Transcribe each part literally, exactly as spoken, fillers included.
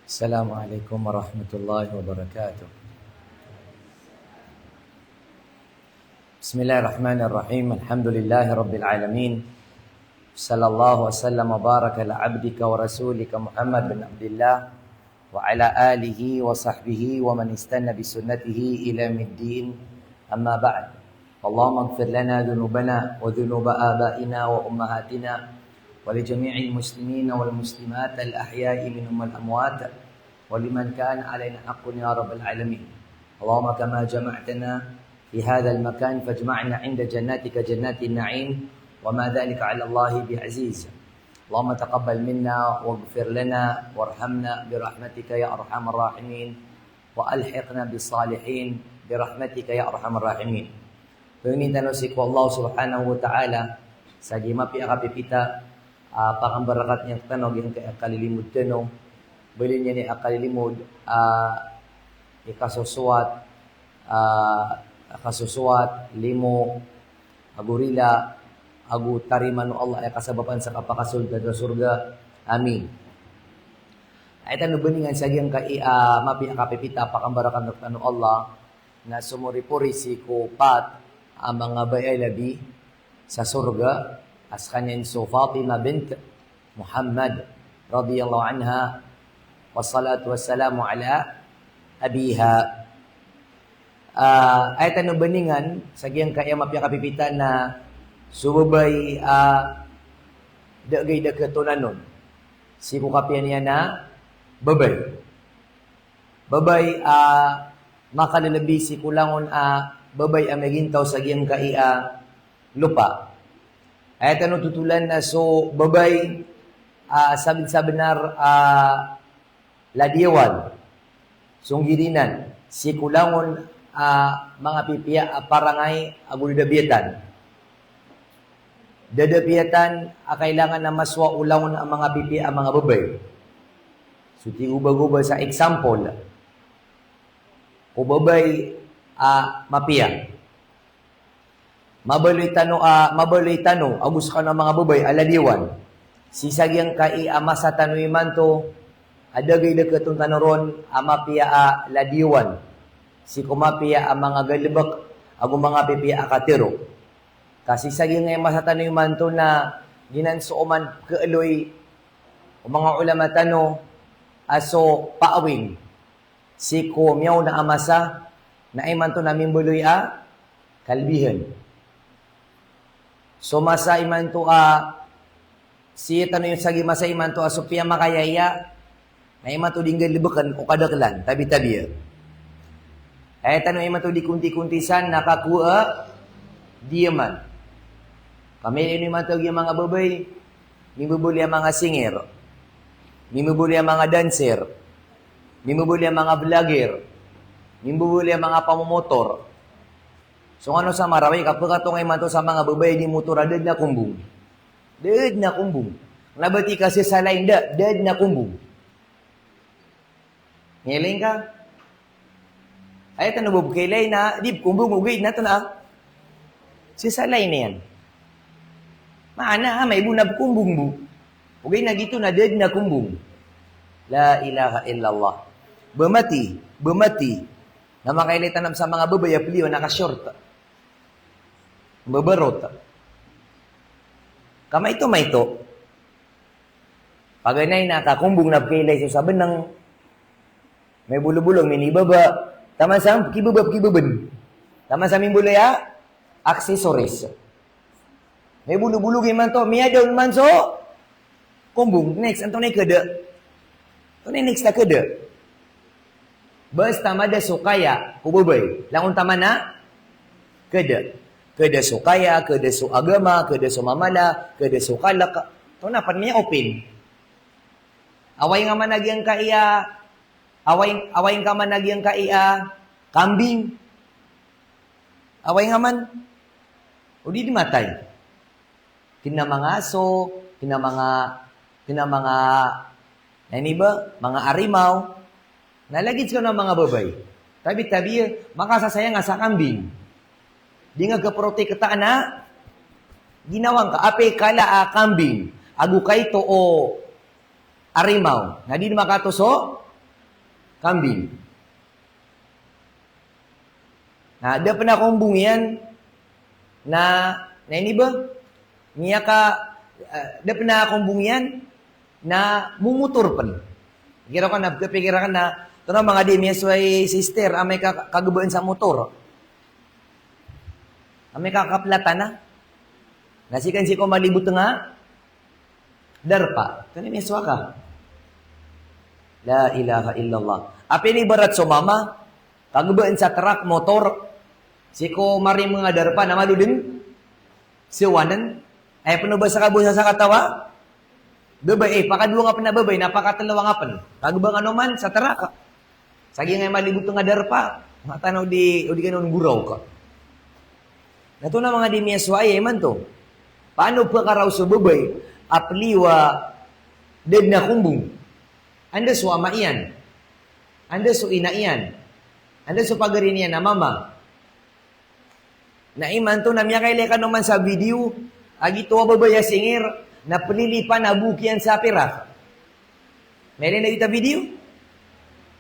السلام عليكم ورحمة الله وبركاته. بسم الله الرحمن الرحيم. الحمد لله رب العالمين. صلى الله وسلم وبارك على عبدك ورسولك محمد بن عبد الله وعلى آله وصحبه ومن استنى بسنته إلى يوم الدين. أما بعد. اللهم اغفر لنا ذنوبنا وذنوب آبائنا وأمهاتنا ولجميع المسلمين والمسلمات الأحياء منهم والأموات ولمن كان علينا حق يا رب العالمين. اللهم كما جمعتنا في هذا المكان فاجمعنا عند جناتك جنات النعيم وما ذلك على الله بعزيز. اللهم تقبل منا واغفر لنا وارحمنا برحمتك يا أرحم الراحمين وألحقنا بالصالحين برحمتك يا أرحم الراحمين. Pangnin tano sii ko Allah Subhanahu wa Ta'ala sa giya mapiya a kapipita, ah, pakambarakat niyan rktano giyangkai a kalilimod tano. Baloy niyan i a kalilimod, ah, i kasosowat, ah, kasosowat, limo, ago rila, ago tarimaan o Allah i kasabapan sa kapakasold tano sa sorga. Amin. Aya tano bandingan sa giyangkai a, ah, mapiya a kapipita pakambarakat rktano o Allah, na somoripori sii ko pat a manga babay a labi sa sorga, a skaniyan so Fatima bint Muhammad radiyallahu anha, wassalatu wassalamu ala abiha. Ah, aya tano bandingan sa giyangkai a mapiya a kapipita na so babay a, ah, da a gii da katonanon sii ko kapiya niyan a babay. Babay a, ah, makalalabi sii ko langon a, ah, babay a miyagintaw sa giyangkai a, ah, lopa. Aya tano totolan na so babay a, ah, sabn-, sabnar a, ah, ladiyawan, songgirinan sii ko langon a, ah, manga pipiya a, ah, parangay ago da da biyatan. Da da biyatan a kailangan a masowa o langon a manga pipiya a manga babay. So tig o ba, o ba sa example ko babay a, ah, mapiya. Mabaloy tano a, ah, mabaloy tano ago skano a manga babay a ladiyawan. Sii sa giyangkai a, ah, masa tano imanto a da a gii da katon tano ron a, ah, mapiya a, ah, ladiyawan sii ko mapiya a, ah, manga galbk ago manga pipiya a, ah, katharo. Ka sii sa giyangkai a masa tano imanto na giyanan so oman pkhaaloy o manga ulama tano a so paawing sii ko miyaona a masa na imanto na mimbaloy a kalbihan. So masa imanto a, ah, sii tano iyan sa gii masa imanto a so piyamakayaya na imanto di nggalbkn o kadaklan, tabi-tabiya. Aya tano imanto di konti-kontisan na kakowa a diyaman. Ka miyailay niyo imanto a giya manga babay, mimbabaloy a manga singer, mimbabaloy a manga dancer, mimbabaloy a manga vlogger, mimbabaloy a manga pamomotor. So ngano sa Marawi, kapakatonga imanto sa manga babay a di motor a da dn a kombong. Da dn a kombong. Kna ba tig ka sii sa lain da, da dn a kombong. Miyailay ngka? Aya tano bo pkhailay na di pkombong, ogaid na tano a sii sa lain iyan. Maana a, ah, amay bo na pkombong bo. Ogaid na giyoto na da dn a kombong. La ilaha illallah. Ba mati, ba mati. Na makailay tano sa manga babay a piliyo na ka-short. Mbabarot. Ka maito, maito. Paganay na kakombong na pkhailay so sabnng. Mibolobolog, minibaba. Taman sa pkhibaba, pkhibabn. Taman sa mimbaloy a accessories. Mibolobolog imanto, miyadaw man so kombong. Next, antonaa i khada? Antonaa i next a khada? Basta mada so kaya ko babay. Langon taman a khada. Khada so kaya, khada so agama, khada so mamala, khada so kalk. Antonaa pn, miya-open. Oway nga man a giyangkai a, oway, oway nga man a giyangkai a kambing. Oway nga man. O di dn matay. Kna manga aso, kna manga, kna manga, na ini ba, manga arimaw. Na lagid skano a manga babay. Tabi-tabi, makasasayang a sa kambing. Di nga kaprotektaan a ginawa ngka, apiya kala a kambing ago kaito o arimaw. Na di dn makato so kambing. Na da pn a kombong iyan na, na ini ba? Miyaka, eh, da pn a kombong iyan na momotor pn. Pikir akn na, pikir akn na, tonaa manga di miyasowa i sister, amay ka, kagbaan sa motor. Amay ka kaplatan na. Na sii kan sii ko malibot nga darpa. Tonaa miyasowa ka. La ilaha illallah. Apiya ini ibarat so mama, kagbaan sa trak, motor, sii ko marima nga darpa, na malo dn sowanen. Aya pn o ba sa kabasa sa kataw a babay, eh, pakadowa nga pn a babay, na pakatlo nga pn. Kagbaan kano man sa trak. Sa giyangkai a malibot nga darpa, mataan o di, o di kano nggoraok. Na tonaa manga di miyasowa imanto. Paano pkaraw so babay a pliyo a da dn a kombong? Anda so ama iyan? Anda so ina iyan? Anda so pagari niyan a mama? Na imanto na miyakailay kano man sa video a giyoto a babay a singir na plilipan a bok iyan sa pirak. Mailay niyo giyoto a video?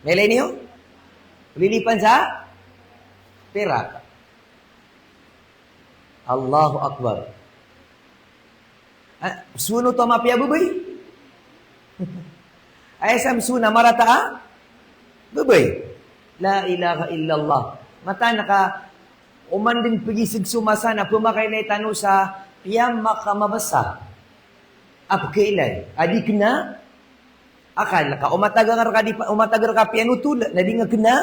Mailay niyo? Plilipan sa pirak. Allahu Akbar. Ah, so oto a mapiya a babay. Aya sa mso na marata a babay. La ilaha illallah. Mataan ka, oman dn pgisg so masa na pmakailay tano sa piyakamabasa a pkailay a di kna akal ka. O matag rka di pa, o matag rka piyanotol na di nga kna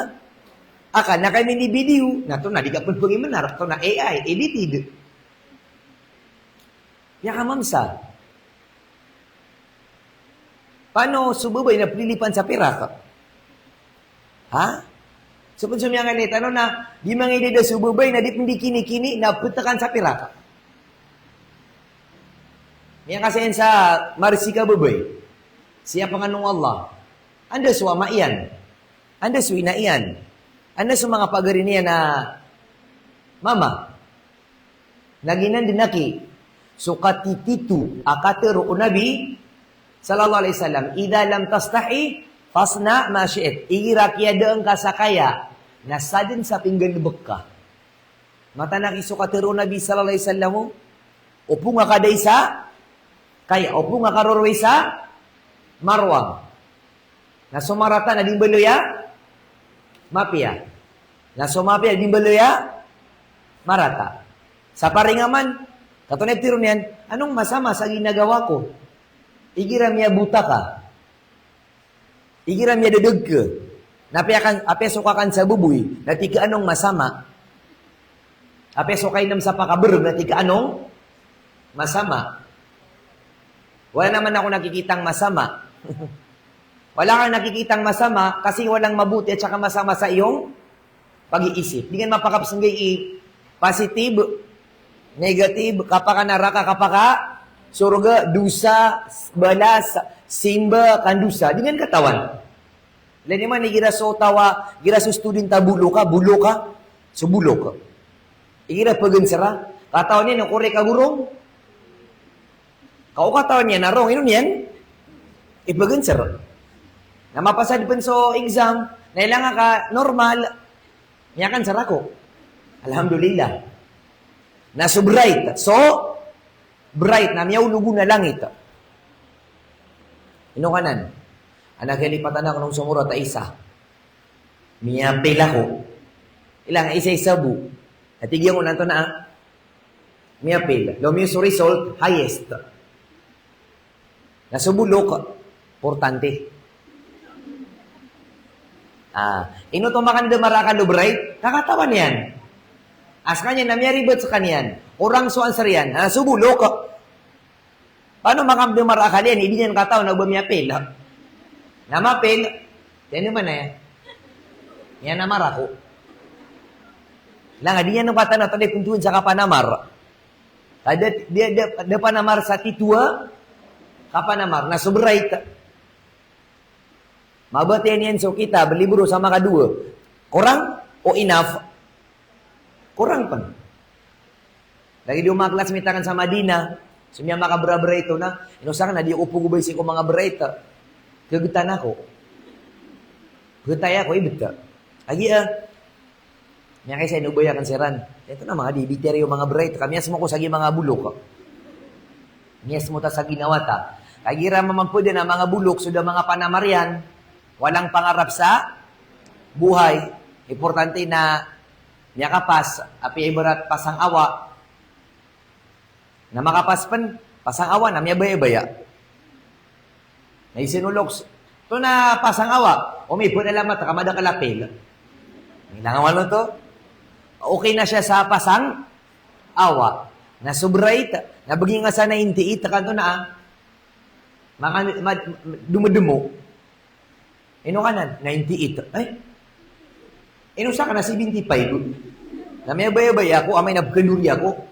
akal. Na kay mini video na tonaa di ka pn pngimenar, tonaa A I, edited. Piyakamamsa. Paano so babay na plilipan sa pirak? Ha? So pn so miyakailay tano na di mangaidada so babay na di pn di kinikini na ptkan sa pirak. Miyakasaya iyan sa marsik a babay. Siyapngan o Allah. Anda so ama iyan? Anda so ina iyan? Anda so manga pagari niyan a mama? Na giyanan dn aki so katitito a katharo o Nabi sallallahu alaihi wasallam, "Idha lam tastahi, fasna ma shi'it." Igira kiyadaan ka sa kaya, na sadn sa pinggalbk ka. Mataan aki so katharo o Nabi sallallahu alaihi wasallam, o, opama ka da i sa kaya, opama ka rorowa i sa marwang. Na so marata na di mbaloy a mapiya. Na so mapiya di mbaloy a marata. Sa paringaman, katonaa i pitharo niyan, anong masama sa ginagawa ko? Igira miyabota ka. Igira miyadadg ka. Na apiya kan, apiya so kakan sa baboy, na tig ka anong masama. Apiya so kainm sa pakabrg, na tig ka anong masama. Wala naman ako nakikitang masama. Wala kang nakikitang masama kasi walang mabuti at saka masama sa iyong pag-iisip. Di nga mapakapsnggi i positive, negative, kapakanaraka, kapakasorga, dosa, balas, simba, kandosa. Di nga katawan. Lagid man igira so taw a, igira so student a bolok a, bolok a, so bolok. Igira pagnsra, katawan iyan o korek a gorong. Ka o katawan iyan a rong, ino niyan ipagnsr. Na mapasad pn so exam, na ilay nga ka normal, miyakansr ako. Alhamdulillah. Na so bright, so bright na miyaolog on a langit. Ino kanan? Ana, kalipatan ako nung somorot a isa. Miyapil ako. Ilay nga isa-isa bo. Tig iyan ko, antonaa? Miyapil. Lomiyo so result, highest. Na so bolok, importante. Ah, ino oto makan da marakal o bright, ka katawan iyan a skaniyan na miyaribat skaniyan. Korang so answer iyan. Ah, so bolok. Paano makan da marakal iyan, i di niyan katawan a ba miyapil. Na mapil, iyan man aya. Iyan a marako. Ilay nga di niyan katawan a tanda i pntuan sa kapanamar. Ka da, da, da, da panamar sa tito a kapanamar. Na so bright. Mabatiya niyan so kitab, libro sa makadowa. Korang o enough? Korang pn. Lagid o manga classmate akn sa Madina, so miyamakabrabra ito na, ino sakn na di ako pagobay sii ko manga bright. Kagtan ako. Phatay ako, ibet. Lagi, ah. Miyakaisa, inobay akn siran. Ito na manga di, bitiyari o manga bright. Ka miyasmo ko sa gi manga bolok. Miyasmo ta sa ginawa ta. Lagi ra mamagpd na manga bolok, so da manga panamar iyan. Walang pangarap sa buhay. Importante na miyakapas, apiya ibarat pasangawa. Na makapas pn, pasangawa na miyabaya-baya. Na isin o loks, to na pasangawa, o mipn a lamat, ka madakl a pil. Ilang walo to? Okay na siya sa pasangawa. Na so bright, na bgi nga sa ninety-eight, kanto na, ah. Maka, ma-, dumdmo. Ino ka nan? Ninety-eight. Ay. Ino sa ka na seventy-five? Na miyabaya-baya ako, amay na bkandori ako.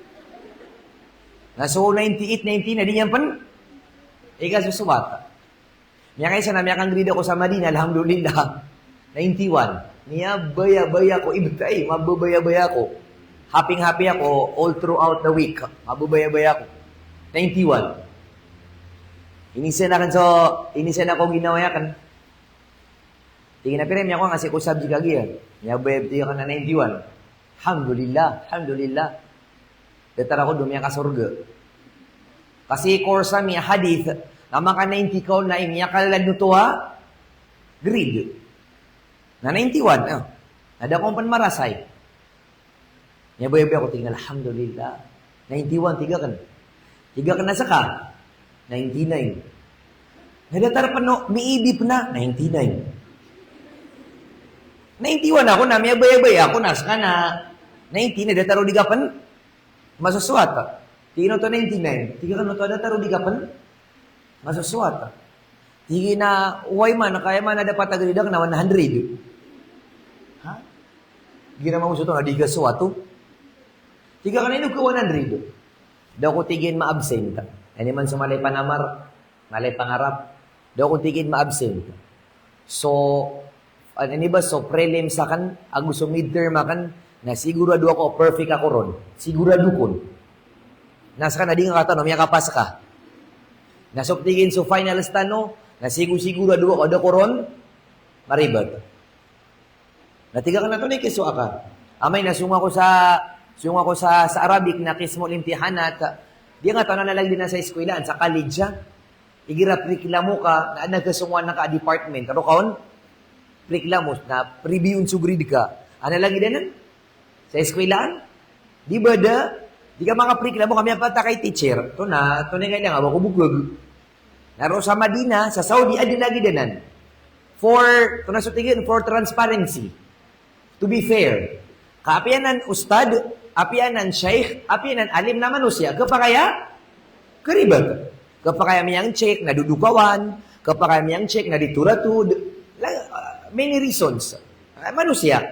Na so ninety-eight, ninety na di niyan pn ikasosoat. Miyakaisa na miyaka-grade ako sa Madina, alhamdulillah. Ninety-one. Miyabaya-baya ako, ibet, ay, mababaya-baya ako. Happy-happy ako all throughout the week. Mababaya-baya ako. Ninety-one. Inisan akn so, inisan ako ginawa akn. Tig iyan a, "Pira i miyakowa nga sii ko subject a giya?" Miyabaya, tig akn a, "Ninety-one." Alhamdulillah, alhamdulillah. Datar ako dn miyakasorga. Kasi course ami a hadith, na maka ninety ka on na i miyakalalad oto a grade. Na ninety-one, ah. Na da ako pn marasay. Miyabaya-baya ako, tig iyan a, "Alhamdulillah." Ninety-one, tig akn. Tig akn a ska, ninety-nine. Na datar pn o, miibi pn a, ninety-nine. Ninety-one ako na miyabaya-baya ako na ska na ninety na datar o di ka pn masosoat. Tig iyan oto ninety-nine. Tig akn oto a datar o di ka pn masosoat. Tig iyan a, "Why man, kaya man a dapat a grade akn na one hundred?" Ha? Igira mambo so oto na di kasoat oto. Tig akn a, "Ino ka one hundred?" Da ako, tig iyan, ma-absent. Aya niyo man so mala i panamar, mala i pangarap. Da ako, tig iyan, ma-absent. So, an-, ini ba, so prelims akn, ago so midterm akn, na sigurado ako, perfect ako ron. Sigurado kon. Na ska na di nga katawan o miyakapas ka. Na so, tig iyan, so finals tano, na sigo-, sigurado ako, da ako ron maribat. Na tig akn a, "Antonaa i kisowa ka?" "Amay, na song ako sa, song ako sa, sa Arabic na qismul imtihanat." Di nga katawan, ana lagid anan sa eskwelaan, sa college, ah. Igira preklamo ka, na adn a kasongowan ka a department. Roo ka on? Preklamo, na review on so grade ka. Ana lagid anan sa eskwelaan? Di ba da, di ka makapreklamo ka miyapatakay teacher. Oto na, oto na i kailangan, ba ko bokag. Na roo sa Madina, sa Saudi, adn lagid anan. For, oto na so tig iyan, for transparency. To be fair. Ka apiya anan ustad, apiya anan sheikh, apiya anan alim na manosiya, khapakay a karibat. Khapakay a miyang-check na dodokawan, khapakay a miyang-check na di toratod. La-, many reasons. Ah, manosiya.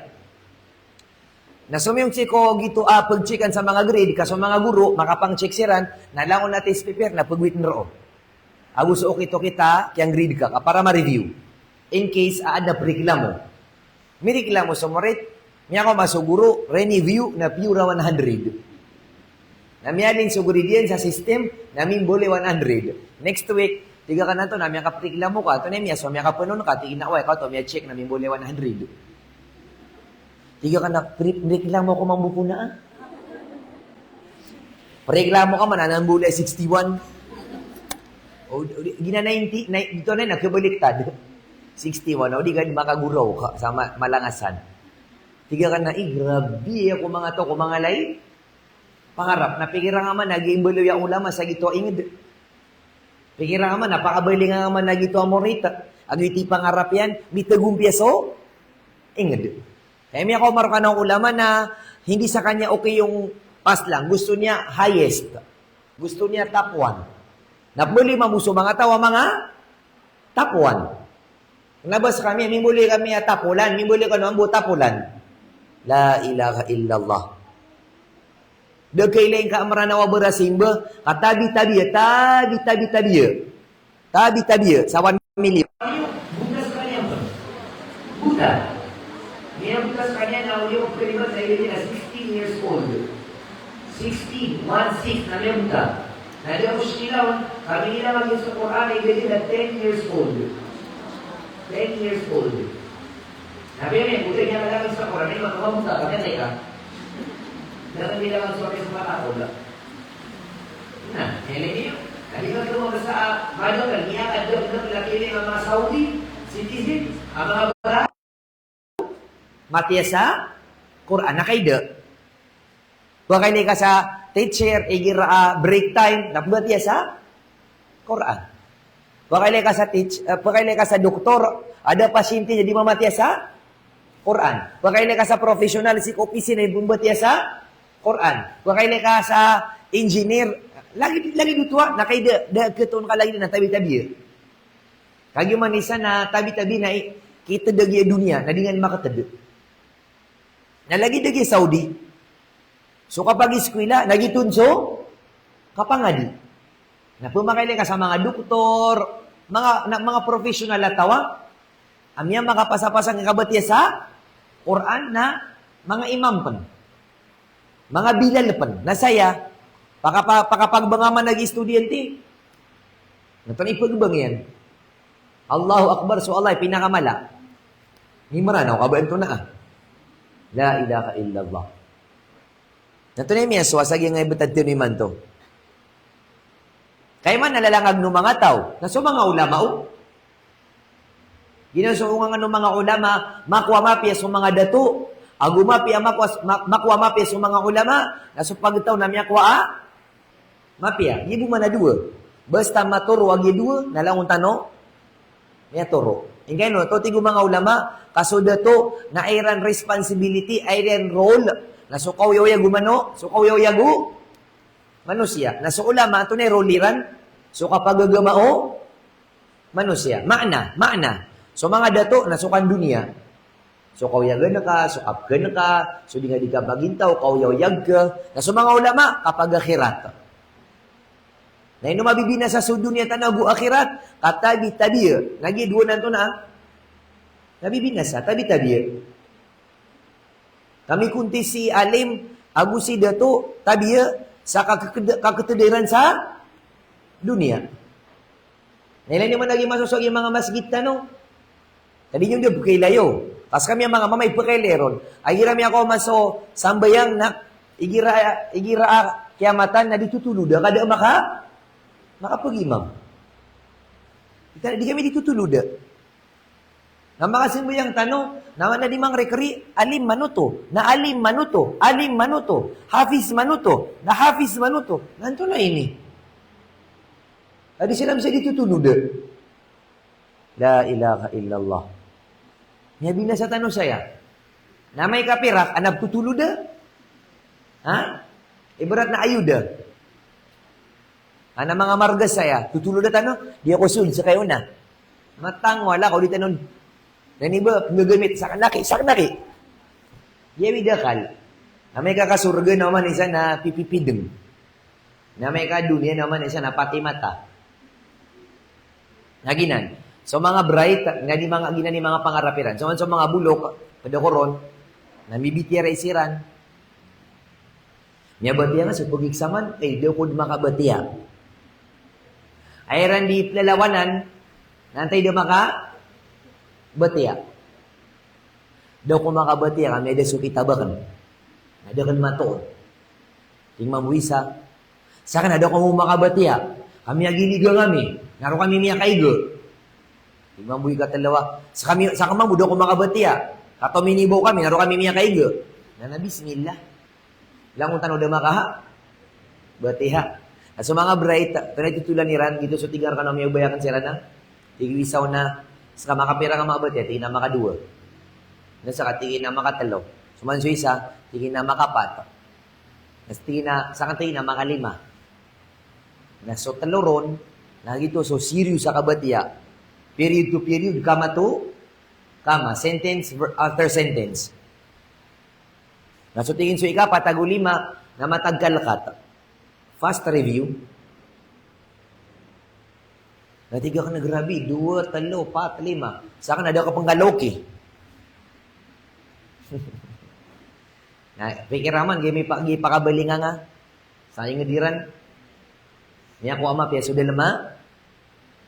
Na somiyong sii ko giyoto a pag-checkan sa manga grade, ka so manga guro, makapang-check siran, na langon a test paper, na pagwit na roo. Ago so okit-okit a kiyang-grade ka, ka para ma-review. In case a adn a preklamo. Mireklamo so morit, miyakowa so guro, review, na pure a one hundred. Na miyalin so grade iyan sa system, na mimbaloy a one hundred. Next week, tig akn a, "Antonaa, miyakapreklamo ka?" "Antonaa i miyasowa, miyakapanon ka?" Tig iyan a, "Oway, kaoto miyachek na mimbaloy a one hundred." Tig akn a, "Pre-, preklamo ko mambo ko na, ah." Preklamo ka man, na mimbaloy a sixty-one. O, o di, giya ninety, na, oto na, na kabaliktad. Sixty-one, o di ka di makaguraw ka sa ma-, malangasan. Tig akn a, "Ih, grabe, ako manga oto ko manga mala i pangarap, na pikiran ka man a giya imbaloy a ulama sa giyoto a ingd. Pikiran ka man a pakabalingan ka man a giyoto a morit, a giyoto i pangarap iyan, mitagompiya so ingd." Kaya miyakowa rkano a ulama na hindi sa kanya okay yung pass lang, gusto niya highest. Gusto niya top one. Na pmbaloy mambo so manga taw a manga top one. Kna ba skami, mimbaloy kami a tapolan, mimbaloy kano mambo tapolan. La ilaha illallah. Da kailay ngka a Mranaw a barasimba, ka tabi-tabi, tabi-tabi, tabi-tabi sa one million. Buta skaniyan. Buta. Miyabota skaniyan na odi ko pkalibat sa ilay niyan na sixteen years old. Sixteen, one six, na miyabota. Na di ako sikilaw, kami nila lagi sa Quran, ilay niyan na ten years old. Ten years old. Tapi ini, buti niyan alangan sa Quran, ini makawa mo sa, kaya teka. Dapat bilangan sa Quran sa mata ko, wala. Na, ini niyo. Kadi ka ito mabasa, ah, madakal, niya ka dagdag na pili ng mga Saudi citizen, ang mga ba-, matiya sa Quran, na kaida. Pakailay ka sa teacher, igira, ah, break time, na pembatiya sa Quran. Pakailay ka sa teach-, ah, pakailay ka sa doktor, ada pasyente na di mamatiya sa Quran. Pakailay ka sa professional, sii ko opisina, na di pembatiya sa Quran. Pakailay ka sa engineer, lagid, lagid oto a, na kaida, da ketoon ka lagid na tabi-tabi. Kagiya man isa na tabi-tabi na i-, kitedeg a doniya, na di niyan makated. Na lagid a giya Saudi. So kapag iskwila, na giyoto so kapangadi. Na pemakailay ka sa manga doktor, manga, na, manga professional a taw a, a miyamakapasapasang i kabatiya sa Quran na manga imam pen. Manga bilal pen. Na saya, pakapa-, pakapagbangaman a giya estudyante. Na ito na ipegbang iyan. Allahu Akbar, so Allah i pinakamala. Ni Meranaw ka ba antonaa a. La ilaha illallah. Na ito na i miyasowa sa giya nga ibetad tano imanto. Kay man a lalangag o manga taw, na so manga ulama o. Giya so ongangan o manga ulama, makowa mapiya so manga dato. Ago mapiya makowa, ma-, makowa mapiya so manga ulama, na so pagtaw na miyakowa a mapiya, giya bo man a dowa. Basta matoro a giya dowa, na langon tano miyatoro. Ingkaino, tig o manga ulama, ka so dato, na aya iran responsibility, aya iran role, na so kaoyagoyag o mano-, so kaoyagoyag o manosiya. Na so ulama, antonaa i role iran? So kapagagama o manosiya. Maana, maana. So manga dato na so kandoniya. So kaoyagan ka, so kapken ka, so di nga di ka pagintaw, kaoyagoyag ka. Na so manga ulama, kapagakhirat. Na ino mabibinasa so doniya tano ago akhirat? Katabi-tabi. Na giya dowa na antonaa a mabibinasa, tabi-tabi. Kami konti si alim, ago si dato, tabi a, sa kakeked-, kaketed iran sa doniya. Na ilay niyo man lagi masosowa i manga masgit tano. Ka di niyo di pekailayo. Ka sekami a manga mama i pekailay ron. Igira miyakowa man so sambayang na igira, igira a kiyamatan na di totoloda, ka da maka-, makapegimam. Di ka-, di kami di totoloda. Na makasambayang tano, na, na di mangrikri, alim man oto, na alim man oto, alim man oto, hafiz man oto, na hafiz man oto. Na antonaa ini? Adi siran sa di totoloda. La ilaha illallah. Miyabinasa tano saya. Na amay ka pirak, a na totoloda? Ha? Ibarat na ayuda. Ana manga marga saya, totoloda tano, di ako sold sa kayo na. Matango, ala ko di tano. Na ini ba, penggagamit, sakanaki, sakanaki. Di awi dakal. Amay ka kasorga na oman isa na pipipideng. Na amay ka doniya na oman isa na pati mata. Na giyanan. So manga bright, na di manga, giyanan i manga pangarap iran. So, so manga bolok, ped ako ron, na mibitiyarai siran. Miyabatiya nga so pag-exam-an, ay, da ako di makabatiya. Ay, iran di pelalawanan, na antaa i da makabatiya. Da ako makabatiya, ka miyada so kitab aken. Na da aken matoon. Tig mambo isa, seka na da ako makabatiya. Ka miyaginiga kami, na roo kami miyakaiga. Tig mambo ikatelo a, seka mi-, seka mambo da ako makabatiya. Ka tominibaw kami, na roo kami miyakaiga. Na, na bismillah. Langon tano da makaha-, batiya. Na so manga bright, pira i totolan iran, giyoto so tig iran kano a miyaobayaken siran a. Tig o isa on a, seka makapira nga makabatiya, tig iyan a makadowa. Na seka tig iyan a makatelo. So man so isa, tig iyan a makapat. Na tig iyan a, seka tig iyan a makalima. Na so telo ron, na giyoto so serious a kabatiya. Period to period, kama to kama, sentence ver-, after sentence. Na so tig iyan so ikapat ago lima, na matag ka lekat. Fast review. Na tig aken a grabe, dowa, telo, pat, lima. Seka na da ako pengkaloki. Na, pikir aman, giya mipa-, giya pakabalingan nga. Sa inged iran. Miyakowa mapiya so dalem a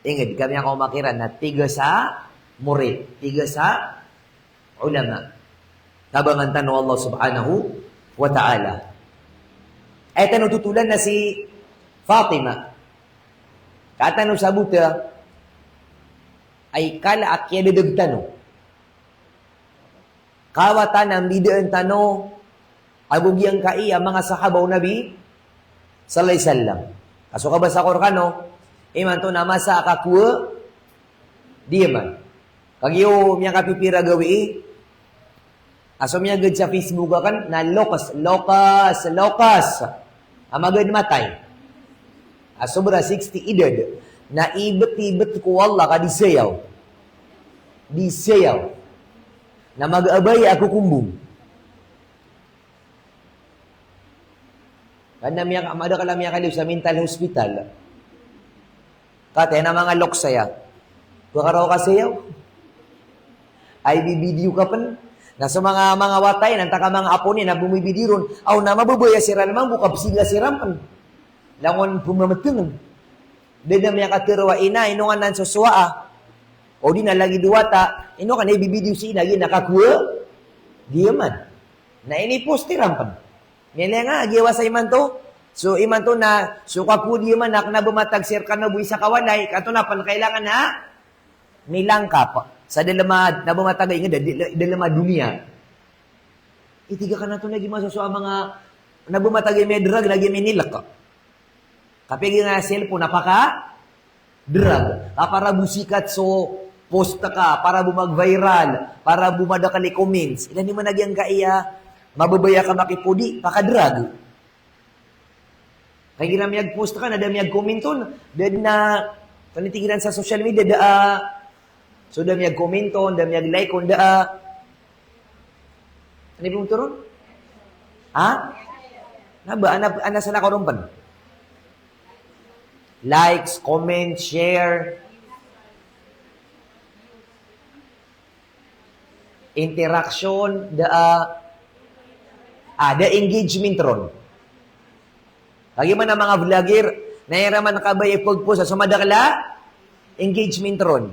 inged, ka miyakowa makiran, na tiga sa morit, tiga sa ulama. Tabangan tano o Allah subhanahu wa ta'ala. Aya tano totolan na si Fatima. Ka tano sabota, aya kala a kiyadadag tano. Kawatan a mbidaan tano ago giyangkai a manga sahaba o Nabi sallallahu alaihi wasallam. Ka so kabasa ko rkano, imanto na masa a kakowa di Yaman. Kagiya miyakapipira gawii a so miyagad sa Facebook akn na loks, loks, loks a magad matay a sobra sixty idad, na ibtibtk ko Allah ka di sayaw. Di sayaw. Na mag-abaya a kokombong. Ka na miyaka-, madakl a miyakaliyo sa mental hospital. Kataya na manga loks aya. Pkaraw ka sayaw. Ay bibidiyo ka pn. Na so manga, manga wata iyan, antaa ka manga apo niyan na bomibidiyo ron. Aw na mababaya siran mambo ka pziga siran pn. Langon pmamtngn. Da dn a miyakatharo a ina, ino ngka nan so sowaa. O di na lagid o wata, ino ka na ibibidiyo si ina, giya na kakowa di Yaman. Na ini-post iran pn. Miyailay nga a giya wasa imanto. So imanto na so kakowa di Yaman na kna ba matag sii rkano bo isa ka walay, ka antonaa pn kailangan a milangkap. Sa dalm a, na ba matag a ingd, da, da, dalm a doniya. Itiga ka na antonaa giya masosowa a manga, na ba matag a miyadrag, na giya minilk. Kapiya giya nga cellphone a pakadrag. Ka para bo sikat so post ka, para bo mag-viral, para bo madakl i comments. Ilay niyo man a giyangkai a mababaya ka makipodi, pakadrag. Kagiya na miyag-post ka, na da miyag-comment on, da dn a, kna tig iran sa social media, da a, so da miyag-comment on, da miyag-like on, da a, Ano i pmboto ron? Ha? Na ba, ana, ana sa nakaroon pn? Likes, comment, share, interaction, da a, ah, da engagement ron. Kagiya man a manga vlogger, na iran man kabaya i pag-post a so madakl a engagement ron.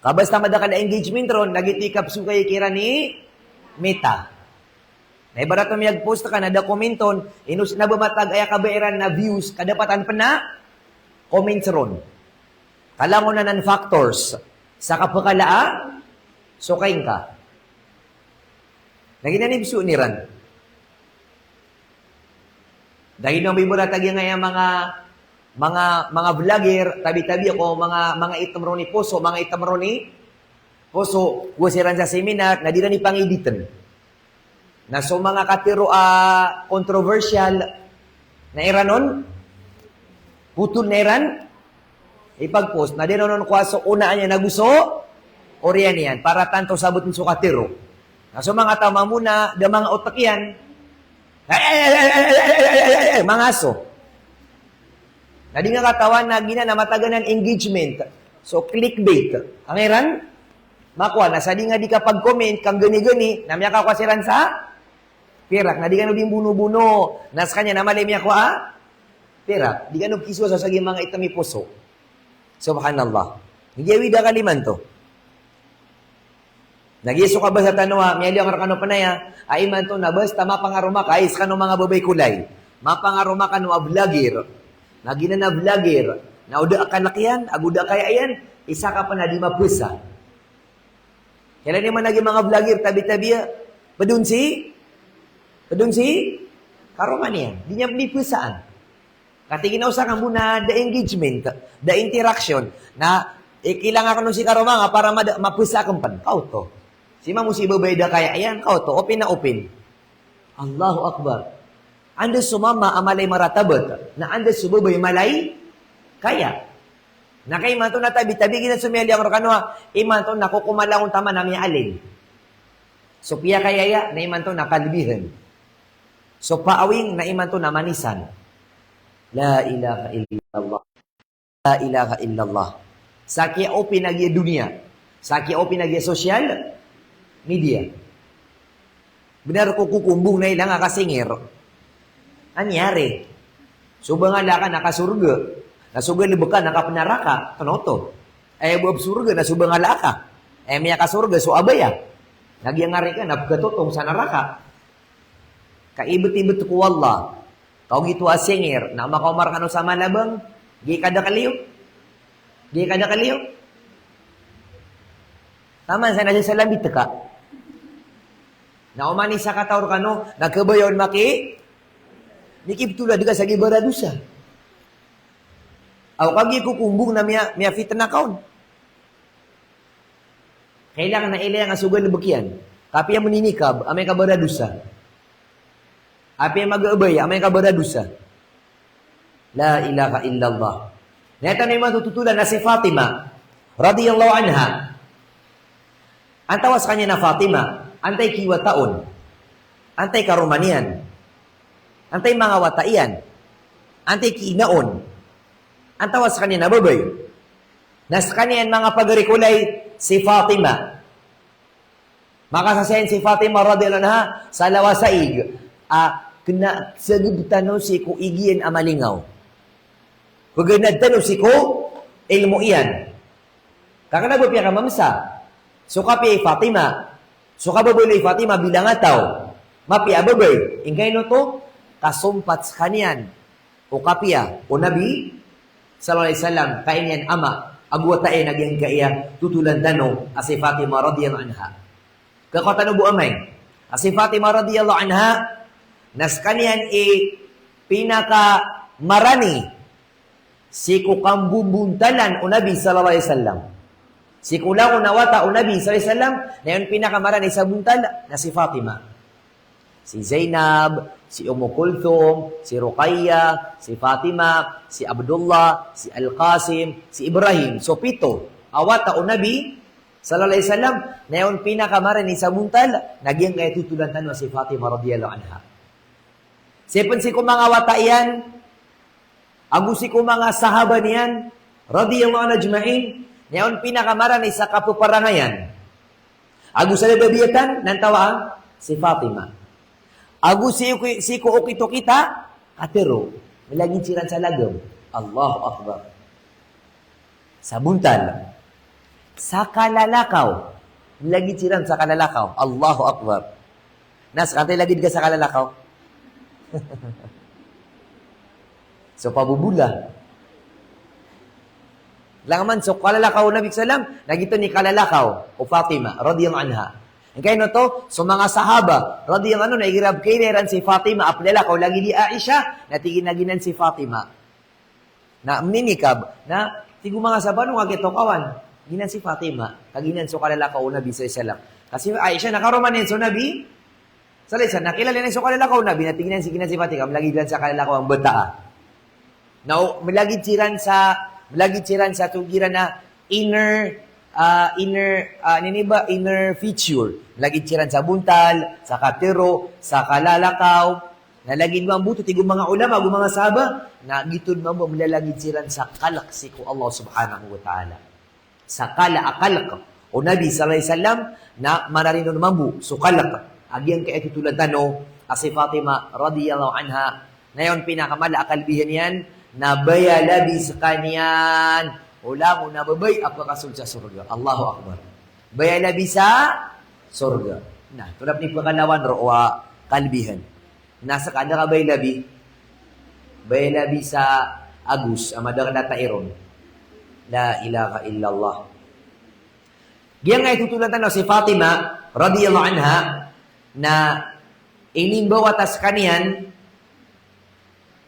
Ka basta madakl a engagement ron, na giyoto i kapsokay kiran i Meta. Na ibarat o miyag-post ka na da comment on, ino sa na ba matag aya kabaya iran na views, kadapatan pn a comments ron. Ka langon anan factors sa kapkala a so kaingka. Na giyanan i bsoon iran. Da giyanan o ibarat a giyangkaya manga, manga, manga vlogger, tabi-tabi ako, manga, manga itom ron i poso, manga itom ron i poso, go siran sa seminar, na di iran i pangiditn. Na so manga katharo a controversial, na iran on, potol na iran, ipag-post, na di ron kowa so onaan iyan ago so oriyan iyan, para tanto sabotn so katharo. Na so manga taw mambo na da manga otak iyan. Manga aso. Na di nga katawan na giyanan a matagan a engagement. So clickbait. Angkaya iran makowa na sa di nga di kapag-comment, kangganigani, na miyakakowa siran sa pirak, na di kano di mbonobono, na skaniyan na mala i miyakowa a pirak, di kano kisowa sa sagiya manga itom i poso. Subhanallah. Giya awid akal imanto. Na giya so kabasa tano a, miyaliyo akn rkano pn aya, a imanto na basta mapangaroma ka, ay skano manga babay ko lay. Mapangaroma kano a vlogger. Na giyanan a vlogger, na o da a kalk iyan, ago da a kaya iyan, isa ka pn a di mapasa. Kala niyo man a giya manga vlogger, tabi-tabi a, pd on si, pd on si karoma niyan. Di niyan pn di pasaan. Katii ginawa sa kambo na da engagement, da interaction. Na, ikilang akn on si karoma nga para mada, mapasa akn pn. Kaoto. Si mama o si babay da kaya iyan, kaoto. Open na open. Allahu Akbar. Anda so mama a mala i maratabat, na anda so babay a mala i kaya. Na ka imanto na tabi-tabi giyanan so miyaliyo akn rkano a, imanto na kokomalangon taman a miyaalin. So piyakayaya, na imanto na kalbihan. So paawing, na imanto na manisan. La ilaha illallah. La ilaha illallah. Sa kiya-open a giya doniya. Sa kiya-open a giya social media. Bnar ko kokombong na ilang a kasingir. Anyari. So bangala ka na kasorga. Na so galbk ka na kapnaraka. Kna oto. Aya bo a sorga na so bangala ka. Aya miyakasorga so abaya. Na giyangkaya na pkhatotong sa naraka. Ka ibetibet ko Allah. Ka ogaid oto a singir, na makaoma rkano sa malabang, gii kadakl iyo. Gii kadakl iyo. Taman sa Nabi sallam i teka. Na oman i sakataw rkano, na khabaya on maki, mikiptolad ka sa gii baradosa. Aw kagiya ko kombong na miya, miyafitna ka on. Kailangan na ilaya nga so galebek iyan. Kapiya mininikab, amay ka baradosa. Apiya magabaya, amay ka baradosa. La ilaha illallah. Aya tano imanto totolan na si Fatima radiyallahu anha. Antawaa skaniyan a Fatima, antaa i kiwata on, antaa i karoma niyan, antaa i manga wata iyan, antaa i kiina on, antawaa skaniyan a babay. Na skaniyan manga pagari ko lay si Fatima. Makasasayan si Fatima radiyallahu anha sa lawasaig a kena segeb tano sii ko ig iyan a malingaw. Peganad tano sii ko ilmo iyan. Ka kena ba piyakamamsa so kapiya i Fatima, so kababaloy i Fatima bilang a taw, mapiya a babay. Ingkaino oto? Ka sompat skaniyan o kapiya o Nabi sallallahu alaihi wasallam, ka iniyan ama ago wata iyan a giyangkaya totolan tano a si Fatima radiyallahu anha. Khakowa tano bo amay a si Fatima radiyallahu anha na skaniyan i pinakamarani sii ko kambombontalan o Nabi sallallahu alaihi wasallam. Sii ko langon a wata o Nabi sallallahu alaihi wasallam, na aya on pinakamarani sa bontal na si Fatima. Si Zainab, si Ummu Kulthum, si Ruqayyah, si Fatima, si Abdullah, si Al-Qasim, si Ibrahim. So pito a wata o Nabi sallallahu alaihi wasallam, na aya on pinakamarani sa bontal na giyangkaya totolan tano a si Fatima radiyallahu anha. Sii pen sii ko manga wata iyan, ago sii ko manga sahaba niyan, radiyallahu anhum ajma'in, na aya on pinakamarani sa kapeparangayan ago sa ladabiatan, na antawaa? Si Fatima. Ago sii ko, sii ko okit-okit a katharo, malagid siran sa lagam. Allahu Akbar. Sa bontal. Sa kalalakaw. Malagid siran sa kalalakaw. Allahu Akbar. Na ska, antaa i lagid ka sa kalalakaw? So pabobola. Langon man so kalalakaw o Nabi sallam, na giyoto i kalalakaw o Fatima radiyallahu anha. Ingkaino oto, so manga sahaba radiyallahu anhum na igira ba kailay iran si Fatima a plalakaw lagid i Aisha, na tig iran a giyanan si Fatima. Na mininikab, na tig o manga sahaba, "Ino ka kitokawan?" Giyanan si Fatima, ka giyanan so kalalakaw o Nabi sallallahu alaihi wasallam. Ka si Aisha na karoma niyan so Nabi sallallahu alaihi wasallam, na kilala niyan so kalalakaw o Nabi, na tig iyan si, giyanan si Fatima, malagid iran sa kalalakaw a mbataa. Na o, malagid siran sa, malagid siran sa tig iran a inner, ah, inner, ah, ini ba, inner feature. Malagid siran sa bontal, sa katharo, sa kalalakaw. Na lagid mambo oto, tig o manga ulama, ago manga sahaba, na giyoto mambo a malalagid siran sa khalq sii ko Allah subhanahu wa ta'ala. Sa kala a khalq o Nabi sallallahu alaihi wasallam, na mararino mambo so khalq a giyangkaya totolan tano a si Fatima radiyallahu anha. Na aya on pinakamala a kalbihan iyan, na baya labi skaniyan o langon a babay a pakasold sa sorga. Allahu Akbar. Baya labi sa sorga. Na, tonaa pen i pekalawan roo a kalbihan. Na ska, anda ka baya labi? Baya labi sa agos a madakl a tairon. La ilaha illallah. Giyangkaya totolan tano a si Fatima radiyallahu anha, na inimbawata skaniyan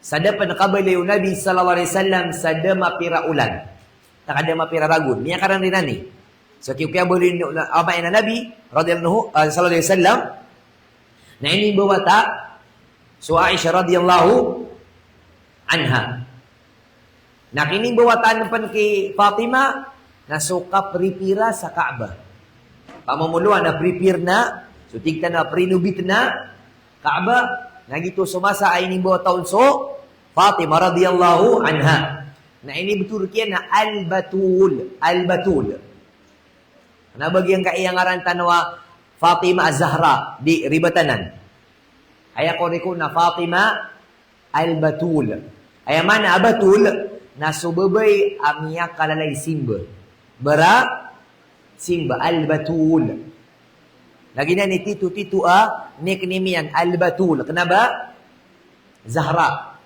sa da pen kabaloy o Nabi sallallahu alaihi wasallam sa da mapira olan. Na ka da mapira ragon. Miyakaranrinan i. So kiyo, kiyabaloy o ama iyan a Nabi radiyallahu anhu, ah, sallallahu alaihi wasallam, na inimbawata so Aisha radiyallahu anha. Na kinimbawataan pen ki Fatima na so kaprepare sa Kaaba. Pamomoloan na prepare na, so tig tano a pre-innovate na Kaaba, na giyoto so masa a inimbawata on so Fatima radiyallahu anha. Na inibetol kiyan na Al-Batul, Al-Batul. Na ba giyangkaya ngaran tano a Fatima Az-Zahra, di, ribat anan. Aya korek on na Fatima Al-Batul. Aya maana a Batul, na so babay a miyakalala i simba. Bara simba, Al-Batul. Lagid iyan i tito-tito a nickname iyan, Al-Batul. Kena ba? Zahra.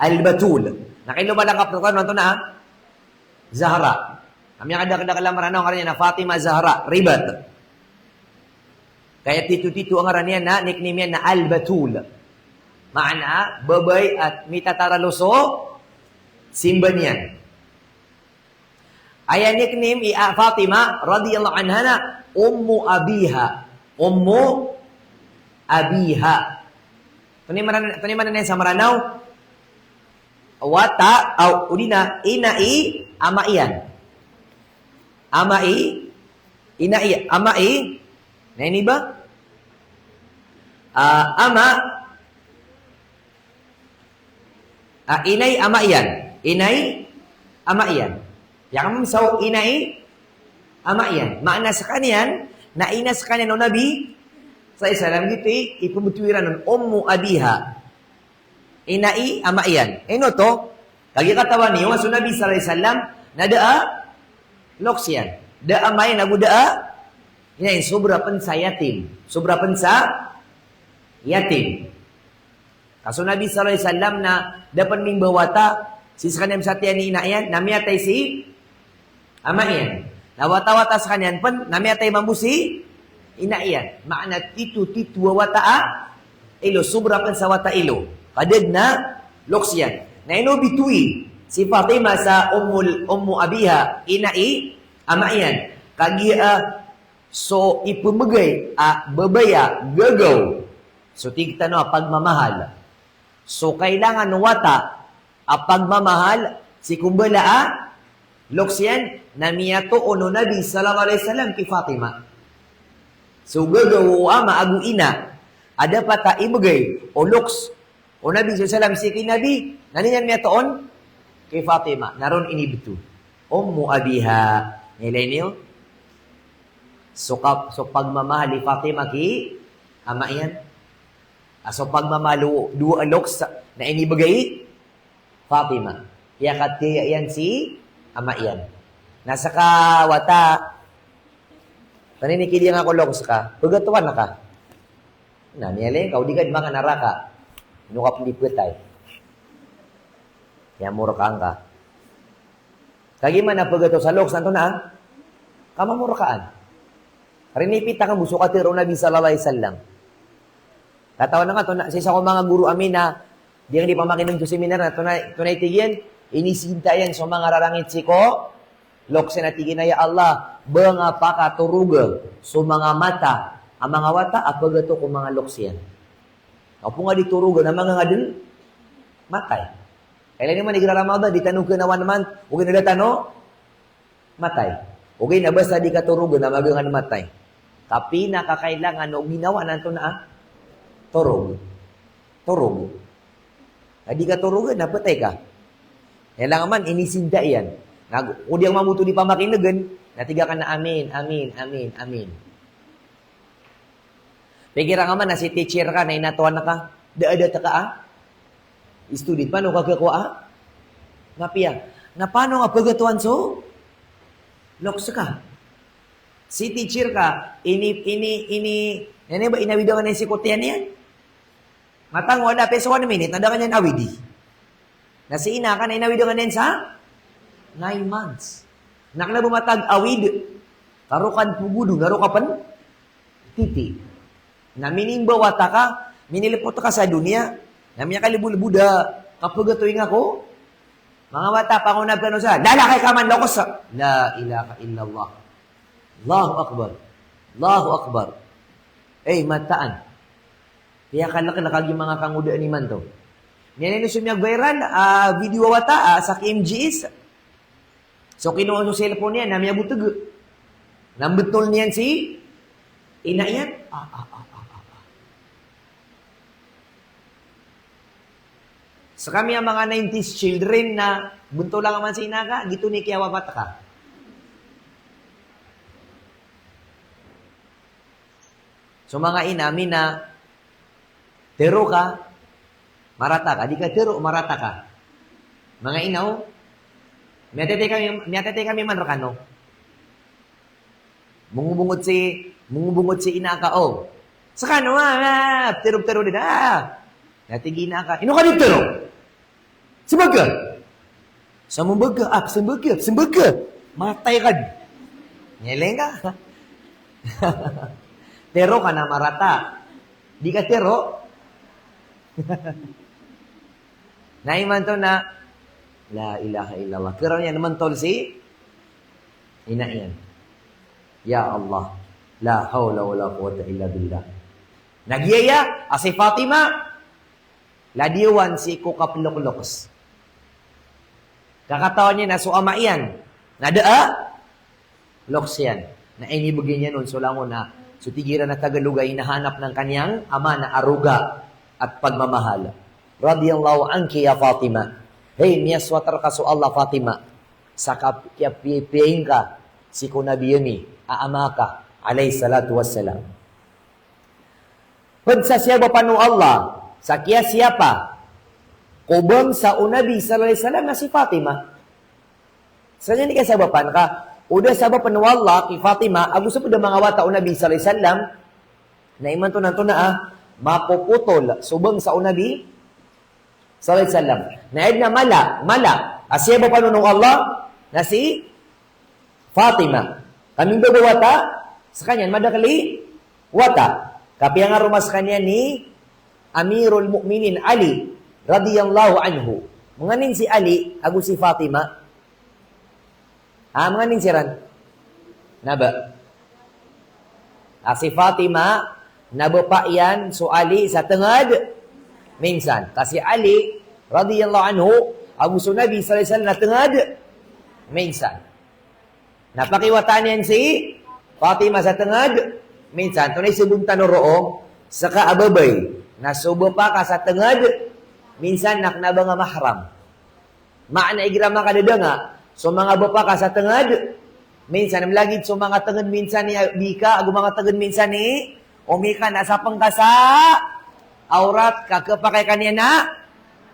Al-Batul. Na kailo ba langkap rkano antonaa? Zahra. Ka miyakadakdakl a Mranaw a ngaran iyan na Fatima Zahra. Ribat. Kaya tito-tito a ngaran iyan na nickname iyan na Al-Batul. Maana, babay a mitataralo so simba niyan. Aya nickname i, a, Fatima radhiyallahu anha na Ummu Abiha. Ummu Abiha. Antonaa i maana, antonaa i maana niyan sa Mranaw? Wata, aw, odi na, ina i ama iyan. Ama i, ina i ama i, na ini ba? Ah, ama, ah, ina i ama iyan. Ina i ama iyan. Aya mambo sa ina i ama iyan. Maana skaniyan, na ina skaniyan o Nabi sallallahu alaihi wasallam, giyoto i pmbtowi iran on, Ummu Abiha. Ina i ama iyan. Ino oto? Kagiya katawan iyo a so Nabi sallallahu alaihi wasallam na da a loks iyan. Da a ama iyan ago da a ina iyan, sobra pn sa yatim. Sobra pn sa yatim. Ka so Nabi sallallahu alaihi wasallam na da pn mimbawata sii skaniyan satiya i ina iyan, na miyatay si ama iyan. Na watawata skaniyan pn, na miyatay mambo si ina iyan. Maana tito, tito a wata a ilo, sobra pn sa wata ilo. Ka da dn a loks iyan. Na ino bitowi si Fatima sa Ummul, Ummu Abiha, ina i ama iyan. Kagiya, ah, so ipmbgay a babay a gagaw. So tig tano a pagmamahal. So kailangan o wata a pagmamahal sii ko mbala a loks iyan, na miyatoon o Nabi sallallahu alaihi wasallam ki Fatima. So gagaw o ama ago ina a dapat a ibgay o loks o Nabi sallallahu alaihi wasallam sii ki Nabi, na ino niyan miyatoon? Ki Fatima. Na ron inibto, Ummu Abiha. Ilay niyo? So ka-, so pagmamahal i Fatima ki ama iyan. Ah, so pagmamahal o dowa a loks na inibgay i Fatima. Aya katiyaya iyan si ama iyan. Na ska wata, antonaa i kidiya ngka ko loks ka? Pgatowan ka. Na miyalay ka, o di ka dn manga naraka. Ino ka pn di ptay? Aya morkaan ka. Kagiya maana pgato sa loks na antonaa? Kamamorkaan. Rinipit akn bo so katharo o Nabi sallallahu alaihi wasallam. Katawan ka antonaa, sii sa ko manga goro ami na, di akn di pamakin'g so seminar na antonaa, antonaa i tig iyan, inisinta iyan so manga rarangit sii ko loks iyan a tig iyan a, "Ya Allah, ba nga pakatoroga so manga mata a manga wata a pgato ko manga loks iyan." Apo nga di toroga na manga nga dn matay. Ilay niyo man igira Ramadan, di tano kna one month, ogaid na da tano matay. Ogaid na ba sa di katoroga na maga nga dn matay. Ka pinakakailangan o ginawa na antonaa? Torog. Torog. Na di katoroga na ptay ka. Kailangan man inisinta iyan. Na o di akn mambo oto di pamakin'gn, na tig akn a amin, amin, amin, amin. Pikiran ka man na si teacher ka na inatoan ka, da a datar ka a student, pano ka khakowa a mapiya? Na pano nga pagatowan so loks ka? Si teacher ka, ini, ini, ini, aya ba, inawid ka niyan si kotiya niyan. Mataan ko a da pn so one minute na da ka niyan awidi. Na si ina ka na inawid ka niyan sa nine months. Na kna ba matag awid, ka roo ka dn pogodo, na roo ka pn titi. Na minimba wata ka, minilipot ka sa doniya, na miyakalibolibod a kapagatoy nga ko manga wata, pangonab kano sa, lalakay ka man, loks. La ilaha illallah. Allahu Akbar. Allahu Akbar. Ay, mataan. Piyakalklk a gii manga kangodaan imanto. Niyan ino so miyag-viral a video a wata a sa ki M G S. So kinowa so cellphone iyan na miyabotg. Na mbtol niyan si ina iyan. Ah, ah, ah, ah, ah, ah. Skami a manga nineties children na bntol angka man si ina ka, giyoto i kiyawapat ka. So manga ina, mina, tero ka, marata ka, di ka tero, marata ka. Manga ina o, miyatete kami, miyatete kami man rkano. Bongobongot si Mongobongot si ina ka, o. Skano, a, a, ptero-ptero dn, a. Na tig i ina ka, ino ka di ptero? Smbag ka. Sa mmbag ka, a, smbag ka, smbag ka. Matay ka. Nyeleng ka. Tero ka na marata. Di ka tero. Na imanto na, la ilaha illallah. Kiraw niyan mantol si ina iyan. Ya Allah. La hawla wala quwwata illa billah. Na giyaya a si Fatima, ladiyawan sii ko kaplokloks. Kakatawan iyan a so ama iyan na da a loks iyan. Na inibgay niyan on so langon a so tig iran a Tagalog a hinahanap ng kaniyang ama na aruga at pagmamahal. Radiyallahu anki ya Fatima. Hey, miyaswat rka so Allah, Fatima, sa kapiyapiya ngka sii ko Nabi ami a ama ka, alayhis salatu wassalam. Pd sa siyabapan o Allah sa kiyasiyapa ko bangsa o Nabi sallallahu alaihi wasallam na si Fatima. Sa niyan i kasabapan ka, o da sabapan o Allah ki Fatima ago so pd a manga wata o Nabi sallallahu alaihi wasallam, na imanto na antonaa a mapopotol so bangsa o Nabi sallallahu alaihi wasallam. Na aya dn a mala, mala a siyabapan o Allah na si Fatima. Ka mimbabawata skaniyan, madakl i wata. Ka piyangaroma skaniyan i Amirul Mu'minin Ali radiyallahu anhu. Manga nin si Ali ago si Fatima? A, manga nin siran? Na ba, a, si Fatima, na bapa iyan so Ali sa tngd minsan. Ka si Ali radiyallahu anhu ago so Nabi sallallahu alaihi wasallam na tngd minsan. Na pakiwataan iyan si Fatima sa tngd minsan. Antonaa i sogoon tano roo? Ska a babay na so bapa ka sa tngd minsan na kna ba nga mahram. Maana igira makadada nga so manga bapa ka sa tngd minsan, mlagid so manga tngd minsan i abi ka ago manga tngd minsan i omi ka na sapng ka sa awrat ka khapakay ka niyan a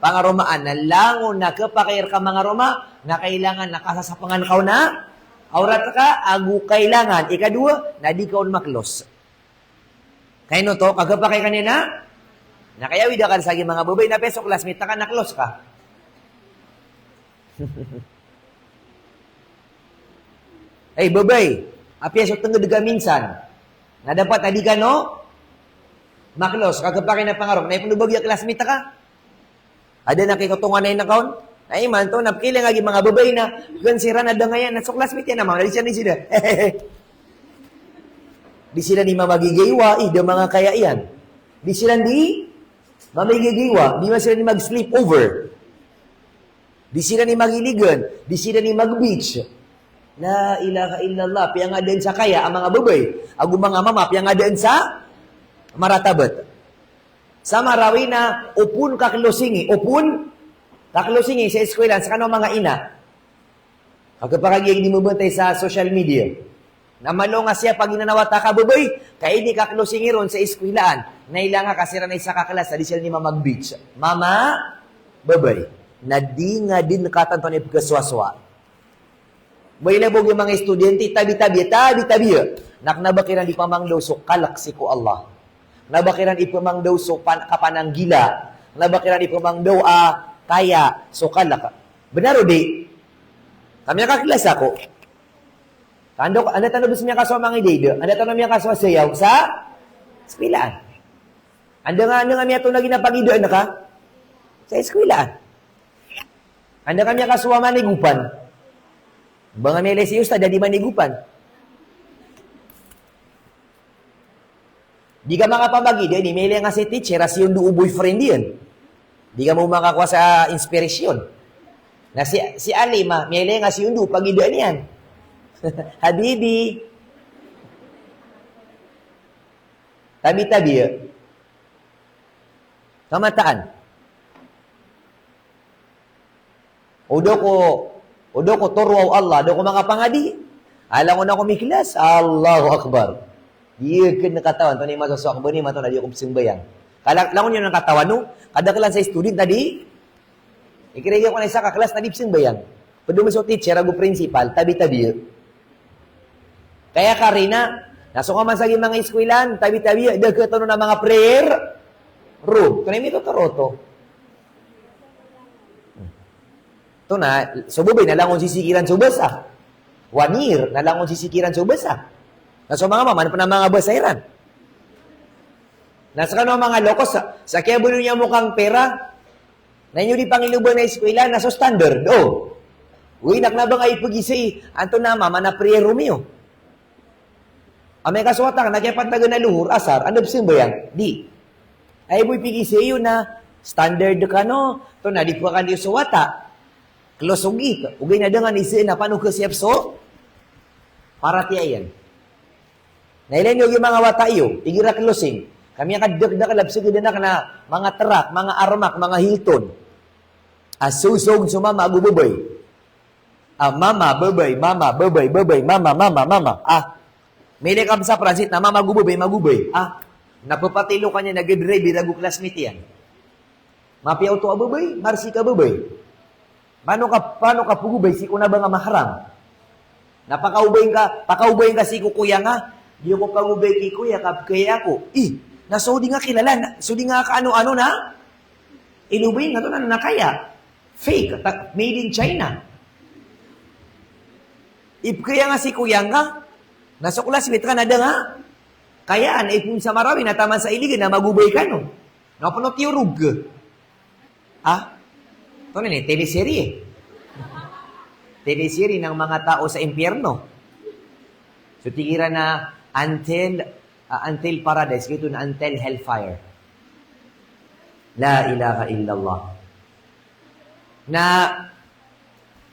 pangaromaan. Na langon a khapakay rka mangaroma na kailangan na kasasapngan ka on a awrat ka, ago kailangan, ikadowa, na di ka on ma-close. Kaino oto, ka khapakay ka niyan a, na kayawi da ka sa gii manga babay na apiya so classmate ka na close ka. Ay, babay, apiya so tngd ka minsan na dapat a di kano ma-close, ka khapakay na pangaroma, na ipndo ba giya classmate ka. Adn a kikotongan a ina ka on. Na imanto na pkhailay nga gii manga babay na, gn siran a da nga iyan na so classmate iyan a mama, na di siran di sida. Di siran di mamagigaywa, i da manga kaya iyan. Di siran di mamagigaywa, di man siran di mag-sleep over. Di siran di magiligan, di siran di mag-beach. La ilaha illallah, piyangadaan sa kaya a manga babay ago manga mama, piyangadaan sa maratabat. Sa marawi na opon ka-closing i, opon ka-closing i sa eskwelaan, skano manga ina. Ka khapakay gii di mbabantay sa social media. Na malo nga siyapa gii na wata ka babay, ka ini ka-closing i ron sa eskwelaan. Na ilay nga ka siran a isa ka klas a di siran di mamag-beach. Mama, babay. Na di nga dn katanto na ipkhasowasowaa. Ba ilay bo gii manga estudyante, tabi-tabi, tabi-tabi. Na kna ba kiran di pamangdaw so kalk sii ko Allah. Kna ba kiran di pamangdaw so pan-, kapananggila. Kna ba kiran di pamangdaw a kaya so kalk. Bnar o di? Ka miyakaklas ako. Ka anda, anda tano bs miyakasowa manga ida-ida? Anda tano miyakasowa sayaw sa eskwelaan? Anda nga, anda nga miyatonag i na pagidaan ka sa eskwelaan? Anda ka miyakasowa manigopan? Ba nga miyailay si ustad a di manigopan? Di ka makapamagida ini, miyailay nga si teacher a siyondo o boyfriend iyan. Di ka mo makakowa sa inspirasyon. Na si, si Alima, miyailay nga siyondo o pagidaan iyan. Habibi. Tabi-tabi, ya. Kamataan. O da ko, o da ko toroa o Allah, da ko makapangadi. A, langon ako miklas, Allahu Akbar. Di akn katawan, antonaa i masosowa ko ba ini, antonaa i di ako pzambayang. Ka la-, langon iyan katawan o, kadaklan sa student a di, ikirigi ako na isa ka klas na di pzambayang. Pd oman so teacher ago principal, tabi-tabi. Kaya karina, Na so ka man sa giya manga eskwelaan, tabi-tabi, da katoon a manga prayer room. Tonaa i mitotoro oto? Tonaa, so babay na langon sii siran so basa. One year, na langon sii siran so basa. Na so manga mama, na pn a manga basa iran. Na skano a manga lokes, sa kiyabaloy niyan mo kang pera, na ino di pangiloban a eskwelaan, na so standard, o. Oway, na kna ba nga ipagiza i, antonaa a mama na prayer room iyo. Amay ka so wata akn na kiyapatagan a lohor, asar, anda pzambayang? Di. Aya bo ipagiza iyo na standard kano, tonaa di pkhakan iyo so wata. Close o gate, ogaid na da nga izaan a pano khasiyap so paratiyaya iyan. Na ilay niyo giya manga wata iyo, igira closing. Ka miyakadakdakl a pzagdan akn a manga truck, manga Armac, manga Hilton. A sosog so mama ago babay. A mama, babay, mama, babay, babay, mama, mama, mama. A. Mailay ka pn sa transit na mama ago babay, magobay. A. Na pphatilokan iyan a gadriver ago classmate iyan. Mapiya oto a babay, marsik a babay. Pano ka, pano ka pagobay sii ko kna ba nga mahram? Na pakaobayin ka, pakaobayin ka sii ko koya nga, di ako pagobay ki koya ka pkhaaya ako. I, na so di nga kilala, na, so di nga kaano-ano na ilobay nga oto na, na kaya. Fake, ta-, made in China. Ipkhaaya nga sii ko koya nga, na so classmate ka na da nga kayaan, ipon sa Marawi na taman sa Iligan na magobay kano. Na pn o tiyorog ka. Ha? Tonaa ini, teleserye. Teleserye ng mga tao sa impyerno. So, tig iran na until, ah, until paradise, giyoto na until hellfire. La ilaha illallah. Na,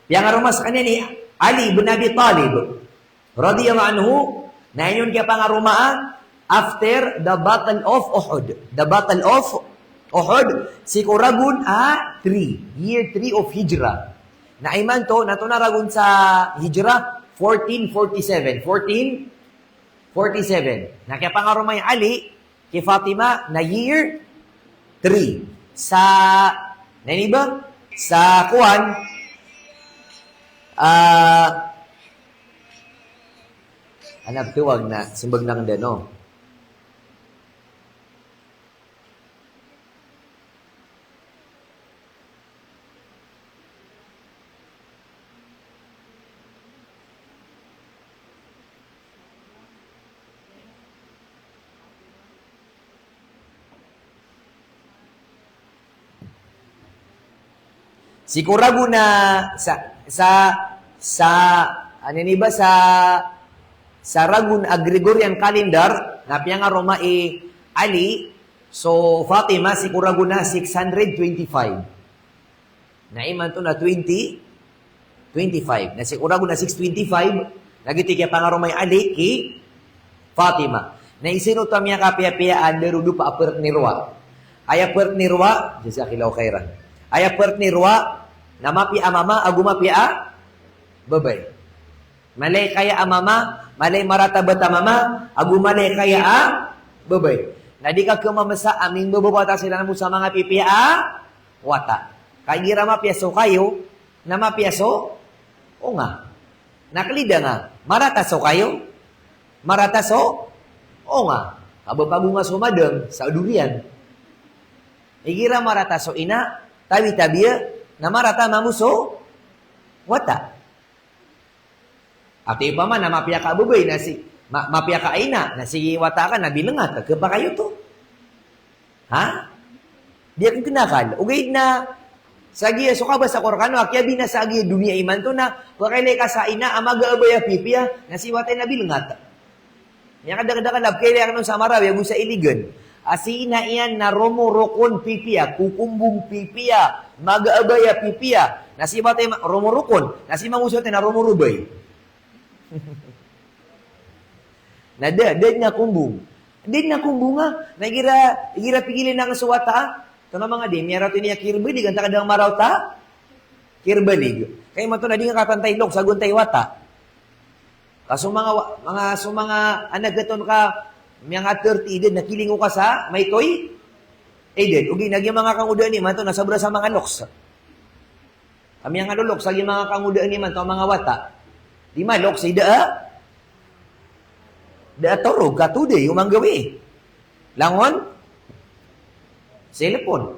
piyangaroma skaniyan i Ali bin Abi Talib radiyallahu anhu, na ino niyan kiyapangaromaa after the Battle of Uhud. The Battle of Uhud, sii ko ragon a three, year three of Hijrah. Na imanto, na antonaa ragon sa Hijrah, fourteen forty-seven. Fourteen forty-seven. Na kiyapangaroma i Ali ki Fatima na year three. Sa, na ini ba? Sa kowan, ah, anap tawag na, smbag na kanda, no? Sii ko ragon a sa, sa, sa, ano ini ba, sa, sa ragon a Gregorian calendar, na piyangaroma i Ali so Fatima sii ko ragon a six hundred twenty-five. Na imanto na twenty, twenty-five. Na sii ko ragon a six twenty-five, na giyoto i kiyapangaroma i Ali ki Fatima. Na isino oto a miyakapiyapiya a ndarodopa a partner wa? Aya partner wa, jazakillahu khairan. Aya partner wa, na mapiya a mama, ago mapiya a babay. Mala i kaya a mama, mala i maratabat a mama, ago mala i kaya a babay. Na di ka khamamasa a mimbababata siran bo sa manga pipiya a wata. Ka igira mapiya so kayo, na mapiya so onga. Na klida nga, marata so kayo, marata so onga. Ka ba pagonga so madam sa durian. Igira marata so ina, tabi-tabiya, na marata mambo so wata. Ati opama na mapiya ka a babay na si, ma-, mapiya ka a ina, na si wata ka na bilngat, khapakay oto. Ha? Di akn kna akal. Ogaid na, sa giya so kabasa ko rkano, a kiyabinasa a giya doniya imanto na, pakailay ka sa ina a maga a babay a pipiya, na si wata na bilngat. Miyakadakdakl a pkailay akn on sa Marawi ago sa Iligan. A si ina iyan na romorokon pipiya, kokombong pipiya, maga a babay a pipiya. Na si wata i ma-, romorokon, na si mambo so wata na romorobay. Na da, da dn a kombong. Da dn a kombong a, na igira, igira pigilin akn so wata a, tonaa manga di, miyarato ini a kirbalig, antaa ka da nga maraot a kirbalig. Ka imanto na di nga katantay loks ago antay wata. Ka so manga wa-, manga, so manga anak gatoon ka, miyanga thirty edad, na kilingo ka sa maito i edad. Ogaid na giya manga kangodaan imanto na sobra sa manga loks. Ka miyanga loloks a giya manga kangodaan imanto a manga wata. Di ma loks i da a Da a torog ka today o manggawii. Langon cellphone.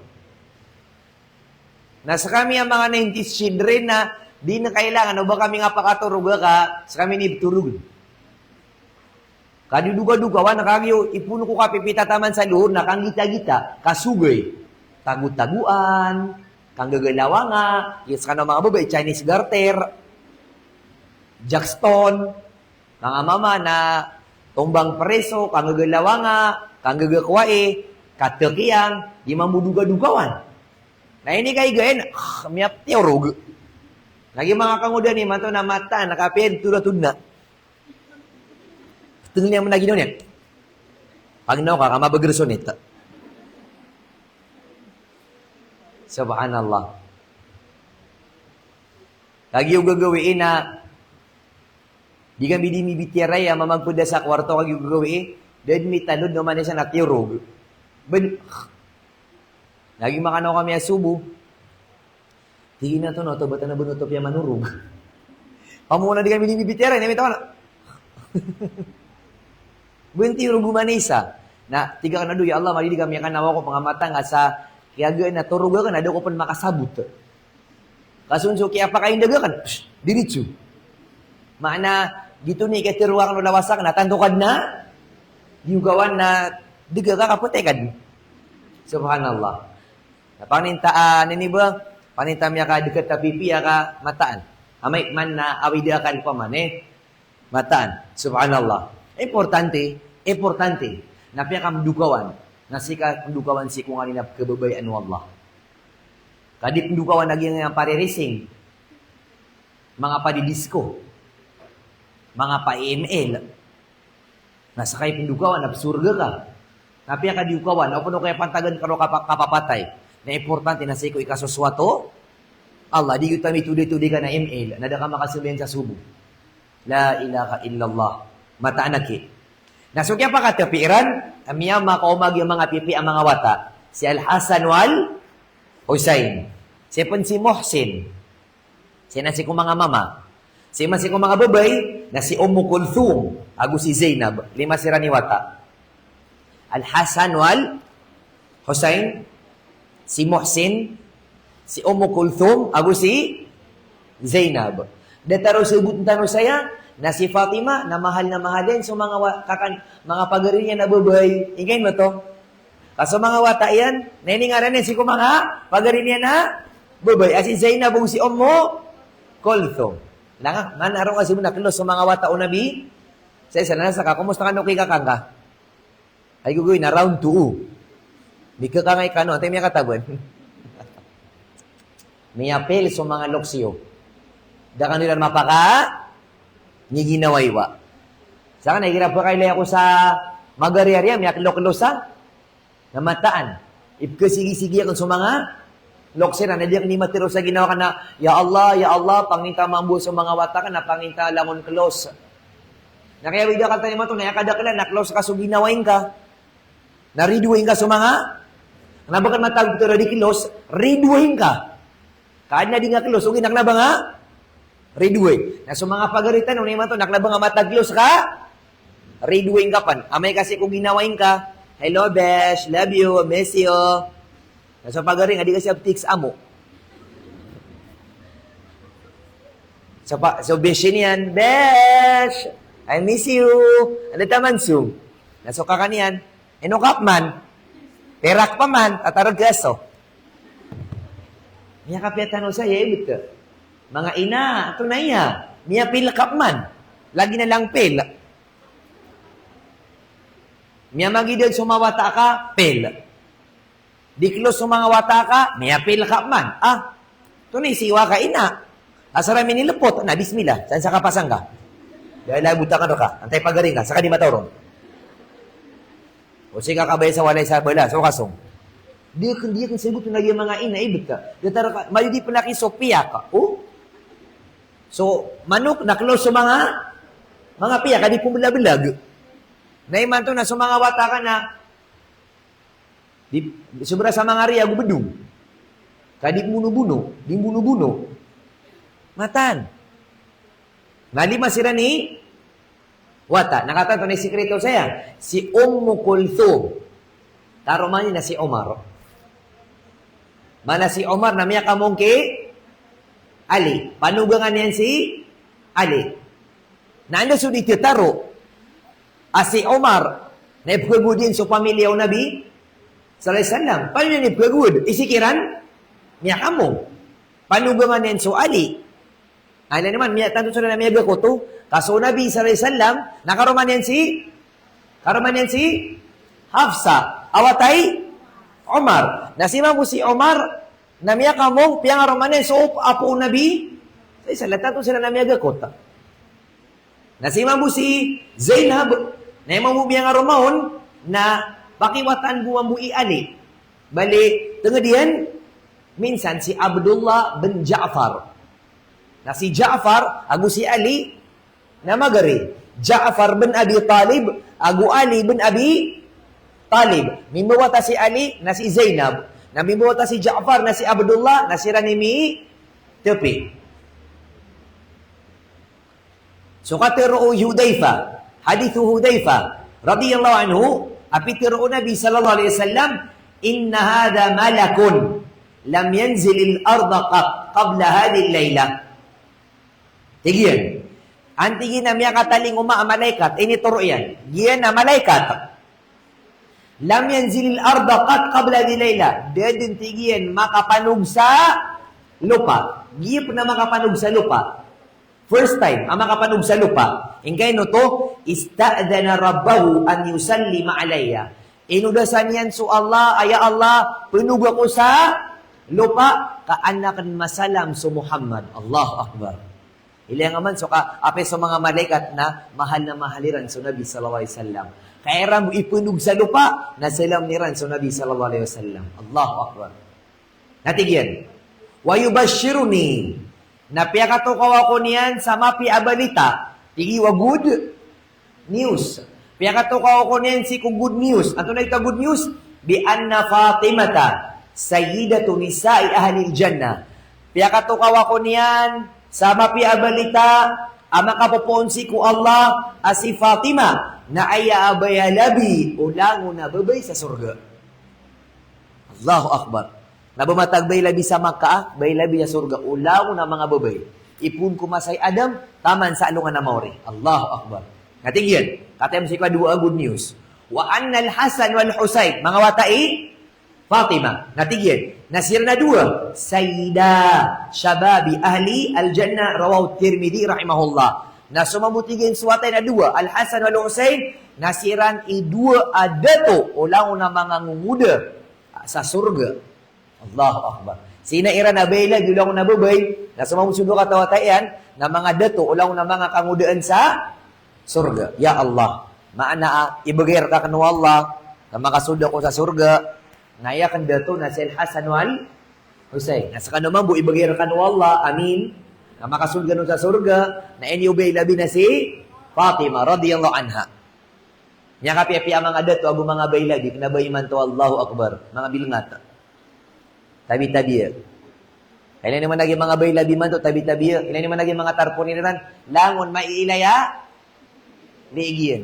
Na skami a manga nineties children na di na kailangan o ba kami nga pakatorog ka, skami ni btorog. Kadidogadogawan, kagiya ipoon ko kapipiya taman sa lohor na kanggitagita, kasogay, tagotagoan, kanggagalawanga, iya skano manga babay, Chinese garter, jackstone, manga mama na tombang preso, kanggagalawanga, kanggagakowai, katekiyang, di mambo dogadogawan. Na ini kaigayan, ah, miyaptiyorog. Lagi manga kangodani, manto na mataan, na kapiya, tuda-tuda. Tengel niyan mena ginawa niyan. Paginaw ka, ka mabeger so nit. Subhanallah. Lagi o gagawii na, di kami di mibitiyarai a mamagpeda sa kwarto, lagi o gagawii, da den mitalod na oman isa na tiyorog. Ben, lagi makanaw kami a sobo. Tig iyan a, "Tono, oto ba tano ben oto piya manorog?" Pamona di kami di mibitiyarai, na mitaw na. Ben tiyorog oman isa. Na tig akn a, "Do, ya Allah, madi di kami akanaw ako pangamatan nga sa kiyagaan a torog akn, na da ako pen makasabot." Ka so, so kiyapakaindag akn, psh, diritso. Maana, giyoto i kiyatero akn o lawas akn, na tanto ka den a, di ogawan na dega ka, kapatay ka den. Subhanallah. Na paninta, ah, nini ba? Paninta miyakadeket a pipiya ka mataan. Amay man na awida ka di paman, eh. Mataan. Subhanallah. Importante, importante. Na piyakamdokawan. Na sii ka mdokawan sii ko nganin a pkhababayaan o Allah. Ka di pndokawan a giyangkaya parirising. Manga padidisko. Manga pa-M L. Na ska i pndokawan na psorga ka. Na piya ka di okawan, o pn o kaya pantagan ka roo kapa-, kapapatay. Na importante na sii ko ikasosoat o Allah, di giyoto a mitodi-todi ka na M L, na da ka makasambayang sa sobo. La ilaha illallah. Mataan aki. Na so kiyapakatapiran, a miyamakaoma giya manga pipiya a manga wata. Si Al-Hasan wal Husain. Si pn si Muhsin. Sii na sii ko manga mama. Sii man sii ko manga babay, na si Ummu Kulthum, ago si Zainab. Lima siran i wata. Al-Hasan wal Husain, si Muhsin, si Ummu Kulthum, ago si Zainab. Datar o sabotn tano saya, na si Fatima, na mahal na mahal iyan so manga wa-, kakan, manga pagari niyan a babay. Ingkaino oto? Ka so manga wata iyan, na iningaran iyan sii ko manga pagari niyan a babay, a si Zainab ago si Ummu Kulthum. Langa, man a roo nga sabotn a close so manga wata o Nabi. Sa isa na sa ka, komosta kano ki kakan ka? Ay gogoi na round two. Di ka kangay kano, antaa i miyakataban. Miyapil so manga loks iyo. Da kano iran mapaka, niginawai wa. Saka na igira pakailay ako sa magari-ari a miyakloklosang. Na mataan. Ipkasigisigi akn so manga loks iran, na di akn di matero sa ginawa akn na, "Ya Allah, ya Allah, panginta mambo so manga wata akn, na panginta langon klos." Na kaya wida ka tani mato, na aya kadaklan, na klos ka so ginawa ingka. Na ridoay ingka so manga, na ba ka matag tero di klos, ridoay ingka. Ka adn a di nga klos, ogaid na kna ba nga ridoay. Na so manga pagari tano, na imanto, na kna ba nga matag klos ka, ridoay ingka pn. Amay ka sii ko ginawa ingka, "Hello, besh. Love you. Miss you." Na so pagari nga di ka siya text amo. So pa, so besh iyan, "Besh, I miss you." Anda taman so? Na so kaka niyan, "Ino ka pman? Perak pman, tatarog ka so." Miyakapiya tano saya, ibet ka. Manga ina, oto na iya. Miyapil ka pman. Lagi na lang pil. Miyamagidad so manga wata ka, pil. Di klos so manga wata ka, miyapil ka pman. Ah, oto na i siwa ka ina. Asar a minilepot, na bismillah. San sa kapasang ka? Da a lagot akn rka. Antaa i pagari ngka, saka di mataw ron. O sii ka kabaya sa walay sa bala, so kasong. Di akn, di akn sabot na giya manga ina, ibet ka. Datar ka, mayo di pn aki so piyak. O? So manok na klos so manga, manga piyak, ka di pmbelabelag. Na imanto na so manga wata ka na, di, sobra sa manga riya ago bedong. Ka di mbonobono, di mbonobono. Mataan. Na lima siran i Wata, na katawan oto na i sikreto saya. Si Ummu Kulthum. Karoma niyan na si Umar. Mana si Umar na miyakamong ki Ali. Panogangan iyan si Ali. Na anda so di tiyataro a si Umar na ipkhagowad iyan so pamilya o Nabi sallallahu alaihi wasallam. Paano niyan ipkhagowad? Isi kiran miyakamong. Panogangan iyan so Ali. Aya niyan man, miya-, tanto siran a miyagakoto. Ka so Nabi sallallahu alaihi wasallam, na karoma niyan si, karoma niyan si Hafsa, a wata i Umar. Na sii mambo si Umar, na miyakamong, piyangaroma niyan so apo o Nabi sallallahu alaihi wasallam, tanto siran a miyagakoto. Na sii mambo si Zainab, na aya mambo miyangaroma on, na pakiwatan bo mambo i Ali. Bali, tenged iyan, minsan si Abdullah bin Ja'far. Na si Ja'far ago si Ali na magari. Ja'far bin Abi Talib ago Ali bin Abi Talib. Mimbawata si Ali na si Zainab. Na mimbawata si Ja'far na si Abdullah, na siran i mitepi. So katero o Hudhaifa, hadith o Hudhaifa radhiyallahu anhu, a pitero o Nabi sallallahu alaihi wasallam, "Inna hadha malakun lam yanzilil arda qat qabla hadhihi lailah." Tig iyan. Antig iyan a miyakatalingoma a malaikat, initoro iyan. Giya na malaikat. "Lam yanzilil arda qat qabla hadhihi lailah." Da den, tig iyan, makapanog sa lopa. Giya pen a makapanog sa lopa. First time a makapanog sa lopa. Ingkaino oto, "Ista'dhana rabbahu an yusallima alayya." Inodasan iyan so Allah, a ya Allah, panoga ako sa lopa, ka an aken masalam so Muhammad. Allahu Akbar. Ilaya ngka man so ka, apiya so manga malaikat na mahal na mahal iran so Nabi sallallahu alaihi wasallam. Ka iran bo ipandog sa lopa, na salam iran so Nabi sallallahu alaihi wasallam. Allahu Akbar. Na tig iyan, "Wa yubashshiruni." Na piyakatokaw ako niyan sa mapiya a balita. Tig iyan a good news. Piyakatokaw ako niyan sii ko good news. Antonaa i good news? "Bi anna Fatimata sayyidatu nisa'i ahlil jannah." Piyakatokaw ako niyan sa mapiya a balita a makapopoon sii ko Allah a si Fatima na aya a baya labi o langon a babay sa sorga. Allahu Akbar. Na ba matag baya labi sa Makkah, baya labi sa sorga o langon a manga babay. Ipoon ko masa i Adam taman sa alongan a maori. Allahu Akbar. Na tig iyan, katii sii ko dowa a good news. "Wa annal Hasan wal Husayn." Manga wata i Fatima. Na tig iyan, na siran a dowa, "Sayyida shababi ahli al-jannah," rawahu Tirmidhi rahimahullah. Na so mambo, tig iyan, so wata iyan a dowa, Al-Hasan wal Husayn, na siran i dowa a dato o langon a manga ngongoda sa sorga. Allahu Akbar. Sii na iran a baya labi o langon a babay, na so mambo so dowa katawata iyan na manga dato o langon a manga kangodaan sa sorga. Ya Allah, maana a ibegay reka aken o Allah na makasold ako sa sorga, na aya aken dato na si Al-Hasan wal Husayn. Na sekano mambo ibegay reka aken o Allah, amin, na makasold kano sa sorga, na aya niyo baya labi na si Fatima radhiyallahu anha. Miyakapiyapiya a manga dato ago manga baya labi, kena ba imanto, Allahu Akbar, manga bilengat. Tabi-tabiya. Ilay niyo man lagi manga baya labi imanto, tabi-tabiya. Ilay niyo man lagi manga tarpolin iran, langon maiilay a liig iyan.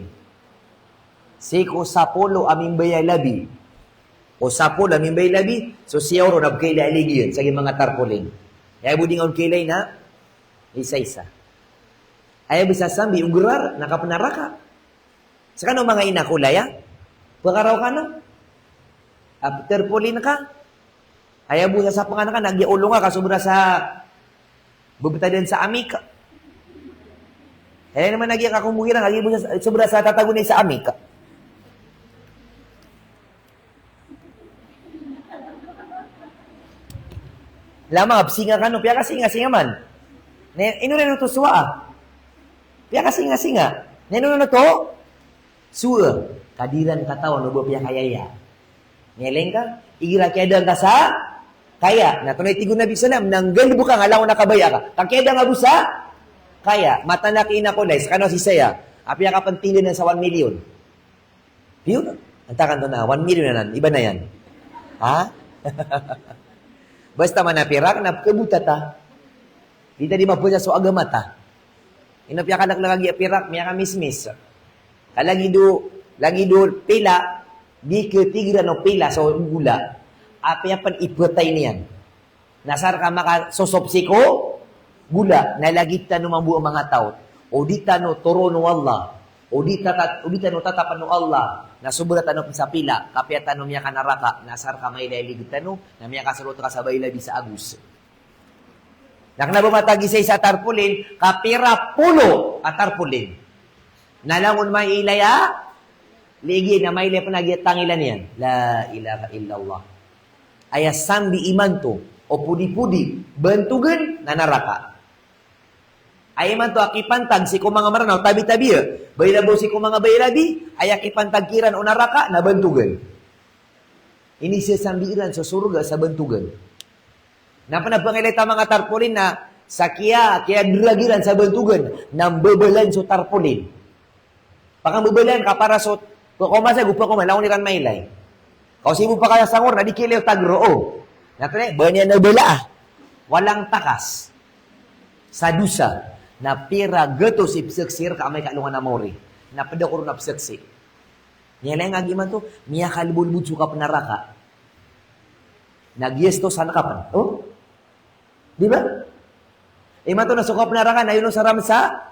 Sii ko sapolo a mimbaya labi. O sapolo a mimbaya labi, so siyaw ron a pekailay a liig iyan sa giyangkai manga tarpolin. Aya bo di ngka on kailay na isa-isa. Aya bo sasambi o gerar na kapenaraka. Sekano manga ina ko laya, pekaraw kano a petarpolin ka. Aya bo sasapengan ka na giya olo ngka ka sobra sa bebetadan sa amik. Aya niyo man lagi a kakombohira ngka, giya bo sa, sobra sa tatago niyan sa amik. Lama, psinga kano, piyakasinga-singa man. Ne, ino ran oto sowa a piyakasinga-singa. Ne, ino ran oto sowa a kadiran katawan o ba piyakayaya. Ngeleng ka, igira kiyada ngka sa kaya. Na tonaa i tig o Nabi sallam, na nggalebek ka langon a kabaya ka. Ka kiyada ngka bo sa kaya, mataan a ki ina ko lay, sekano a sisaya a piyakapenting den sa one million. Piyo? Antaa kanto na one million anan, iba na iyan. Ha? Basta man a pirak na pekebota ta. Di ta di mabasa so agama ta. Ino piyakaleklek a giya pirak, miyakamismis. Ka lagid o, lagid o pila, di katigiran o pila so gola. Apiya pn ipatay niyan. Na asar ka makasosop sii ko gola, na lagid tano mambo a manga taw. O di tano toron o Allah. O di tata-, o di tano tatapn o Allah. Na sobra tano pn sa pila, kapiya tano miyakanaraka, na asar ka mailay a ligid tano, na miyakasolot ka sa bailabi sa agos. Na kna ba matag isa-isa a tarpaulin, ka pira polo a tarpaulin. Na langon mailay a ligid na mailay pn a giya tangilan iyan. La ilaha illallah. Aya sambi imanto o podi-podi, bantogan, na naraka. Aya imanto a kipantag sii ko manga Mranaw, tabi-tabi, bailabaw sii ko manga bailabi, aya kipantag kiran o naraka, na bantogan. Inisasambi iran so sorga sa bantogan. Na pn a pangilay ta manga tarpaulin na sa kiya, kiyadrag iran sa bantogan, na mbabalan so tarpaulin. Pakambabalan ka para so, pkaoma sa go pkaoma, langon iran mailay. Ka o sii bo pakasangor na di kiilay o tagro, o. Na pn, ba niyan na bala, a. Walang takas. Sa dosa. Na pira gatos i pzaksi rka amay ka alongan a maori. Na pd ako ron a pzaksi. Miyailay nga giya imanto, miyakalbolbod so kapnaraka. Na giya sii to san ka pn. O? Di ba? Imanto na so kapnaraka na inosar ami sa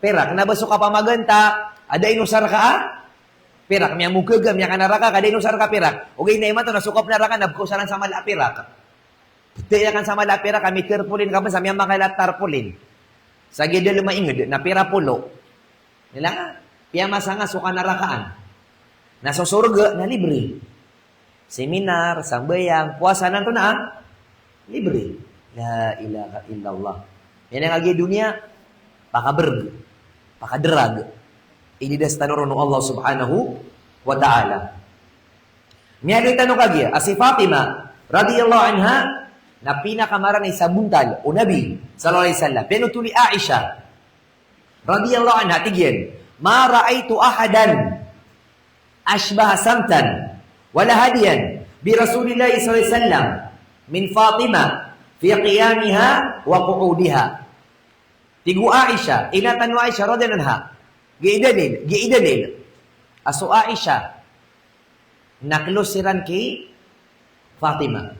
pirak. Kna ba so kapamaganta, a da inosar ka a pirak. Miyamogaga, miyakanaraka, ka da inosar ka a pirak. Ogaid na imanto na so kapnaraka na pkhaosaran sa mala a pirak. Pd aya kan sa mala a pirak, a mitarpaulin ka pn sa miyamakaila a tarpaulin. Sa giya dalm a ingd, na pira polo. Nila nga, piyamasanga so kanarakaan. Na so sorga, na libre. Seminar, sambayang, powasa, antonaa, libre. La ilaha illallah. Aya nga giya doniya, pakabrg, pakadrag. Inidas tano ron o Allah subhanahu wa ta'ala. Miyaaloy tano kagiya, a si Fatima, radiyallahu anha, na pinakamarani sa bontal o Nabi, sallallahu alaihi wasallam. Piyanothol i Aisha, radiyallahu anha, tig iyan, "Ma ra'aitu ahadan ashbaha samtan wala hadiyan bi Rasulillahi sallallahu alaihi wasallam min Fatima fi qiyamiha wa qu'udiha." Tig o Aisha, ina tano a Aisha, radiyallahu anha. Giya i dalil, giya i dalil. A so Aisha, na close siran ki Fatima.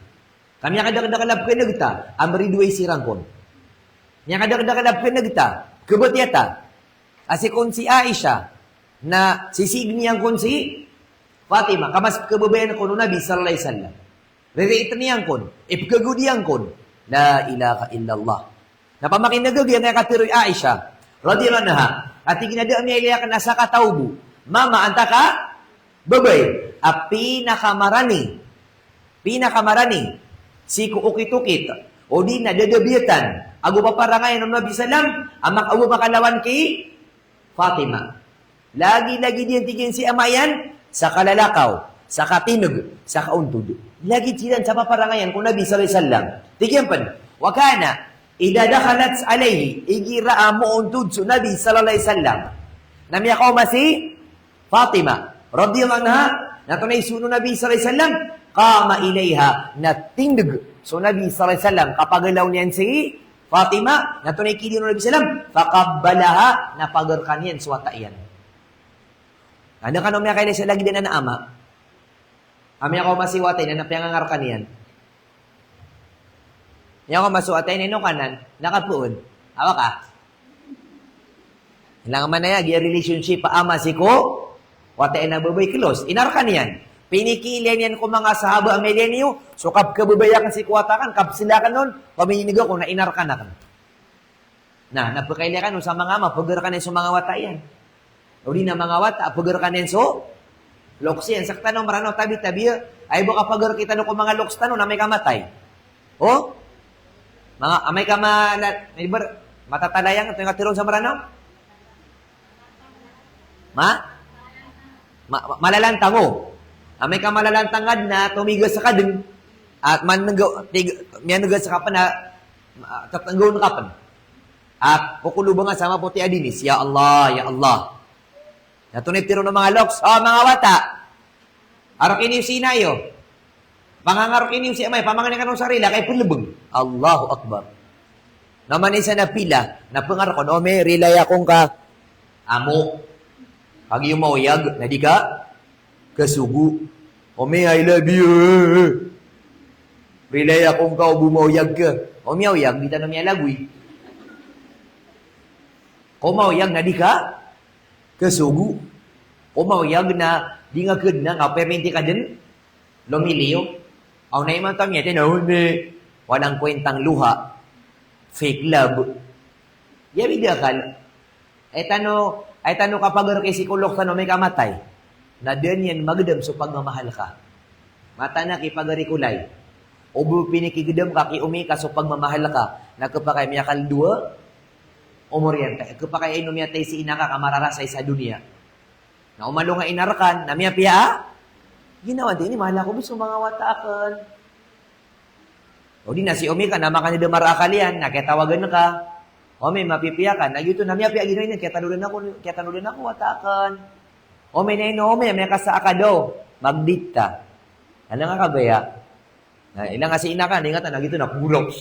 Ka miyakadakdakl a pkhan'g ta, a mridoay siran kon. Miyakadakdakl a pkhan'g ta, khabatiya ta. A sii kon si Aisha, na sisii niyan kon si Fatima, ka mas pkhababayaan kon o Nabi sallallahu alaihi wasallam. Ririitn iyan kon, ipkhagod iyan kon. La ilaha illallah. Na pamakin'g a giya katharo i Aisha, radiyallahu anha, a tig iyan a da a miyailay akn a sakataw bo, mama antaa ka babay, a pinakamarani, pinakamarani sii ko okit-okit, odi na dadabiyatan ago paparangayan o Nabi sallam, a mak-, ago makalawan ki Fatima. Lagid-lagid iyan, tig iyan, si ama iyan sa kalalakaw, sa katin'g, sa kaontod. Lagid siran sa paparangayan ko Nabi sallallahu alaihi wasallam. Tig iyan pn, wa kana idha dakhalat alayhi, igira a moontod so Nabi sallallahu alaihi wasallam, na miyakaoma si Fatima radiyallahu anha, na antonaa i soon o Nabi sallallahu alaihi wasallam, qama ilayha, na tindg so Nabi sallallahu alaihi wasallam, kapagalaw niyan si Fatima, na antonaa i kidiya o Nabi sallam, faqabbalaha, na pagrkan iyan so wata iyan. Na da kano miyakailay sa lagid anan a ama a miyakaoma si wata iyan, na piyangangarkan iyan. Miyakaoma so wata iyan, ino kanan, na kapoon. Awa ka. Ilang man aya, giya relationship a ama sii ko wata iyan a babay, close. Inarkan iyan. Pinikiilay niyan ko manga sahaba a miyailay niyo, so kapkhababaya akn sii ko wata akn, kapsila akn on, paminin'g ako na inarkan akn. Na, na pkailay kano sa manga ama, pagrkan iyan so manga wata iyan. Odi na manga wata, pagrkan iyan so loks iyan. Sktano Mranaw, tabi-tabi, aya bo kapagr kitano ko manga loks tano na amay ka matay. O? Manga, amay ka ma-, na, ibar-, matatalayang, antonaa i katharo on sa Mranaw? Ma? Ma-, ma-, malalantang, o. Amay ka malalantang ka dn na tomigas ka dn. At man'g, tig-, miyan'gas ka pn a, ma-, tatnggawn ka pn. At kokolobanga sa mapoti a dinis, "Ya Allah, ya Allah." Na antonaa i pitharo o manga loks, o manga wata, araki niyo si ina iyo. Pangangaraki niyo si ama iyo, pamangnin kano sa rila, ka ipnlbng. Allahu Akbar. Na man isa na pila, na pangarako, o, mi-rila ako ngka. Amo. Kagiya maoyag na di ka kasogo. Omi, I love you. Rilai ako ngka o bo maoyag ka. Omi, aoyag, di tano miyalagoy. Ko maoyag na di ka kasogo. Ko maoyag na di nga kdna, nga perminti ka dn lomiliyo. Aw na imanto a miyatay na, "Hindi. Walang kwentang luha. Fake love." Iya bida akal. Ay tano, ay tano kapagar ki sikolok tano amay ka matay. Na da niyan magdam so pagmamahal ka. Mataan a ki pagar i kolay. O bo pinikigdam ka ki omi ka so pagmamahal ka. Na khapakay miyakaldowa omor iyan. Khapakay ino miyatay si ina ka ka mararasay sa doniya. Na o malo nga ina rkan, na miyapiya a ginawa, "Antonaa ini, mahal ako bo so manga wata akn." O di na si omi ka na makanidamar a akal iyan, na kiyatawagan ka. "Omi, mapipiya ka?" Na giyoto na miyapiya a ginawa niyan, "Kiyatanodan ako, kiyatanodan ako wata akn." "Omi, na ino, omi, miyakasa a ka daw. Mag-date ta." Ano nga kabaya? Na ilang a si ina ka, na ingatan a giyoto na kogorok.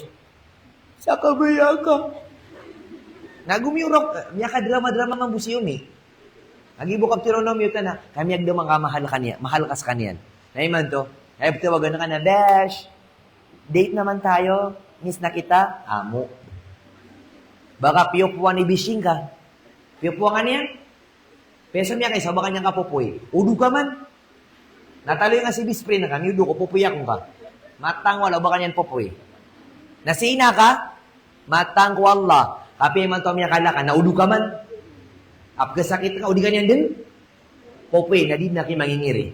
"Sa kabaya ka." Na gomiyorok, miyakadrama-drama mambo si omi. Lagid bo kapthiroon o omi oto na, "Kami agdam a ka mahal ka niyan, mahal ka skaniyan." Na imanto, na iptawagan ka na, "Besh, date naman tayo. Miss na kita." Amo. Baka piyopowan i bishing ka. Piyopowan ka niyan. Piyasa miyakaisa, o ba ka niyan kapopoy. Odo ka man. Na taloy nga si best friend ka, miyodo ko, popoy ako ngka. Matang wala, o ba ka niyan popoy. Na si ina ka, matang ko Allah. Kapiya imanto a miyakala ka, na odo ka man. A pkhasakit ka, o di ka niyan dn popoy, na di dn aki mangingiri.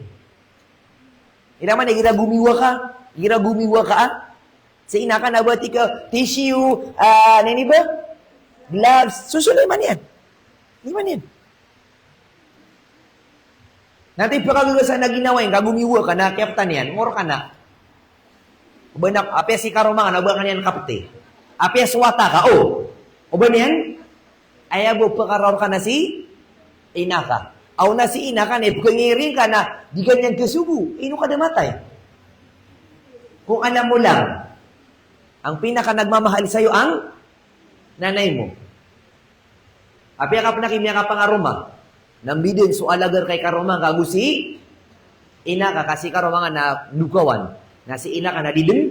Ira man, igira gomiwa ka, igira gomiwa ka, a? Si ina ka na ba tig ka, tissue, ah, na ini ba? Gloves, sosolay man iyan. Ini man iyan. Na tig pkhagagasan a ginawa iyan, ka gomiwa ka na kiyaptan iyan, mor ka na. O ba na, apiya si karoma nga na, o ba ka niyan kapti. Apiya so wata ka, o. O ba niyan? Aya bo pkharaor ka na si ina ka. Aw na si ina ka na, ipkhangiring ka na, di ka niyan kasogo. Ino ka da matay? Kung alam mo lang, ang pinakanagmamahal sa'yo ang nanay mo. Apiya ka pn aki miyakapangaroma, na mbidn so alagar kay karoma ngka ago si ina ka, ka si karoma nga na dokawan. Na si ina ka na di dn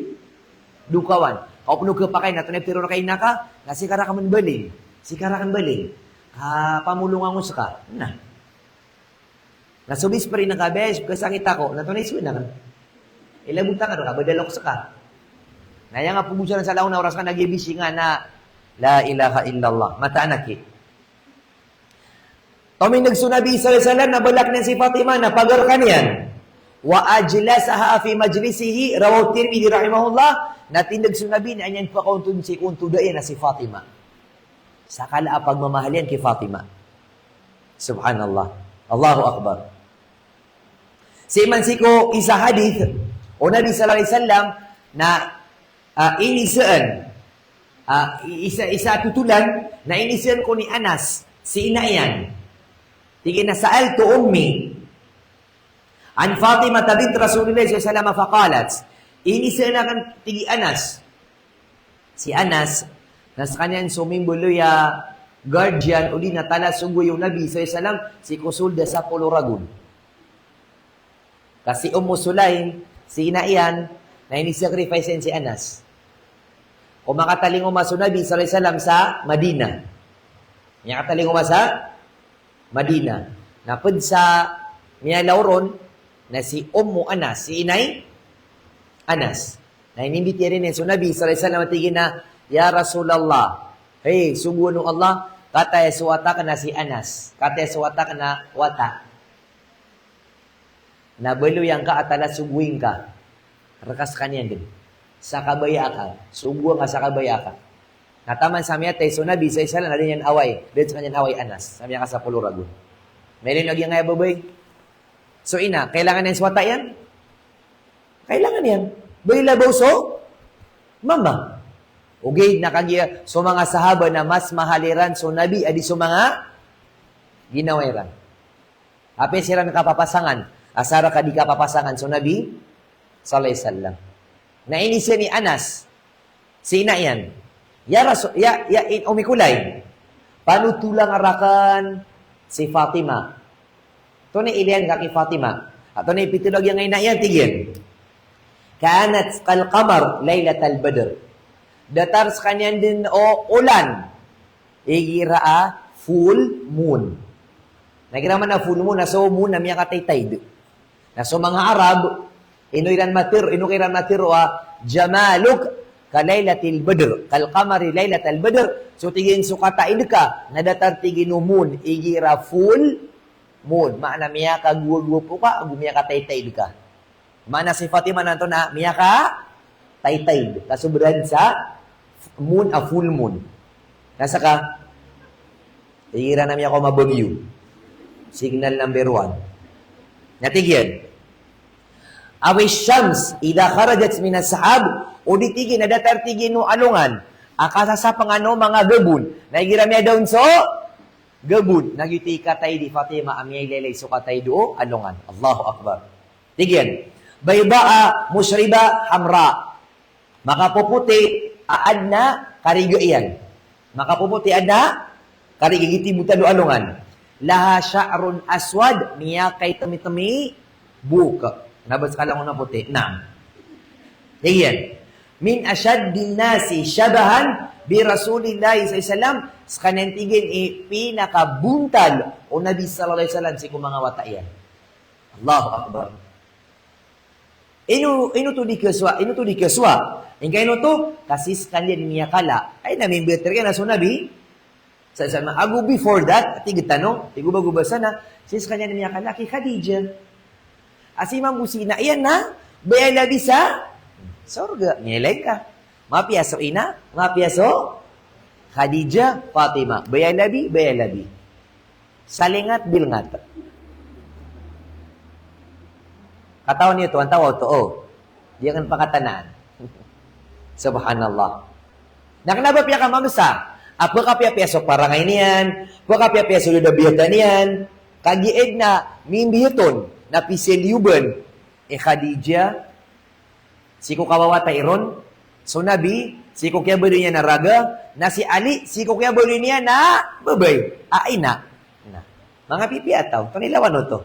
dokawan. Ka o pn o khapakay na tonaa i ptharoon ka ina ka, na sii ka rakn mbaling. Sii ka rakn mbaling. Kapamolong angka ska. Na. Na so best friend ka, "Besh, pkhasakit ako." Na tonaa i sowaan akn? Ilabot akn rka, ba dalok ska. Na aya nga pgosaran sa langon a oras ka na giya bishing ka na, la ilaha illallah. Mataan aki. Tomindg so Nabi sallallahu alaihi wasallam na balak niyan si Fatima na pagar ka niyan. Wa ajlasaha fi majlisihi, rawahu Tirmidhi rahimahullah, na tindg so Nabi na aya niyan pakaontod sii ko ontoda iyan na si Fatima. Sa kala a pagmamahal iyan ki Fatima. Subhanallah. Allahu Akbar. Sii man sii ko isa hadith o Nabi sallallahu alaihi wasallam na, ah, inisaan, ah, i-, isa, isa a totolan na inisaan ko ni Anas, si ina iyan. Tig iyan a, "Sa'altu ummi an Fatimah bint Rasulillah sallallahu alaihi wasallam faqalat." Inisaan akn, tig i Anas, si Anas, na skaniyan so mimbaloy a guardian odi na talasogoi o Nabi sallallahu alaihi wasallam sii ko sold a sapolo ragon. Ka si Ummu Sulaim, si ina iyan, na ini-sacrifice iyan si Anas ko makatalingoma so Nabi sallallahu alaihi wasallam sa Madinah. Miyakatalingoma sa Madinah. Na pd sa miyalaw ron na si Ummu Anas, si ina i Anas. Na inimbitiyarai niyan so Nabi sallallahu alaihi wasallam, tig iyan a, "Ya Rasulullah, hay sogoan o Allah, kataya so wata akn a si Anas, kataya so wata akn a wata." Na baloy angka a talasogoi ngka. Rka skaniyan dn. Sa kabaya aka. Sogoa ngka sa kabaya aka. Na taman sa miyatay so Nabi sallallahu alaihi wasallam, na da niyan awai. Da skaniyan awai Anas. Sa miyakasapolo ragon. Mailay niyo a giyangkaya babay. So ina, kailangan iyan so wata iyan? Kailangan iyan. Ba i labaw so mama. Ogaid na kagiya so manga sahaba na mas mahal iran so Nabi a di so manga ginawa iran. Apiya siran kapapasangan, asar ka di kapapasangan so Nabi sallallahu alaihi wasallam. Na inisaan i Anas, si ina iyan, "Ya Rasul, ya, ya in-, Ummi Kulay, panotola nga rakn si Fatima." Antonaa i ilaya niyan ki Fatima? Antonaa i pitero a giyangkaya ina iyan? Tig iyan, "Kanat kal qamar lailatal badr." Datar skaniyan den o olan igira a full moon. Na igira man a full moon, na so moon na miyakataytayd. Na so manga Arab, ino iran matero, ino kiran matero a, "Jamaluk ka lailatil badr, kal qamari lailatal badr." So tig iyan so katayd ka, na datar tig iyan o moon igira full moon. Maana miyakagowagowap ka ago miyakataytayd ka. Maana si Fatima na antonaa, miyakataytayd. Kasobra sa moon a full moon. Na saka, igira na miyakaoma a bagyo. Signal number one. Na tig iyan, "Awi shams idha kharajat minas sahab." O di tig iyan a datar tig iyan o alongan a kasasapengan o manga gabon. Na igira miyadaon so gabon, na giyoto i katayd i Fatima a miyailay-ilay so katayd o alongan. Allahu Akbar. Tig iyan, "Bayda'a mushriba hamra." Makapopoti a adn a kariga iyan. Makapopoti a adn a kariga, giyoto i botad o alongan. "Laha sha'run aswad", miyakaitem-item i bok. Na ba skala on a poti? Na. Tig iyan, "Min ashaddin nasi shabahan bi Rasulillahi sallallahu alaihi wasallam." Skaniyan tig iyan i pinakabontal o Nabi sallallahu alaihi wasallam sii ko manga wata iyan. Allahu Akbar. Ino, ino oto di kasowa, ino oto di kasowa. Ingka ino oto, ka sii skaniyan miyakala. Ay na, mimbeter ka na so Nabi. Sa, sa, ago before that, tig tano, tig o ba go ba sana, sii skaniyan miyakala ki Khadijah. A sii mambo si ina iyan na, baya labi sa sorga, miyailay ka. Mapiya so ina, mapiya so Khadijah, Fatima. Baya labi, baya labi. Salingat bilngat. Katawan iyo oto, antaa oto, o. Di akn pakatanaan. Subhanallah. Na kna ba piyakamamsa a pkapiyapiya so parangay niyan, pkapiyapiya so dadabiyatan iyan, kagiya adn a mimbiyat on na pisaliyoban i Khadijah, sii ko kawawatay ron so Nabi, sii ko kiyabaloy niyan a raga, na si Ali, sii ko kiyabaloy niyan a babay, a ina. Na, manga pipiya a taw, antonaa i lawan oto?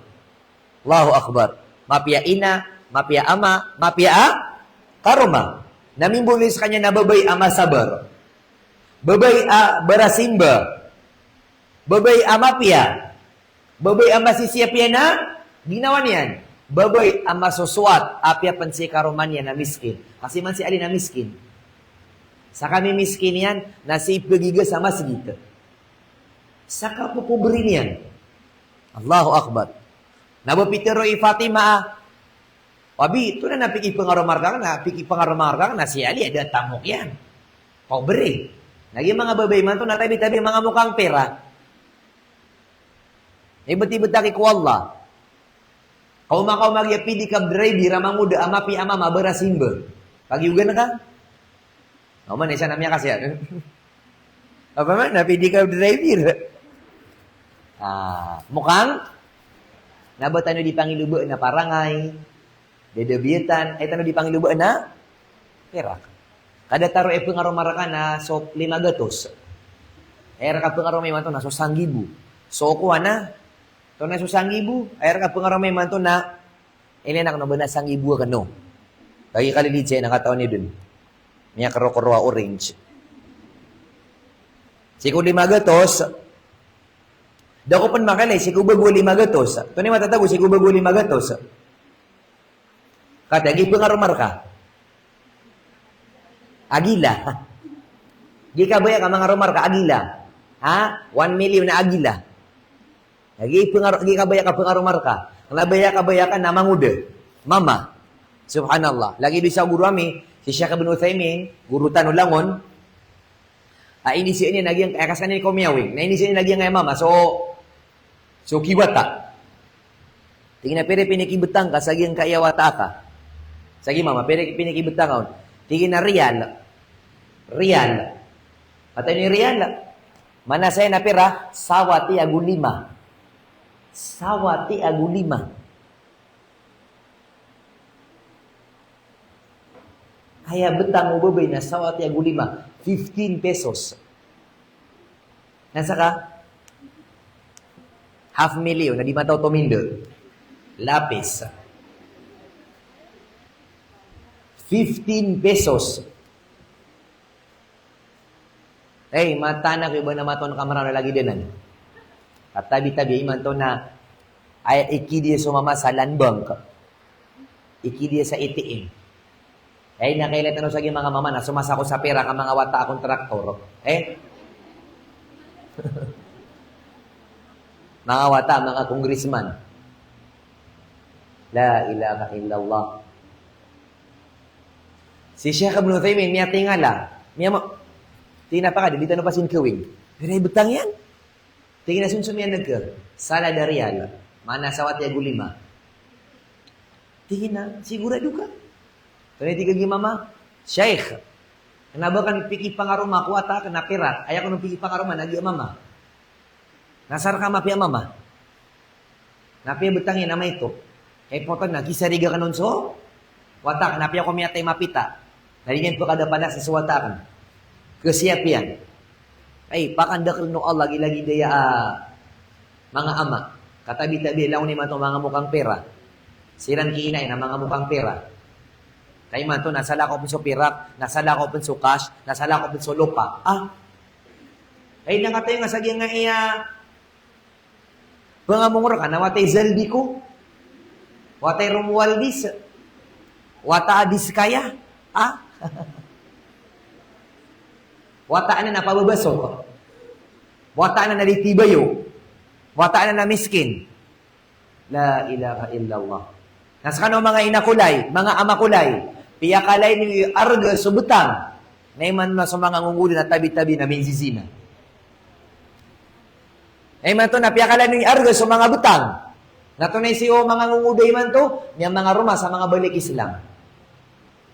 Allahu Akbar. Mapiya ina, mapiya ama, mapiya a karoma. Na mimbaloy skaniyan a babay a masabar. Babay a barasimba. Babay a mapiya. Babay a masisiyap iyan a ginawa niyan. Babay a masosowat, apiya pn si karoma niyan a miskin. Ka sii man si Ali na miskin. Sa kamimiskin iyan, na sii pgiga sa masgit. Sa kapopobri niyan. Allahu Akbar. Na ba pitero i Fatima a, "Abi, antonaa i pikipangaroma rka, na pikipangaroma rka na si Ali a da a tamok iyan. Pobre." Na giya manga babay imanto na tabi-tabi a manga mokang pera. Ibet-ibet aki ko Allah. Kaoma-kaoma giya pidi cab driver a mangoda a mapiya a mama a barasimba. Pagiyogan ka? Oman, isa na miyakasiya. Apa man, na pidi cab driver. Ah, mokang? Na ba tano di pangiloba na parangay, dadabiyatan, ay tano di pangiloba na perak. Ka datar o ipangaroma rka na so lima gatos. Ay rka pangaroma imanto na so sanggibo. So kowan a, antonaa so sanggibo? Ay rka pangaroma imanto na, ilay na kano ba na sanggibo kano. Lagi kalilid saya na katawan iyo dn. Miyakarokoro a orange. Sii ko lima gatos. Da ko pn makailay, sii ko bago a lima gatos. Antonaa i matatago sii ko bago a lima gatos? Katii, giya ipangaroma rka a gila. Giya kabaya ka mangaroma rka a gila. Ha? One million na a gila. Giya ipangar-, giya kabaya ka pangaroma rka. Kna ba aya kabaya ka na mangoda. Mama. Subhanallah. Lagid o isa a goro ami, si Sheikh Ibn Uthaymin, goro tano langon. A, inizaan iyan a giyangkaya, ka skaniyan i komiyawing. Na inizaan iyan a giyangkaya mama, so, so kiwata. Tig iyan a pira i pinikibtang ka sa giyangkaya wata aka. Sa giya mama, pira i pinikibtang ka on? Tig iyan a riyal. Riyal. Katii niyo riyal? Manasaya na pira? Sawa ti ago lima. Sawa ti ago lima. Aya btang o babay na sawa ti ago lima, fifteen pesos. Na saka, Half million, na di matao tomindo. Lapis. Fifteen pesos. Hey, mataan ako i ba na maton ka Mranaw lagid anan. Katabi-tabi imanto na aya ikidiya so mama sa land bank. Ikidiya sa A T M. Ay, na kailay tano sa giya manga mama na somasa ko sa pera ka manga wata a kontraktor. Eh? Manga wata, manga congressman. La ilaha illallah. Si Sheikh Ibn Uthaymin, miyatingala. Miyama-, tig iyan a pakadi, di tano pasin kawing. Pero ay betang iyan. Tig iyan a sonson miyaneg ka, salad a riyal, maana sa wata i ago lima. Tig iyan a, sigurado ka? Tonaa i tig a giya mama, Sheikh, kena ba aken pikipangaroma ko wata aken a pirak, aya aken pikipangaroma na giya mama. Na asar ka mapiya mama. Na apiya betang iyan a maito. Kay potan na kisariga ka non so wata aken, na apiya ko miyatay mapita. Na di niyan pekadapanas so wata aken. Kesiya piyan. Ay, pakandakel o Allah, lagilagid aya a manga ama. Katabi-tabi, langon imanto manga mokang pera. Siran ki ina iyan a manga mokang pera. Kay imanto na salakaw pen so pirak, na salakaw pen so cash, na salakaw pen so lopa. Ah. Ay, na kataya nga sa giya nga iya pengamong reka na wata i Zaldy ko, wata i Romualdez, wata a Diskaya, ah? Wata anan a pababasok, wata anan a di tibayo, wata anan a miskin. La ilaha illallah. Na sekano manga ina ko lay, manga ama ko lay, piyakalay niyo i arga so betang. Na imanto na so manga ngongoda na tabi-tabi na minzizina. Na imanto na piyakalay niyo i arga so manga betang. Na tonaa i siyo manga ngongoda imanto, miyamangaroma sa manga balik Islam.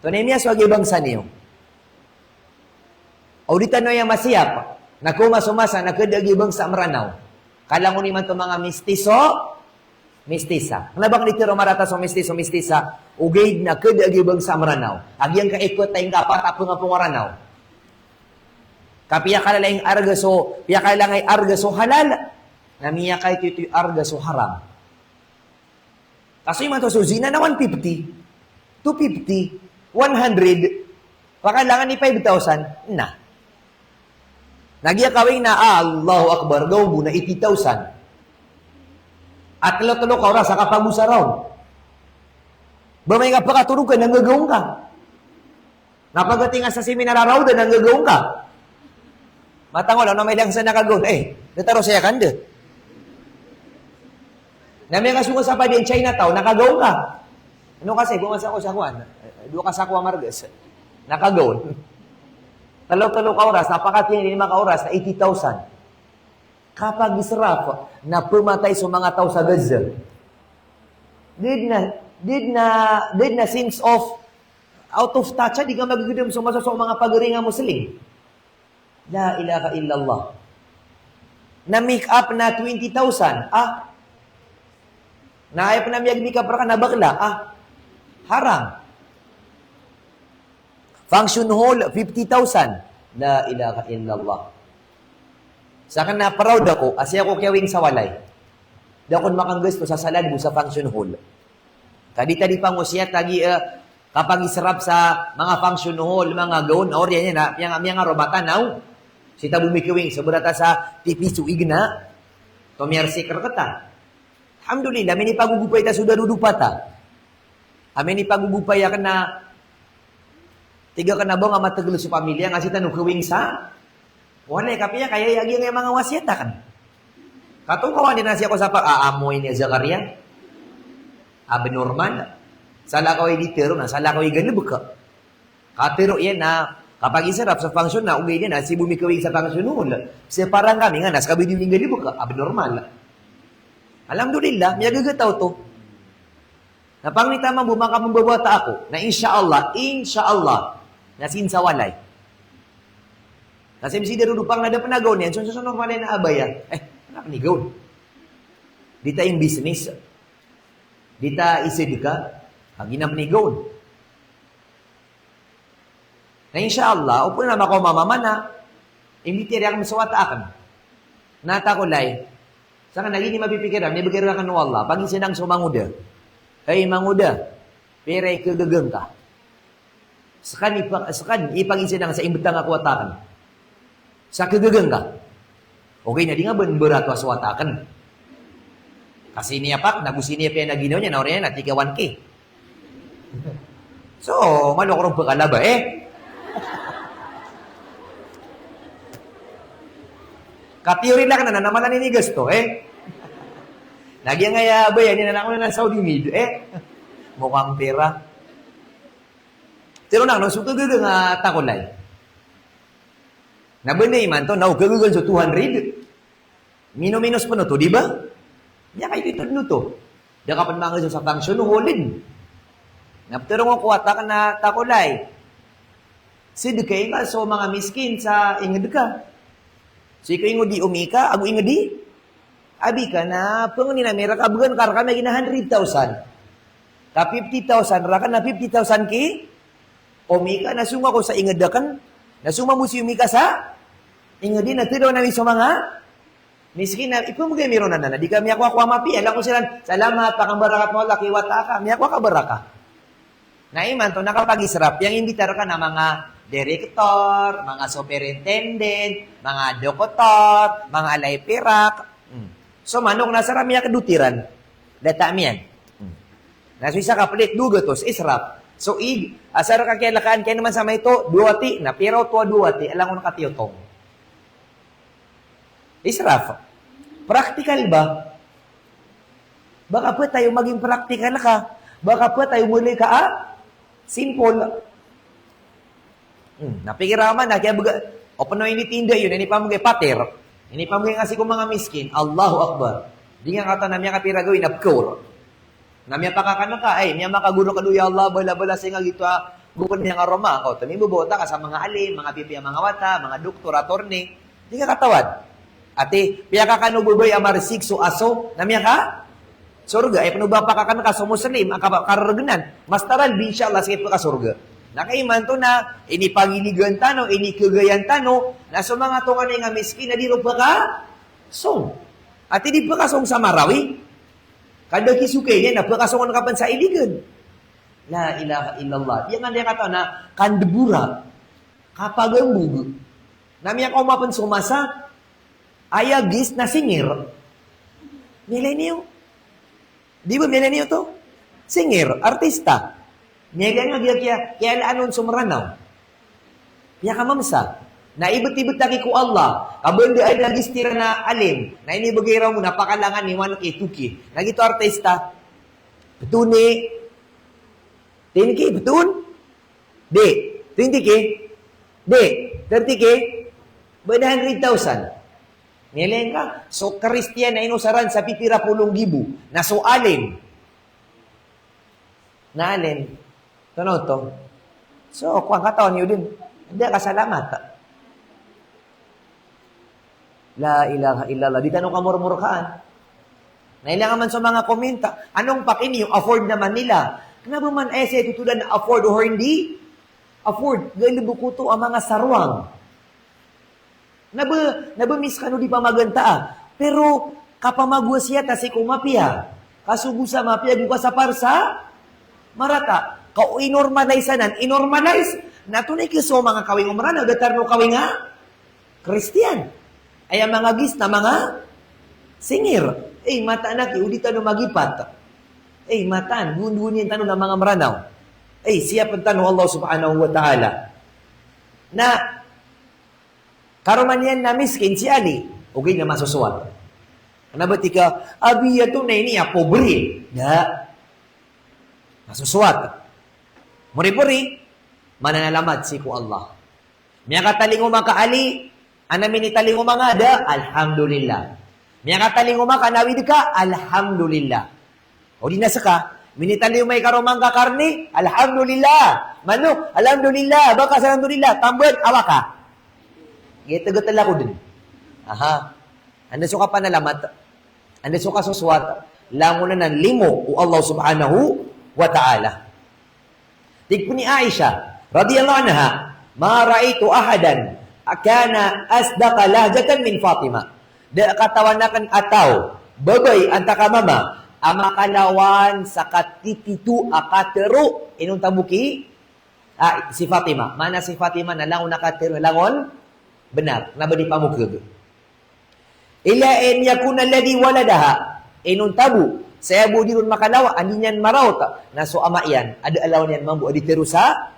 Tonaa i miyasowa a giya bangsa niyo. O di tano aya masiyap, na kowa so masa na keda a giya bangsa a Meranaw. Ka langon imanto manga mistiso, mistisa. Kena ba aken di tero marata so mistiso, mistisa, ogaid na keda a giya bangsa a Meranaw. A giyangkai a ipet, ingkapat a pengaponga Ranaw. Ka piyakalay nga i arga so, piyakalay nga i arga so halal, na miyakaitoito i arga so haram. Kaso imanto so zina na one fifty, two fifty, one hundred. Pakailangan i five thousand na. Na giya kawing na, ah, Allahu Akbar, gaw bo na eighty thousand. At telo-telo ka oras a kapagosara on. Ba amay ka pakatorog ka na nggagaw ngka. Na pagating ka sa seminar a Rawda na nggagaw ngka. Matangol, ano may lang sa nakagaw? Eh, da taro saya kanda. Na miyakasowa sa padiyan Chinatown, nakagaw ngka. Ano kasi, kung asa ko sa kuwan, eh, dowa ka sa kuwan margas. Nakagaw. Telo-telo ka oras, na pakatiyang lima ka oras, na eighty thousand. Kapag-israf, na pematay so manga taw sa Gaza. Did na, did na, did na sense of out of touch, di ka magegedam so masa so manga pagari nga Muslim. La ilaha illallah. Na make up na twenty thousand. Ah. Na aya pen a miyag-make up reka na bakla. Ah. Haram. Function hall, fifty thousand. La ilaha illallah. Saken na proud ako a saya ko kiyawing sa walay. Da akon makanggasto sa salad bo sa function hall. Ka di ta di pangosiyat a giya, eh, kapag-israf sa manga function hall, manga gown, oriyan iyan a, miyanga, miyangaroma tano. Sii ta bo mikawing so berata sa T V so igna. Tomiyarsik reketa. Alhamdulillah, minipagogopay ta so darodopa ta. Amin i pagogopay aken na, tig aken a ba nga mategel so pamilya nga sii tano kawing sa walay, kapiya ka aya, aya giya manga wasiyat aken. Katong kawan di na siya ko sa pa, ah, amoy ni Zakaria. Abnormal. Salakaw i di tero na, salakaw i galebek. Katero iyan na, kapag-israf sa function na, ogaid iyan na, sii bo mikawing sa function hall. Sa parang kami nga na, sa kabidi ning galebek, abnormal. Alhamdulillah, miyagagataw to. Na pangni ta mambo, makapembabata ako. Na insha Allah, insha Allah, na sii sa walay. Na sii sa darodopa na da pen a gown iyan, so, so, so normal iyan a abaya. Eh, kena pen i gown. Di ta i-business. Di ta isedeka. Agi na pen i gown. Na insha Allah, o pen na makaoma mama na, imbitiyar iyan so wata aken. Na ta ko lay, Sangkan lagid i mapipikir iran, ibgay rakn o Allah, pagisinang so mangoda. Hay mangoda, pira i kagaga ngka? Sangkan ipa-, sangkan ipagisinang sa imbtang a ko wata akn. Sa kagaga ngka. Ogaid na di nga ba mbarato a so wata akn. Ka siniya pak, na go siniya piyanaginaw niyan, na oriyan na tig a one K. So, malo ko ron pkalaba, eh. Ka-theory lang na, na mala niyan igasto, eh. Na giyangkaya baya niyan na, na Saudi made, eh. Mukhang pera. Tero na, no, so kagaga nga takolay. Na banda imanto, na o kagaga so two hundred. Mino-minos pn oto, di ba? Miyakaititod oto. Da ka pn manggaga sa function hall. Na ptharoon ko wata akn a takolay. Sii dn ka ingd so manga miskin sa ingd ka. Sii ko ingd i omi ka, ago ingd i abi ka, na pangnin ami rka, bgan ka rkami a giya hundred thousand. Ka fifty thousand rka, na fifty thousand ki omi ka, na song ako sa ingd akn, na song mambo si omi ka sa ingd i, na tharoon ami so manga miskin na ipmbgay mi ron anan, na di ka miyakowa ko mapiya. Langon siran, salamat, pakambarakat o Allah ki wata aka, miyakowa ka barakah. Na imanto na kapag-israf, aya imbita rka na manga direktor, manga superintendent, manga doktor, manga alay pirak. Hmm. So manok na asar a miyakdot iran. Data miyan. Hmm. Na so isa ka plit, dowa gatos, israf. So ig, asar ka kiyalakaan, kiyanaman sa maito, dowa wati, na pira oto a dowa wati, a langon ka tiyotong. Israf. Praktikal ba? Baka pwede tayo maging praktikal ka. Baka pwede tayo muli ka, ah? Simple. Hmm, na pikir ka man, na kiyabga, o pn o initinda iyan, inipamgay pater. Inipamgay nga sii ko manga miskin. Allahu Akbar. Di nga katawan na miyakapira gawii na pkaor. Na miyapakakan ka, ay, miyamakagoro ka do, ya Allah, bala-bala sii nga gito a, bokon niyan nga roma, o, tamimbobota ka sa manga alim, manga pipiya manga wata, manga doktor, attorney, di ka katawan. Ati, piyakakan o babay a marsik so aso, na miyaka, sorga, ay, pn o ba pakakan ka so Muslim, a kapa-, karargnan, mas taral bi, insha Allah, sii pkasorga. Na kaimanto na, inipagiligan tano, inikagayan tano, na so manga tonganay nga miskin, na di ron pkasong. Ati di pkasong sa Marawi, Ka da ki sokay niyan na pkasongan ka pn sa iligan. La ilaha illallah. Di nga niyan katawan a kandbora, kapagambog. Na miyakaoma pn so masa, aya gis na singer. Milenyo. Di ba milenyo to? Singer, artista. Miyaga nga giya kiya, kiyalaan on so Mranaw. Piyakamamsa. Na ibtibtaki ko Allah. Ka banda a gis iran a alim. Na inibgay iran on a pakalangan iyan one K, two K. Na giyoto a artista. Ptoni. Ten K, pton? Di. Twenty K? Di. Thirty K? Ba da hundred thousand. Miyailay ngka, so Kristiyan na inosaran sa pipira polo nggibo. Na so alim. Na alim. Tano to. So, kowan, katawan iyo dn. Di ka salamat. La ilaha illallah. Di tano kamormorkaan. Na ilay ngka man so manga komenta. Anong paki niyo? Afford naman nila. Kna ba man aya saya tutulan na afford or hindi afford? Galbk oto a manga sarwang. Na ba, na ba miskan o di pamagantaa. Pero kapamagowasiyata sii ko mapiya. Kasogo sa mapiya, go ka sa parsa marata. Ka o inormalize anan, inormalize. Na tonay ka so manga kawing o Mranaw, datar o kawing a Kristiyan. Aya manga gis na manga singer. Ey, mataan aki, o di tano magipat. Ey, mataan, gowani-gowani tano na manga Mranaw. Ey, siyapn tano o Allah subhanahu wa ta'ala. Na karoma niyan na miskin si Ali, ogaid na masosowat. Kna ba tig ka, abi, ato na ini a pobre. Da. Masosowat. Mori-mori, mananalamat sii ko Allah. Miyakatalingoma ka, Ali, ana minitalingoma nga da, alhamdulillah. Miyakatalingoma ka, nawid ka, alhamdulillah. O di na ska, minitalingoma i karoma ngka karni, alhamdulillah. Manok, alhamdulillah. Bakas, alhamdulillah. Tambn, awaka. Gtgtl ako dn. Aha. Anda so kapanalamat, anda so kasosowat, langon anan limo o Allah subhanahu wa ta'ala. Tig pn i Aisha radhiyallahu anha, "Ma ra'aytu ahadan kana asdaqa lahjatan min Fatima." Da a katawan akn a taw Babay antaa ka mama a makalawan sa katitito a katharo, inonta bo ki, ah, si Fatima. Maana si Fatima na langon a katharo, langon bnar, na ba di pamokeg. Illa an yakuna alladhi waladaha. Inonta bo, saya bo di ron makalawa, anda niyan maraot na so ama iyan, a da a lawan iyan mambo a di tharo sa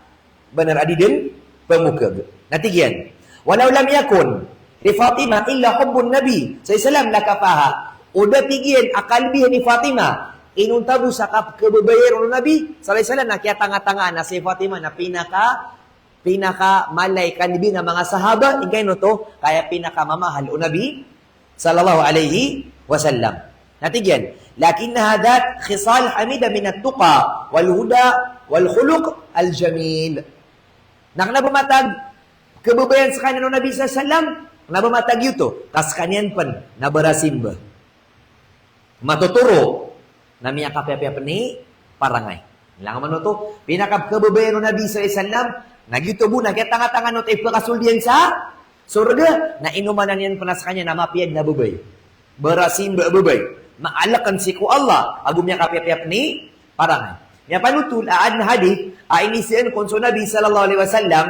bnar a di den pamokeg. Na tig iyan, "Walau lam yakun li Fatima illa hubbun Nabi sallallahu alaihi wasallam lakafaha." O da, tig iyan, a kalbihan i Fatima, inonta bo sa kapkhababayai ron o Nabi sallallahu alaihi wasallam, na kiyatangatangaan a si Fatima na pinaka, pinakamalai kalbi a manga sahaba, ingka ino oto, ka aya pinakamamahal o Nabi sallallahu alaihi wasallam. Na tig iyan, "Lakinnaha dhat khisal hamida minat tuqa wal huda wal khuluq al jamil." Na kna ba matag khababayaan skaniyan o Nabi sallallahu alaihi wasallam, kna ba matag giyoto, ka skaniyan pen na barasimba. Matotoro na miyakapiyapiya pen i parangay. Langon man oto, pinakapkhababayaan o Nabi sallallahu alaihi wasallam, na giyoto bo na kiyatangatangaan oto i pakasold iyan sa sorga, na inomanan iyan pen a skaniyan na mapiya den a babay. Barasimba a babay. Maaleken sii ko Allah, ago miyakapiyapiya pen i parangay. Miyapanotol a aden a hadith a inisaan kon so Nabi sallallahu alaihi wasallam,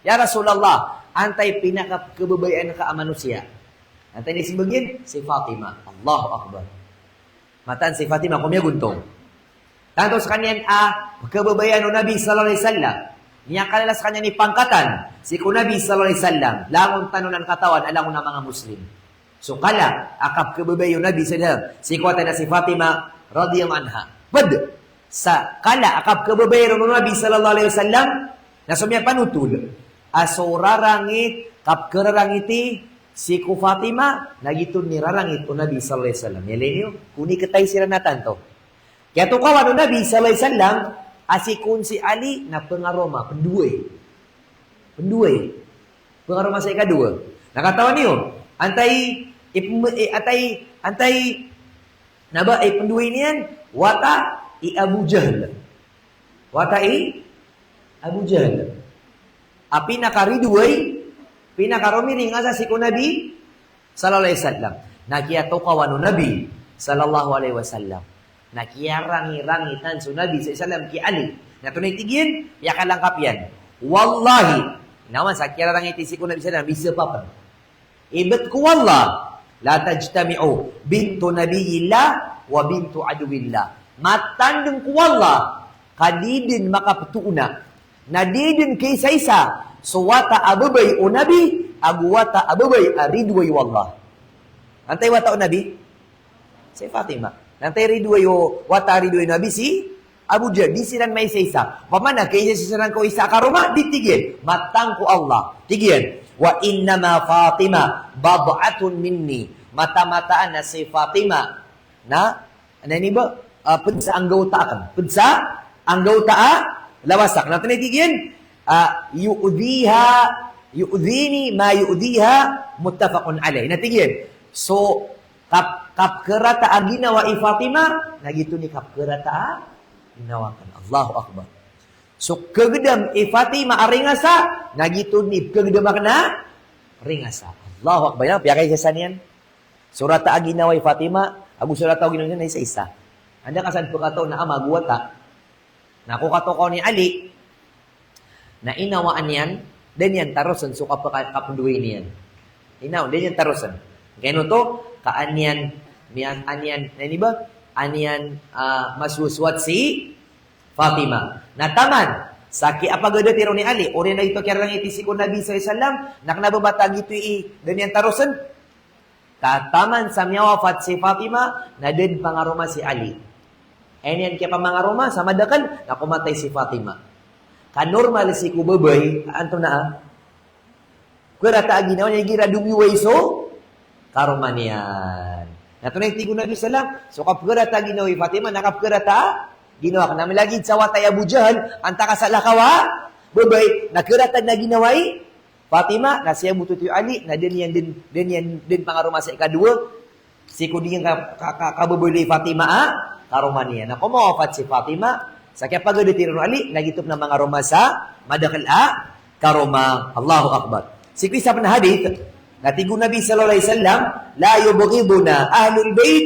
"Ya Rasulullah, antaa i pinakapkhababayaan ka a manosiya?" Antaa i inisimba iyan? Si Fatima. Allahu Akbar. Mataan si Fatima ko miyagontong. Tanto skaniyan a khababayaan o Nabi sallallahu alaihi wasallam. Miyakalala skaniyan i pangkatan sii ko Nabi sallallahu alaihi wasallam. Langon tano nan katawan a langon a manga Muslim. So kala a kapkhababayai o Nabi sallallahu alaihi wasallam sii ko wata niyan a si Fatima radhiyallahu anha. Ped sa kala a kapkhababayai ron o Nabi sallallahu alaihi wasallam, na so miyapanotol a so rarangit, kapkhararangiti sii ko Fatima, na giyoto i rarangit o Nabi sallallahu alaihi wasallam. Miyailay niyo, ko niketay siran a tanto. Kiyatokawan o Nabi sallallahu alaihi wasallam a sii kon si Ali na pengaroma, pendoay. Pendoay. Pengaroma sa ikadowa. Na katawan iyo, antaa i, ipem-, eh, antaa i, antaa i, na ba, eh, pendoay niyan, wata i Abu Jahal. Wata i Abu Jahal. A pinakaridoay, pinakaromiringasa sii ko Nabi sallallahu alaihi wasallam. Na kiyatokawan o Nabi sallallahu alaihi wasallam. Na kiyarangirangitan so Nabi sallallahu alaihi wasallam ki Ali. Na antonaa i tig iyan, piyakalangkap iyan. Wallahi, inawan sa kiyararangiti sii ko Nabi sallallahu alaihi wasallam, bisa papen. Ibt ko Allah, la tajtami'u bintu nabiyillah wa bintu aduwillah. Matandeng ko Allah, ka di den makapetoona, na di den kaisaisa so wata a babay o Nabi ago wata a babay a ridoay o Allah. Antaa i wata o Nabi? Si Fatima. Na antaa i ridoay o, wata a ridoay o Nabi? Si Abu Jahal. Di siran maisaisa. Opama na kaisaisa siran ko isa a karoma, di tig iyan, matang ko Allah. Tig iyan, "Wa innama Fatima bad'atun minni." Mata-mataan a si Fatima na, na ini ba, ah, ped sa anggawta aken. Ped sa anggawta a lawas aken. Na antonaa i tig iyan, ah, "Yu'dhiha, yu'dhini ma yu'dhiha," muttafaqun alaih. Na tig iyan, so, kap-, kapkharata a ginawa i Fatima, na giyoto i kapkharata a ginawa aken. Allahu Akbar. So, khagedam i Fatima a ringasa, na giyoto i khagedam aken a ringasa. Allahu Akbar. Iyan, piyakaisaisa niyan. So rata a ginawa i Fatima ago so rata a ginawa niyan na isaisa. Anda ka san pekataw na ama ago wata. Na ko katokawan i Ali, na inawaan iyan, da niyan tarosen so kapeka-, kapendoay niyan. Inaw, da niyan tarosen. Kaya oto, ka an iyan, miyan, an iyan, na ini ba? An iyan, ah, maswaswat si Fatima. Na taman sa kiyapagadati ron i Ali, oriyan a giyoto kiyarangiti sii ko Nabi sallallahu alaihi wasallam, na kena ba matag giyoto i da niyan tarosen. Ta-, taman sa miyawafat si Fatima, na da den pangaroma si Ali. Aya niyan kiyapamangaroma sa madakel, na komatay si Fatima. Ka normal sii ko babay, antonaa a, pekharata a ginawa niyan igira domiwai so karoma niyan. Na antonaa i tig o Nabi sallam, so kapekharata a ginawa i Fatima, na kapekharata a ginawa aken. Na malagid sa wata i Abu Jahal, antaa ka salakaw a babay, na kharata a ginawa i Fatima, na siyabot oto i Ali, na da niyan den, da niyan den pangaroma sa ikadowa, sii ko di niyan ka, ka, ka, kababaloy i Fatima a karoma niyan. Na ko mawafat si Fatima, sa kiyapagadati ron o Ali, na giyoto pen a mangaroma sa madakel a karoma. Allahu Akbar. Sii ko isa pen a hadith, na tig o Nabi sallallahu alaihi wasallam, "La yubghiduna ahlul bait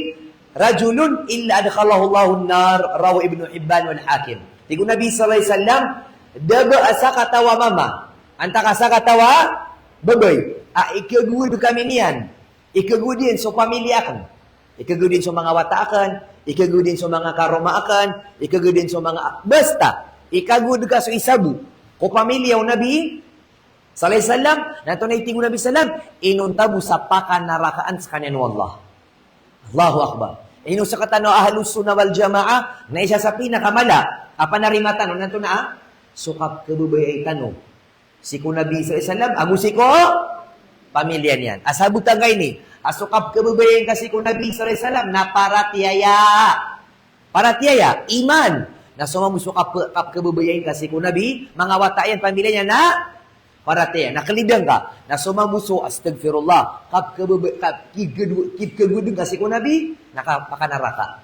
Rajulun illa adkhalahullahu an-nar, rawahu Ibnu Hibban wal Hakim. Tig o Nabi sallallahu alaihi wasallam, da ba a sakataw a mama, antaa ka sakataw a babay, a ikagowad kami niyan, ikagowad iyan so pamilya akn, ikagowad iyan so manga wata akn, ikagowad iyan so manga karoma akn, ikagowad iyan so manga, basta ikagowad ka so isa bo ko pamilya o Nabi sallallahu alaihi wasallam, na antonaa i tig o Nabi sallam, inonta bo sa pakanarakaan skaniyan o Allah. Allahu Akbar. Ino sktano a Ahlus Sunnah wal Jamaah, na isa sa pinakamala a panarima tano na antonaa, so kapkhababayai tano sii ko Nabi sallallahu alaihi wasallam ago sii ko pamilya niyan. A sabot angkaini a so kapkhababayai ngka sii ko Nabi sallallahu alaihi wasallam na paratiyaya. Paratiyaya, iman. Na so mambo so kap-, kapkhababayai ngka sii ko Nabi, manga wata iyan, pamilya niyan na paratiyaya. Na kalidang ka. Na so mambo so, astaghfirullah, kapkhababa-, kap-, kipkhagowad, kipkhagowad ngka sii ko Nabi, na kapakanaraka.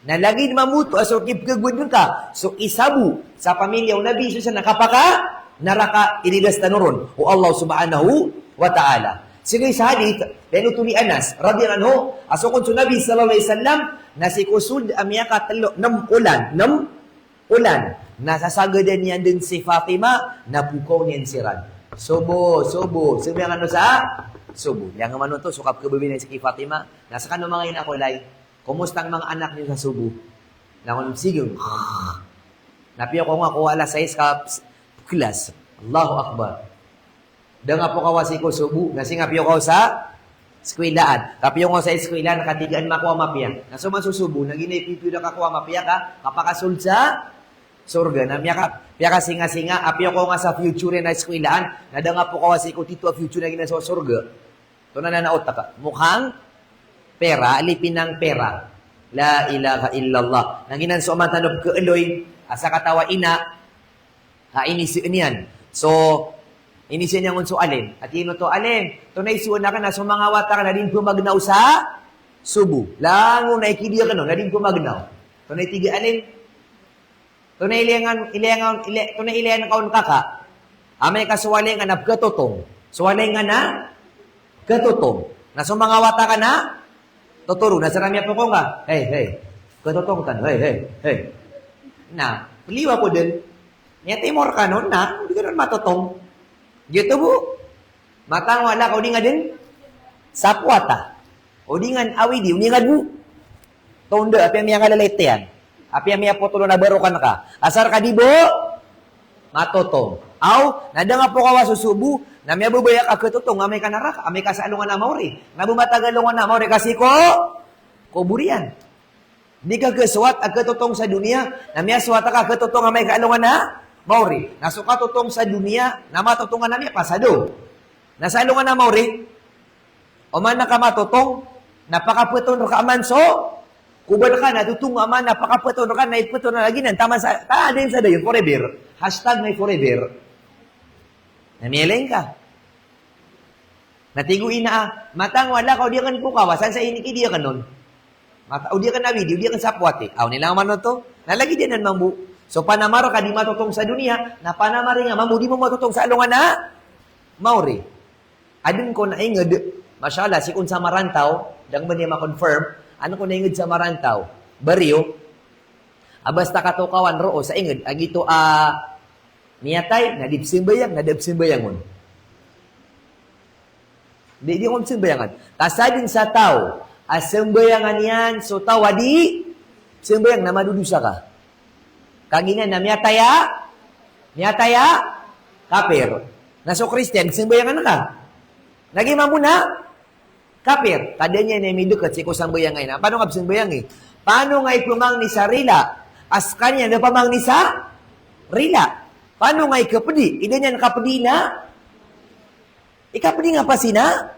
Na lagid mambo oto a so kipkhagowad ngka so isa bo sa pamilya o Nabi sallallahu alaihi wasallam na kapakanaraka, inilas tano ron o Allah subhanahu wa ta'ala. Sii sa hadith, piyanothol i Anas radhiyallahu anhu, a so kon so Nabi sallallahu alaihi wasallam na sii ko sold a miyakatlo, nem olan, nem olan, na sasagadan iyan dn si Fatima, na pokaw niyan siran. Sobo, sobo, sambayang kano sa sobo. Liyangkn man oto so kapkhababayai niyan sii ki Fatima, na skano manga ina ko lay, komosta ang manga anak niyo sa sobo? Na kon, sige. Na apiya ko nga ko alas sais ka s-, klas. Allahu Akbar. Da nga pokawa sii ko sobo, na sii nga piyokaw sa skwilaan. Kapiyokaw sa skwilaan, katigaan makowa mapiya. Na so masosobo, na giya i pipiyo da kakowa mapiya ka, kapakasold sa sorga. Na miyaka-, piyakasingasinga, apiya ko nga sa future na skwilaan, na da nga pokawa sii ko tito a future na giya so sorga. Tonaa na otak ka? Mokhang pera, lipin ang pera. La ilaha illallah. Na giyanan so oman tano pkhaaloy a sakataw a ina a inisaan iyan. So, inisaan iyan on so alim. A tig iyan oto, alim, tonaa i soan akn a so manga wata akn na di pmagnaw sa sobo. Langon a ikidiya akn on na di pmagnaw. Tonaa i tig a alim? Tonaa i ilayan, ilayan, ila-, tonaa i ilayan ka on kaka? Amay ka so walay ngka na pkhatotong. So walay ngka na pkhatotong. Na so manga wata ka na totoro. Na siran miyapokong ka. Hey, hey. Pkhatotong tano. Hey, hey, hey. Na, pliyo ako dn. Miyatimor ka on na, o di ka on matotong. Giyoto bo. Mataan o Allah ka o di nga dn sapowata. O di nga awidi, o di nga bo. Tonda, apiya miyangalalayt iyan. Apiya miyapotol on a barokan ka. Asar ka di bo matotong. Aw, na da nga pokawa so sobo, na miyababaya ka khatotong amay ka naraka, amay ka sa alongan a maori. Na bo mataga alongan a maori ka sii ko kobor iyan. Di ka khasowat a khatotong sa doniya, na miyasowat ka khatotong amay ka alongan a maori. Na so khatotong sa doniya, na matotong ka na miyapasad on. Na sa alongan a maori, oman ka matotong, na pakaphaton rka aman so kobor ka, na totong aman, na pakaphaton rka, na iphaton na lagi nan, taman sa, ta-, adn sa dayon, forever. Hashtag may forever. Na miyailay ngka. Na tig o ina a, mataan o Allah ka o di akn pokawa, san sa inikidiya akn on? Mata-, o di akn awidi, o di akn sapowati. Aw, nilang man oto. Na lagid iyan mambo. So panamar ka di matotong sa doniya, na panamar iyan mambo di mambo matotong sa alongan a maori. Adn ko na ingd, masha Allah, sii kon sa marantaw, da ngka man iyan ma-confirm, adn ko na ingd sa marantaw, baryo, a basta katokawan roo sa ingd a giyoto a miyatay, na di pzambayang, na da pzambayang on. Di, di on pzambayangan. Ta sadn sa taw a sambayangan iyan so taw a di pzambayang, na madodosa ka. Kagiya na miyatay a, miyatay a kapir. Na so Kristiyan, sambayangan ka. Na giya mambo na kapir. Ka da niyan i midkt sii ko sambayang iyan. Pano nga pzambayangi? Pano nga ipmangni sa rila a skaniyan da pamangni sa rila? Pano nga ikapdi? Ida niyan kapdi na ikapdi nga pasi na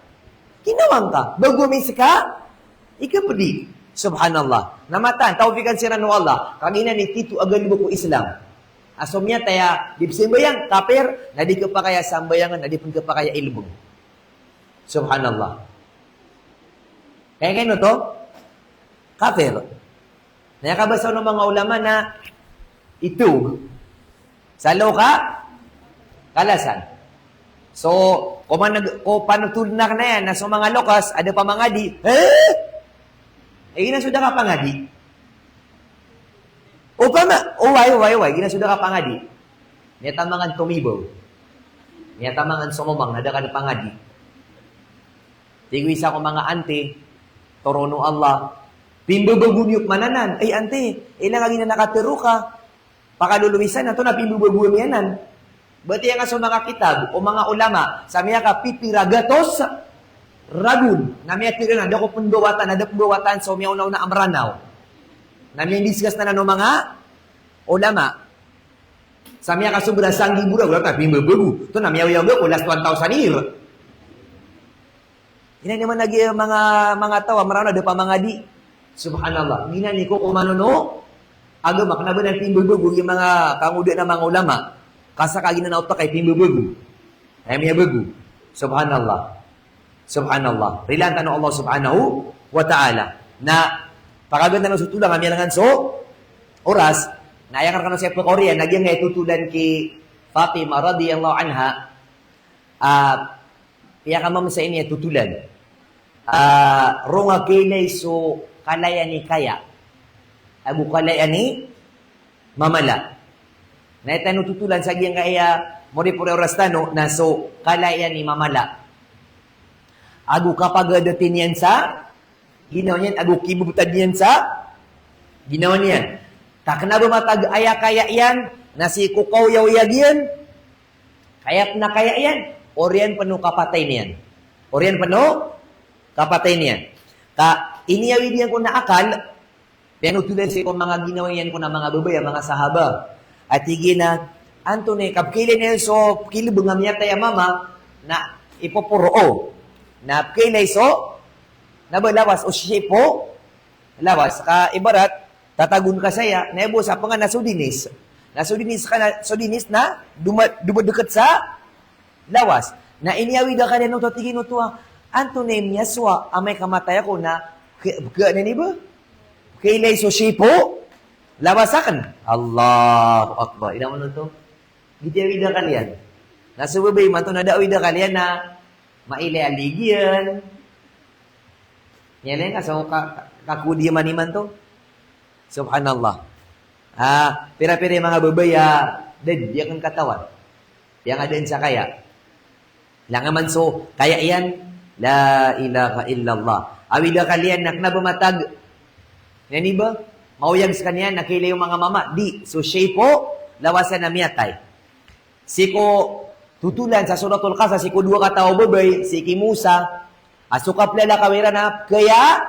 ginawa ngka. Bago ami ska ikapdi. Subhanallah. Na mataan, tawfikan siran o Allah. Kagiya na ini tito a galbk o Islam. A so miyatay a di pzambayang, kapir, na di khapakay a sambayangan, na di pn khapakay a ilbng. Subhanallah. Kaya kaino oto? Kapir. Na aya kabasa o manga ulama na itog sa loks a kalasan. So, ko man-, ko panothol akn iyan na so manga loks a da pamangadi, eh? Aya giyanan so da kapangadi. Opama, oway, oway, oway, giyanan so da kapangadi. Miyatamangan tomibaw. Miyatamangan somomang na da ka pangadi. Tig o isa ko manga anti, toroon o Allah, pimbabago niyo pman anan. Ay, anti, ilay nga giyanan a katharo ka. Pakalolowisan, antonaa pimbabago ami anan? Batiya nga so manga kitab o manga ulama sa miyakapipira gatos ragon na miyatharo anan, da ko pembawatan, da pembawatan so miyaonaona a Mranaw. Na miyadiscuss anan o manga ulama. Sa miyakasobra sanggibo ragon, antonaa pimbabago? Antonaa miyaoyaw ko last one thousand year? Ina niyo man lagi manga, manga taw a Mranaw a da pamangadi. Subhanallah. Giyanan i kokoman o agama, kena ba na pimbabago i manga kangodaan a manga ulama. Ka saka giyanan a otak i pimbabago. Ay, miyabago. Subhanallah. Subhanallah. Rilaan tano o Allah Subhanahu wa Ta'ala. Na, pakaganatan o so tolang a miyalangan so oras. Na aya ka rkano saya pkaoriyan, na giyangkai a totolan ki Fatima radiyallahu anha. Ah, piyakamamsa ini a totolan. Ah, roo nga kailay so kala iyan i kaya ago kala iyan i mamala. Na aya tano totolan sa giyangkai a moripori a oras tano na so kala iyan i mamala ago kapagadatin iyan sa ginawa niyan ago kibebetad iyan sa ginawa niyan. Ka kena ba matag aya kaya iyan na sii ko kaoyagoyag iyan, kaya pn a kaya iyan, oriyan pn o kapatay niyan. Oriyan pn o kapatay niyan. Ka iniyawid iyan kon a akal, piyanotolan sii ko manga ginawa iyan kon a manga babay a manga sahaba. A tig iyan a, antonaa i kapkailay niyan so pkilebeng a miyatay a mama, na ipoporo o. Na pkailay so, na ba lawas o shape o lawas. Ka ibarat, tatagon ka saya, na aya bo sa pngan na so dinis. Na so dinis ka na, so dinis na duma-, dumadeket sa lawas. Na iniyawid a kaliyan oto, tig iyan oto a, antonaa i miyasowa amay ka matay ako na ke-, ke-, nani ba? Kailay so shape o lawas aken. Allahu Akbar. Ina man oto. Giyoto i awid a kaliyan. Na so babay imanto na da awid a kaliyan na mailay a ligi iyan. Aya lay nga so ka, ka, kakodi iman imanto. Subhanallah. Ah, pira-pira i manga babay a da dn di aken katawan. Piyangadaan sa kaya. Langon man so kaya iyan, la ilaha illallah. Awid a kaliyan na kena ba matag, nani ba, maoyag sekaniyan na kailay o manga mama. Di, so shape o lawas iyan a miyatay. Sii ko totolan sa Suratul Qasas, sii ko dowa kataw a babay, sii ki Musa, a so kaplalakaw iran na kaya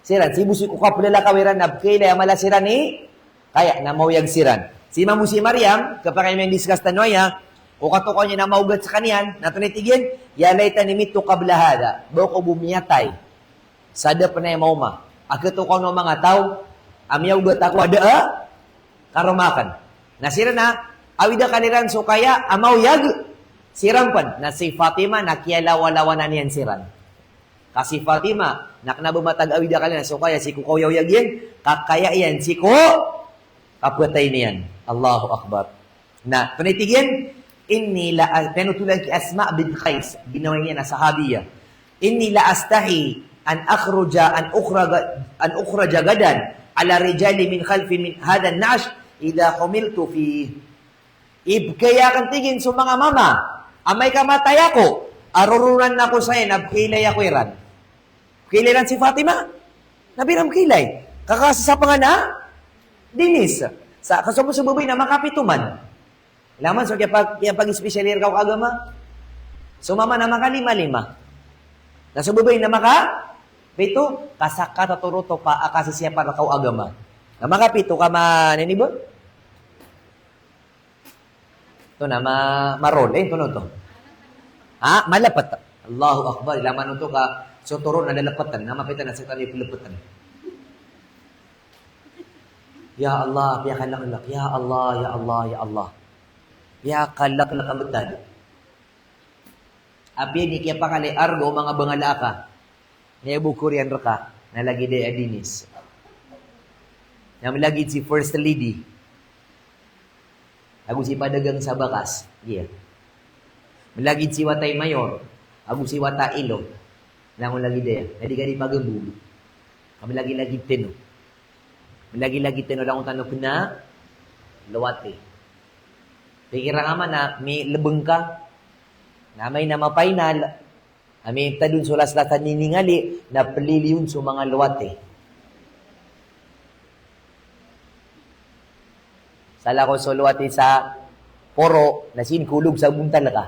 siran, sii bo sii ko kaplalakaw iran na kailay a mala siran i kaya na maoyag siran. Si Imam bo si Maryam, kapakay miyan discuss tano aya, ko katokawan iyan a maogat sekaniyan, na antonaa i tig iyan, ya laytani mittu qabla hadha, ba ako bo miyatay sa da pen aya maoma. A katokawan o manga taw a miyaogat ako a da a karoma aken. Na siran na awid a kaliran so kaya a maoyag siran pen. Na si Fatima na kiyalawalawanan iyan siran. Ka si Fatima na kena ba matag awid a kaliran so kaya sii ko kaoyagoyag iyan, ka kaya iyan sii ko kapatay niyan. Allahu Akbar. Na, antonaa i tig iyan, inni la a-, piyanotolan ki Asma bint Qais, ginawa niyan a sahabiyah. Inni la astahi an akhruja, an ukhraja, an ukhraja gadan ala rijali min khalfi min hadha an-na'sh idha humiltu fih. Ipkaya aken, tig iyan, so manga mama, amay ka matay ako, a roronan ako saya na pkailay ako iran. Pkailay iran si Fatima. Na bira pkailay. Ka kasi sa pngan a dinis. Sa, ka so, so babay na makapito man. Langon man so kiyapag-, kiyapag-special iyan rka ko agama. So mama na makalima-lima. Na so babay na makapito, ka sa katatoro oto pa a kasisiyapan rka ko agama. Na makapito ka ma-, nani ba? Oto na ma-, marol, eh, oto na oto. Ha? Malepet. Allahu Akbar. Langon man oto ka, so toro na lelepetan. Na mapita na setan i pelepetan. Ya Allah, piyakaleklek. Ya Allah, ya Allah, ya Allah. Piyakaleklek a betad. Apiya di kiyapakalay arga o manga bangala aka. Aya bo koriyan rka, na lagid aya a dinis. Na malagid si First Lady. Ago si padagang sa bakas. Iya. Malagid si wata i mayor. Ago si wata i ilo. Langon lagid aya. Na di ka di pagambog. Ka malagilagid tano. Malagilagid tano langon tano kena lowati. Pikira ngka man na milebeng ka. Na amay na mapainal, amay tadon so laslas a niningali, na peliliyon so manga lowati. Salakaw so lowati sa poro, na sii ko olog sa bontal ka.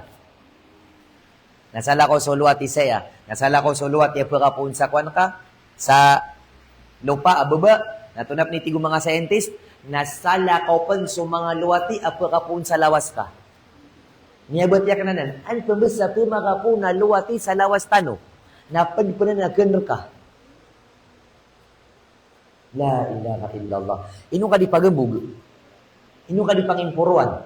Na salakaw so lowati saya. Na salakaw so lowati a pekapoon sa kowan ka, sa lopa a baba. Na tonaa pen i tig o manga scientist, na salakaw pen so manga lowati a pekapoon sa lawas ka. Miyabatiya aken anan, antonaa bes a pemakapoon a lowati sa lawas tano? Na ped pen anan a kener ka. La ilaha illallah. Ino ka di pagembog? Ino ka di pangimporoan?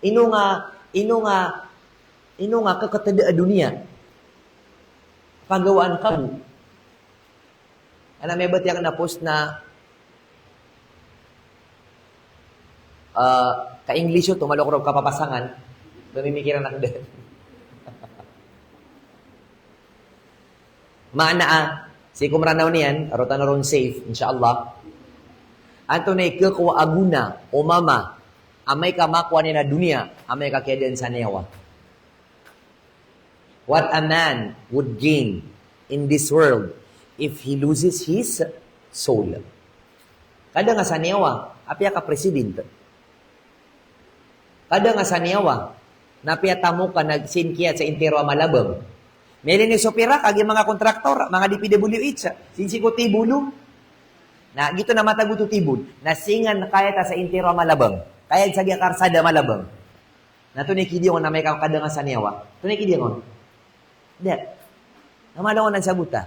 Ino nga, ino nga, ino nga keketeda a doniya? Pagawaan ka bo. Ana miyabatiya aken a post na, ah, ka-English oto, malo ko ron kapapasangan, pemimikiran aken den. Maana a, sii ko Meranaw niyan, roo tano ron safe, insha Allah. Antonaa i kekowa a gona o mama amay ka makowa niyan a doniya amay ka kiyadaan sa niyawa? What a man would gain in this world if he loses his soul? Kada nga sa niyawa, apiya ka president. Kada nga sa niyawa, na apiya tamok ka na sii ngka sa intiro a Malabang. Miyalin i sopir ka, kagiya manga kontraktor, manga D P W H, sii ko Tibolo. Na giyoto na matago oto Tibol. Na sii ngka kayat sa intiro a Malabang. Kayat sa giya karsada a Malabang. Na antonaa i kidiya on amay ka kada nga sa niyawa? Antonaa i kidiya on? Da. Na mala on a sabota.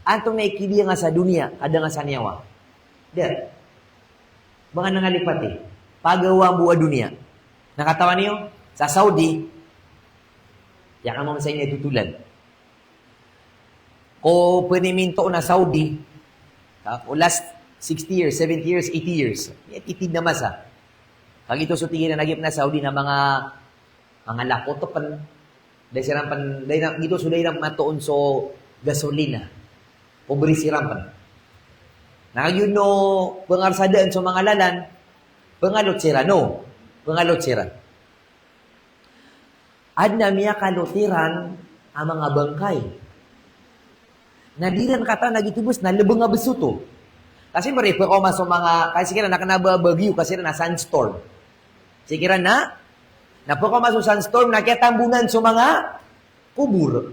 Antonaa i kidiya nga sa doniya, kada nga sa niyawa? Da. Ba nga nangalipati. Pagawaan bo a doniya. Na katawan iyo, sa Saudi, aya ka mambo sa ini a totolan. Ko peniminto na Saudi, ka, ko last sixty years, seventy years, eighty years. Aya titid na masa. Kagiya giyoto so tig iran a giya pen a Saudi na manga, manga lakot pen. Da siran pen, da iran, giyoto so da iran matoon so gasolina. Pobre siran pen. Na kagiya on o pengarsadaan so manga lalan, pengalot siran, o. Pengalot siran. Aden a miyakalot iran a manga bangkay. Na di iran katawan a giyoto bes na lebeng a bes oto. Ka siyempre, pekaoma so manga, ka sii kiran na kena ba bagyo, ka sii kiran na sandstorm. Sii kiran na, na pekaoma so sandstorm, na kiyatambonan so manga kobor.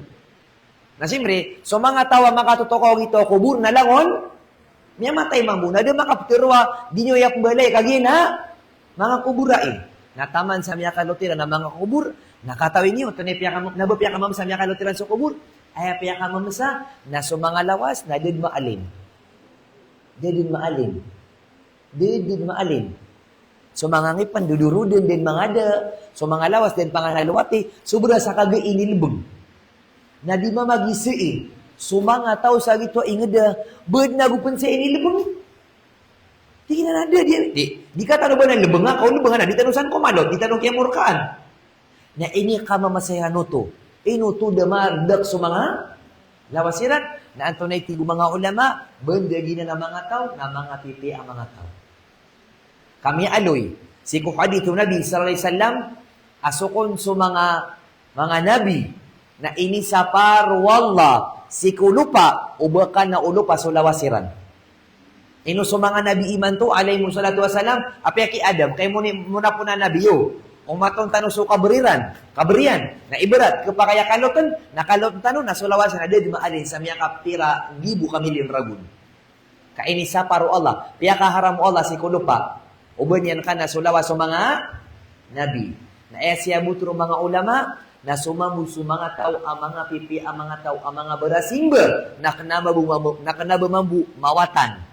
Na siyempre, so manga taw a makatotokaw giyoto a kobor, na langon miyamatay mambo, na da makapetero a di niyo aya pembalay, kagiya na manga kobor ai. Na taman sa miyakalot iran a manga kobor, na katawan iyo, antonaa i piyakam-, na ba piyakamamesa a miyakalot iran so kobor? Aya piyakamamesa, na so manga lawas, na da den maalim. Da den maalim. Da den maalim. So manga ngipen, dodoroden, da den mangada. So manga lawas, da den panganalowati. So bera sa kagiya inilebeng. Na di mamagisii so manga taw sa giyoto a ingeda, ba den ago pen sa inilebeng. Di kena na da, di, di, di katano ba na lebeng ka, o lebeng ka na, di tano san komalot, di tano kiyamorkaan. Na inikamamesa iran oto. Ino oto da mardak so manga lawas iran. Na antonaa i tig o manga ulama, ba den da giyanan a manga taw, na manga pipiya a manga taw. Ka miyaaloy sii ko hadith o Nabi sallallahu alaihi wasallam, a so kon so manga, manga nabi na inisapar o Allah sii ko lopa, o ba kena o lopa so lawas iran. Ino so manga nabi imanto, alayhimus salatu wassalam, apiya ki Adam, kagiya moni-, mona pen a nabi iyo. O matoon tano so kaber iran, kaber iyan. Na ibarat, kepakay a kaloten, na kaloten tano, na so lawas iran na da den maalim sa miyakapira gibo ka milyon ragon. Ka inisapar o Allah, piyakaharam o Allah sii ko lopa. O ba niyan kena so lawas o manga nabi. Na aya siyabot ron o manga ulama, na so mambo so manga taw a manga pipiya a manga taw a manga barasimba, na kena ba mambo, na kena ba mambo mawatan.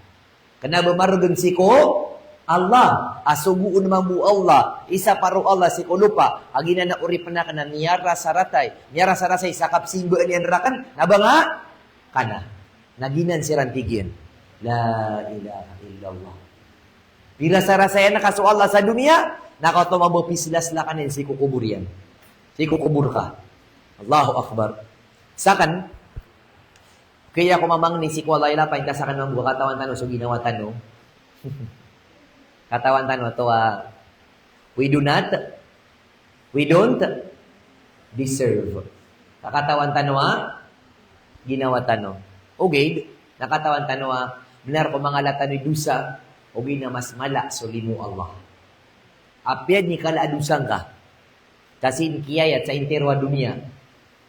Kena ba maregen sii ko Allah, a sogoon mambo o Allah, isapar o Allah sii ko lopa, a giyanan a oripen aken a miyarasarasay, miyarasarasay sa kapesimbaan iyan raken, na ba nga kena. Na giyanan siran tig iyan. La ilaha illallah. Pirasarasayan ka so Allah sa doniya, na katawan mambo a pislaslakan iyan sii ko kobor iyan. Sii ko kobor ka. Allahu Akbar. Saken, Kaya ko mamangni sii ko Allah i lapay, inta saken mambo a katawan tano so ginawa tano. Katawan tano oto a we do not, we don't deserve. Ka katawan tano a ginawa tano. Ogaid na katawan tano a benar ko manga ala tano i dosa, ogaid na mas mala so limo o Allah. Apiya di kala a dosa ngka, ka sii kiyayat sa intiro a doniya,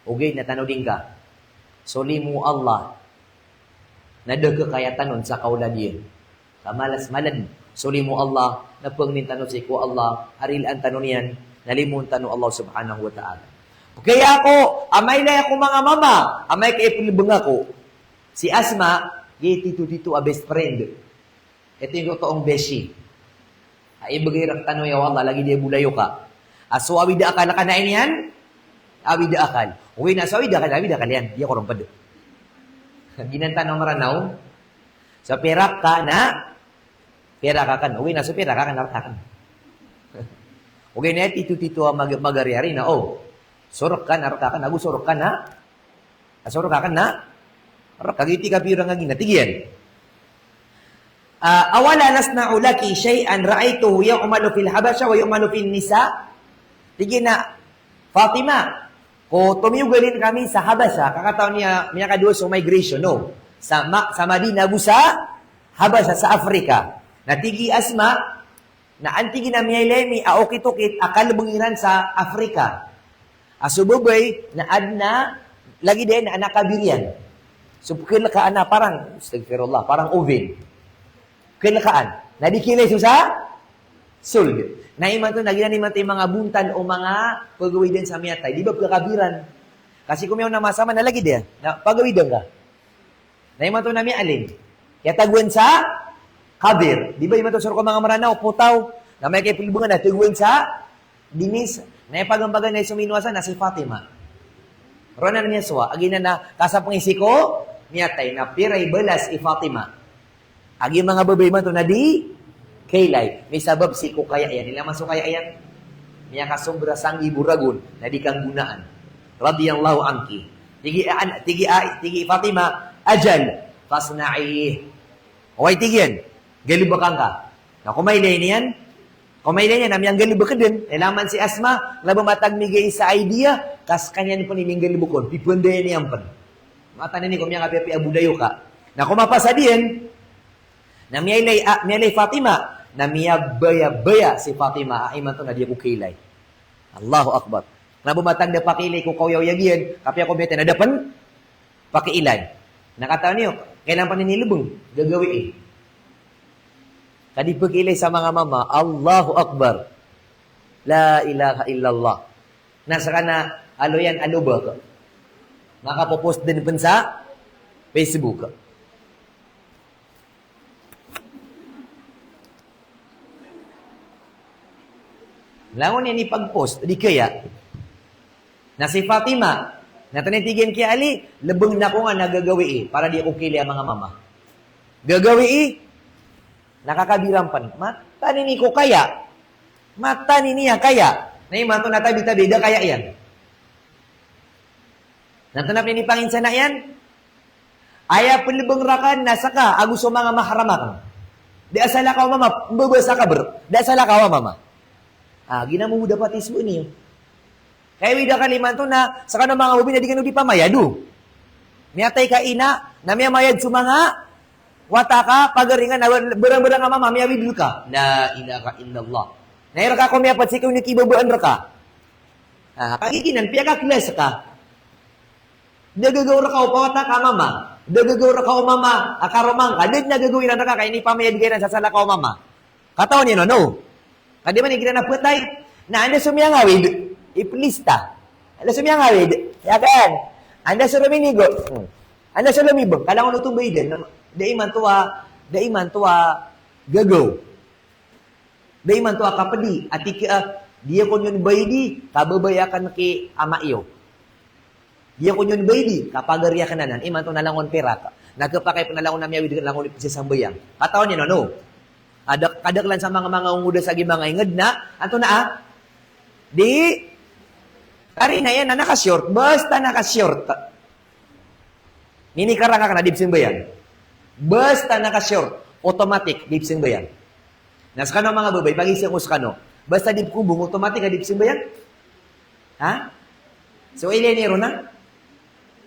ogaid na tanodi ngka so limo o Allah na da a kakayatan on sa kaolad iyan. Ka malas malad so limo o Allah, na pangnin tano sii ko Allah a rilaan tano niyan, na limoon tano o Allah subhanahu wa ta'ala. Kaya ako, amay laya ko manga mama, amay ka ipelebeng ako si Asma, giya tito-tito a best friend. Ito yung totoong beshi. Ay, ibegay rektano ya Allah, lagid iyan a bolayoka. A so awid a akal ka na iniyan, awid a akal. Ogaid na so awid a akal, awid a akal iyan. Di ako ron ped. Giyanan tano a Meranaw. So pirak ka na, pirak aken. Ogaid na so pirak aken, arak aken. Ogaid na tito-tito a mag-, magari-ari na, o. So reka na, arak aken, ago so reka na, a so reka aken na, reka, giyoto i kapiyora nga gina, tig iyan. Ah, "Awala nasna'u laki shay'an ra'aytuhu yu'malu fil Habasha wa yu'malu fin nisa?" Tig iyan a, "Fatima, ko tomiyogalin kami sa Habasha, ka katawan iyo a miyakadowa so migration, no? Sa Ma-, sa Madina ago sa Habasha, sa Africa." Na tig i Asma, na antig iyan a miyailay mi a okit-okit a kalebeng iran sa Africa. A so babay na aden a, lagid iyan a nakabir iyan. So pekelekaan a parang, astagfirullah, parang oven. Pekelekaan. Na di kiilay so sa sold. Na imanto, na giyanan imanto i manga bontal o manga pegawai den sa miyatay. Di ba pekakabiran? Kasi ko miyaona masa man na lagid iyan. Na pagawida ngka. Na imanto na miyaalim. Kiyatagoan sa kabir. Di ba imanto so reka o manga Meranaw, potaw. Na amay ka ipelebengan na tagoan sa dinis. Na ipagambagan na so minowa san na si Fatima. Roo anan a miyasowa, a giyanan a kasapengi sii ko miyatay, na pira i balas i Fatima. A giya manga babay imanto na di kailay, misabap sii ko kaya iyan. Ino man so kaya iyan? Miyakasobra sanggibo ragon na di kanggonaan. Radiyallahu anki. Tig i, an-, tig i, a, tig i Fatima, "Ajal, fasna'i." Oway, tig iyan, galebeka ngka. Na ko mailay niyan, ko mailay niyan na miyanggalebek den. Ilaman si Asma, kena ba matag migay sa idea, ka sekaniyan pen i minggalebek on, pipendayan iyan pen. Mataan ini ko miyakapiyapiya a bolayoka. Na ko mapasad iyan, na miyailay, a, miyailay Fatima, na miyabayabaya si Fatima, a imanto na di ako kailay. Allahu Akbar. Kena ba matag da pakiilay ko kaoyagoyag iyan, kapiya ko miyatay na da pen pakiilay. Na katawan iyo, kailan pen inilebeng, gagawii. Ka di pakiilay sa manga mama, Allahu Akbar. La ilaha illallah. Na seka na aloyan a lobak. Makapopost den pen sa Facebook. Langon iyan i pagpost, di kaya. Na si Fatima, na tano i tig iyan ki Ali, lebeng ako nga na gagawii, para di ako kailay a manga mama. Gagawii, na kakabiran pen. Mataan ini ko kaya. Mataan ini a kaya. Na imanto na tabi-tabi, da kaya iyan. Na tanap ini panginsana iyan. Aya pelebeng raken na seka ago so manga mahram aken. Da a salakaw a mama, mbaba sa kaber. Da a salakaw a mama. Ah, giyanan mambo dapat i sowa niyo. Kaya wida ka imanto na, seka na manga babay na di kano di pamayad o. Miyatay ka ina, na miyamayad so manga wata ka, pagaringan, na berang-berang a mama, miyawid reka. La ilaha illallah. Na ireka ko miyapat sii ko ini kibabaan reka. Ah, kagiya giyanan, piyakakelas ka. Da gagaw reka o pawata ka mama. Da gagaw reka o mama a karoma ngka. Da den a gagaw iran reka ka inipamayad ka iran sa salakaw a mama. Katawan iyo on, no? Ka di man igira na petay. Na anda so miyangawid? Iplista. Anda so miyangawid? Iya kan? Anda so rominigo? Hmm. Anda so lomibeng? Ka langon oto mbaydan. Da imanto a, da imanto a gagaw. Da imanto a kapedi, a tig a, di ako niyan bayadi, ka babay aken ki ama iyo. Di ako niyan bayadi, ka pagari aken anan, imanto na langon pirak. Na kepakay pen a langon a miyawid, langon i pizza sambayang. Katawan iyo on, no? Ada, kadakelan sa manga, manga ongoda sa gii manga inged na, antonaa? Di, kari na iyan na naka-short, basta naka-short. Minikarang akn a di pzambayang. Basta naka-short, automatic, di pzambayang. Na skano manga babay, pagisa ko skano. Basta di pkombong, automatic a di pzambayang. Ha? So, ilay niyo ron na?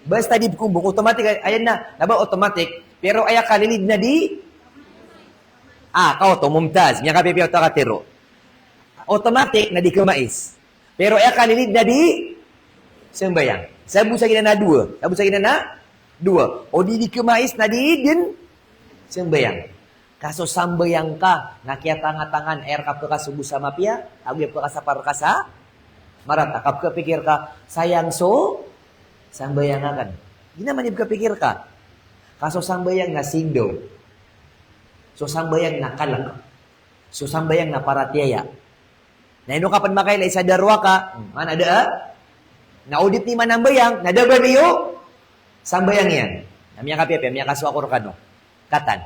Basta di pkombong, automatic, aya na, na ba automatic, pero aya kalilid na di, ah, kaoto, mumtaz, miyakapiyapiya oto a katharo. Automatic na di khamais. Pero aya kalilid na di sambayang. Sabo sa giyanan a dowa. Sabo sa giyanan a dowa. O di, di khamais na di dn sambayang. Ka so sambayang ka, na kiyatangatangan, aya rka pkasogo sa mapiya, ago aya pkasapar rka sa marata. Ka pkhapikir ka, sayang so sambayang akn. Di naman di pkhapikir ka. Ka so sambayang na sindaw. So sambayang na kalk. So sambayang na paratiyaya. Na ino ka pn makailay sa darwa ka, hmm, mana da, na o di niyo manambayang, na da ba niyo sambayang iyan. Na miyakapiyapiya, miyakasowa ko rkano. Katan.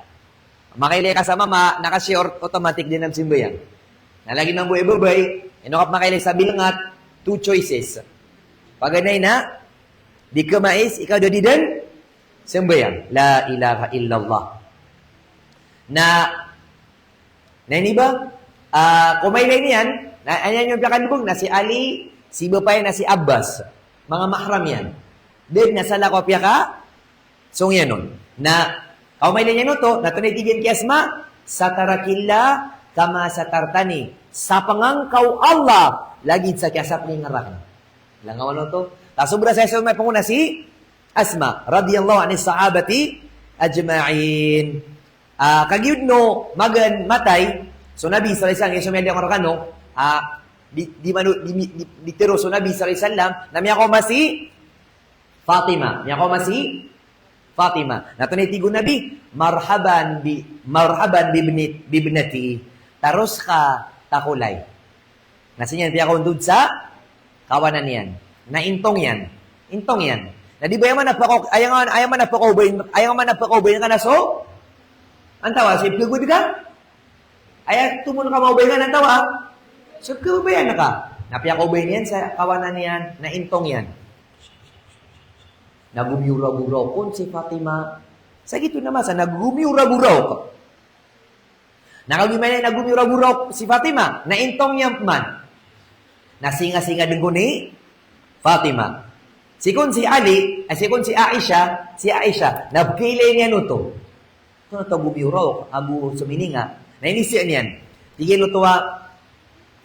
Makailay ka sa mama, naka-short, automatic di niyan sambayang. Na lagid mambo i babay, ino ka pn makailay sa bilngat, two choices. Paganay na, di khamais, ikaw da di dn sambayang. La ilaha illallah. Na Na ini ba, ah, ko mailay niyan, na aya niyan piyakalbng na si Ali, si bapa iyan na si Abbas. Manga mahram iyan. Da dn a salakaw a piyakasong iyan on. Na, ka o mailay niyan oto, na tonaa i tig iyan ki Asma, "Satarakillah kama satartani." Sapngan ka o Allah, lagid sa kiyasapngan ka rakn. Langawan oto. Tasobra sa iso mapangona si Asma, radiyallahu anhis sahabati ajma'in. Ah, kagiya dn o magaan matay so Nabi sallallahu alaihi wasallam, so miyada ko rkano, ah, di, di mano, di, di, di tero so Nabi sallallahu alaihi wasallam, na miyakaoma si Fatima, miyakaoma si Fatima. Na tonaa i tig o Nabi, "Marhaban bi, marhaban bi ibni-, bi ibnati." Taros ka takolay. Na sii niyan piyakaondod sa kawanan iyan. Na intong iyan. Intong iyan. Na di ba aya man a pakaw-, aya nga, aya man a pakaobay, aya man a pakaobay ka na so? Antawaa, so ipkhagod ka? Aya tomon ka maobay ka na antawaa? So ipkhababayaan ka. Na piyakaobay niyan sa kawanan iyan, na intong iyan. Na gomiyoragoraok kon si Fatima. Sa giyoto na masa, na gomiyoragoraok. Na kagiya mailay na gomiyoragoraok si Fatima, na intong iyan pman. Na singasinga dn kon i Fatima. Sii kon si Ali, ay, sii kon si Aisha, si Aisha, na pkhailay niyan oto. Oto, oto gomiyoraok, ago somininga. Na inizaan iyan. Tig iyan oto a,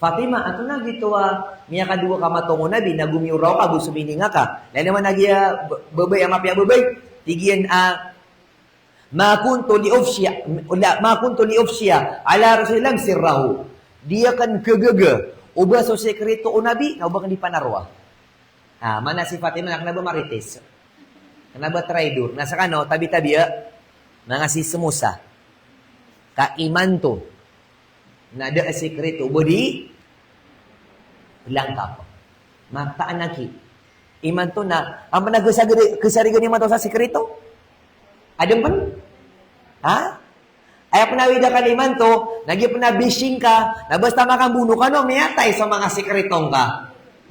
"Fatima, antonaa giyoto a miyakadowa ka matong o Nabi, na gomiyoraok ka ago somininga ka?" Lagid man a giya b-, babay, a mapiya a babay. Tig iyan a, "Ma kuntu li ufshiya, la, ma kuntu li ufshiya ala Rasulillah sirrahu." Di akn khagaga o ba so sikrito o Nabi, na o ba akn di panarowa. Ah, mana si Fatima na kna ba marites. Kna ba traidor. Na skano, tabi-tabi a, manga sismosa. Ka imanto na da a sikrito o ba di langkap. Mataan aki. Imanto na, an pn a khasari-, khasarigan imanto sa sikrito? Adn pn? Ha? Aya pn a awid akn imanto, na giya pn a bishing ka, na basta makambono kano, miyatay so manga sikrito ngka.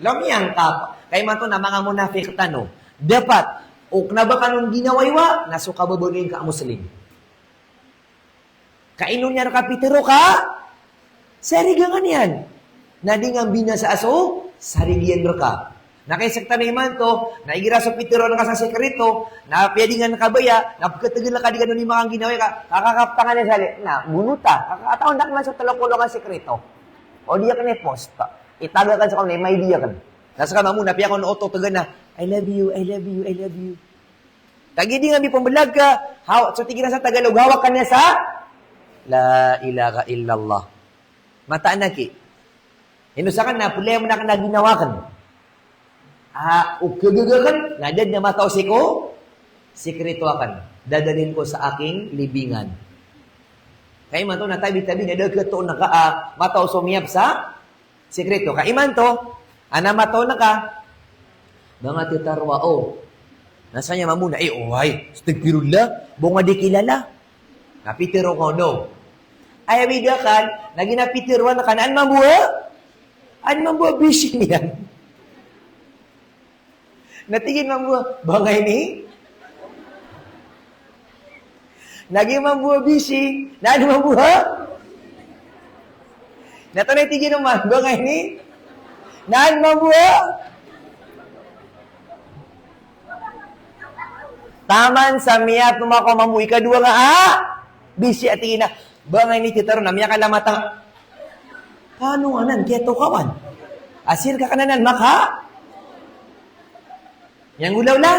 Lomiyangkap. Ka imanto na manga monafik tano. Dapat, o kna ba kano ginawai wa, na so kababaloy ngka a Muslim. Ka ino niyan rka pitharo ka sarigan iyan. Na di nga mbinasa a so sarig iyan rka. Na kaisa tano imanto, na igira so pitharo ngka sa sikrito, na piya di nga kabaya, na pkhatgl ka di kano di makangginawa ka, kakakaptangan iyan sa li, na, bonotan, kakatawan da kna so tlo polo ka sikrito. O di akn i-post. Itag akn sa kano, i-my day akn. Na skano mambo na piya kano oto tgn a, "I love you, I love you, I love you." Kagiya di nga mbipmblag ka, haw-, so tig iran sa Tagalog, hawak ka niyan sa, la ilaha illallah. Mataan aki. Ino sakn na, pulaya mn akn a ginawa akn. Ah, o khagaga akn, na da dn a matao sii ko sikrito akn. Dadalhin ko sa aking libingan. Ka imanto na tabi-tabi na da khatoon ka, ah, matao so miyap sa sikrito. Ka imanto, ana matao na ka. Manga tataroa o. Na saya mambo na, eh, oway, astagfirullah, bo nga di kilala. Na pitharo ko no. Aya awid akn, na giya pitharo akn, an mambo a, an mambo a bishing iyan. Na tig iyan mambo a, ba nga ini? Na giya mambo a bisi, na an mambo a. Na tanay tig iyan man, ba nga ini? Na an mambo a. Taman sa miyatoman ko mambo ikadowa nga a bisi a tig iyan a, ba nga ini titaro na miyakalamata. Paano nga nan, kiyatokawan? Asir ka kananan, maka? Miyanggolawla?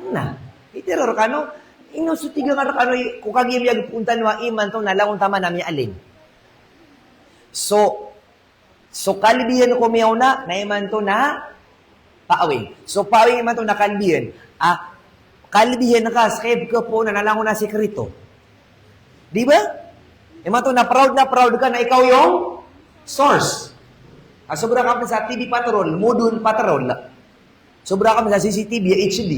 Na, itero rkano, ino so tig iyan rkano, ko kagiya miyagpoon tano a imanto na langon taman a miyaaling. So, so kalbihan ko miyaona, na imanto na paawing. So paawing imanto na kalbihan. Ah, kalbihan ka, ska i pkhapoon na langon a sikrito. Di ba? Imanto na proud na proud ka na ikaw yung source. Ah, sobra ka pn sa T V patrol, modern patrol. Sobra ka pn sa C C T V, H D.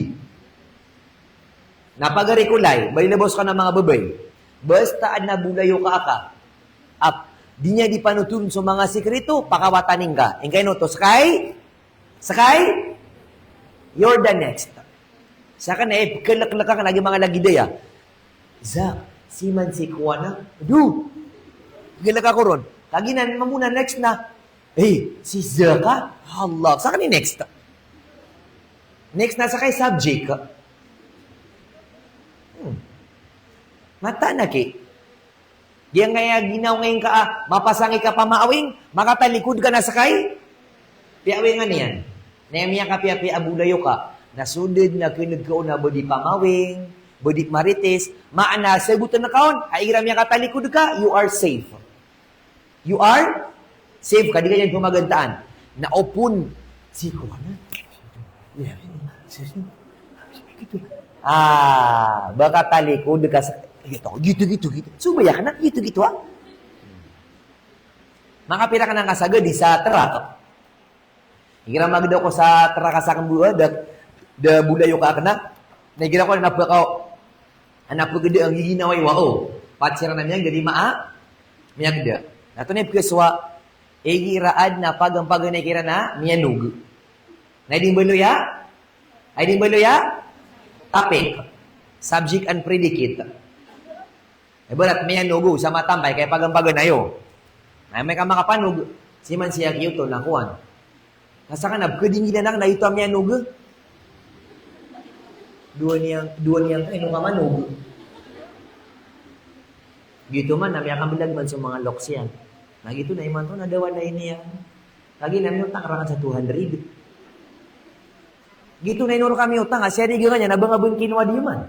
Na pagari ko lay, bali na boss ka na manga babay. Basta adn a bolayoka aka. Ap, di niyan di panoton so manga sikrito, pakawataning ka. Ingka ino to, ska i, ska i, you're the next. Sakn na, eh, pkhalklk akn lagid, manga lagid aya. Za, si man si kowan a. Ado. Pkhalk ako ron. Kagiya nan mambo na next na. Eh, si Za ka? Allah. Sakn i next. Next na ska i subject. Hmm. Mataan aki. Giyangkaya ginawa ngka a mapasang i kapamaawing, makatalikod ka na ska i piyaawingan iyan. Na aya miyakapiyapiya a bolayoka, na so da dn a kneg ka on a ba di pamaawing, ba di marites, maana sagotan ka on a igira miyakatalikod ka, you are safe. You are safe ka, di ka niyan pamagantaan. Na opon, si kowan a. Ah, ba katalikod ka sa, gioto, gioto, gioto, gioto. So, ba aya kna, gioto, gioto, ha? Makapira kna ka sagad sa trak. Igira magda ko sa trak a sakn bo, da, da bolayoka kna. Na igira ko na pkaw, na pkda a giginawai wa o. Pat siran a miyagda di maa, miyagda. Na antonaa i pkhasowa, igira adn a paganay-paganay kiran a miyanog. Na aya di mbaloy a? Aya di mbaloy a? Topic. Subject and predicate. Ibarat miyanog o sa matambay, kay paganay-paganay o. Na amay ka makapanog, si man si aki oto na kowan. Na sakn na pkadingilan akn na ito a miyanog. Dowa niyan, dowa niyan ka, ino ka manog. Gioto man, na miyakamblag man so manga loks iyan. Na gioto na imanto na da wala ini iyan. Lagid na miyotang rakn sa two hundred. Gioto na ino rka miyotang, a siya di ganga niyan, na ba nga ba kinowa di man.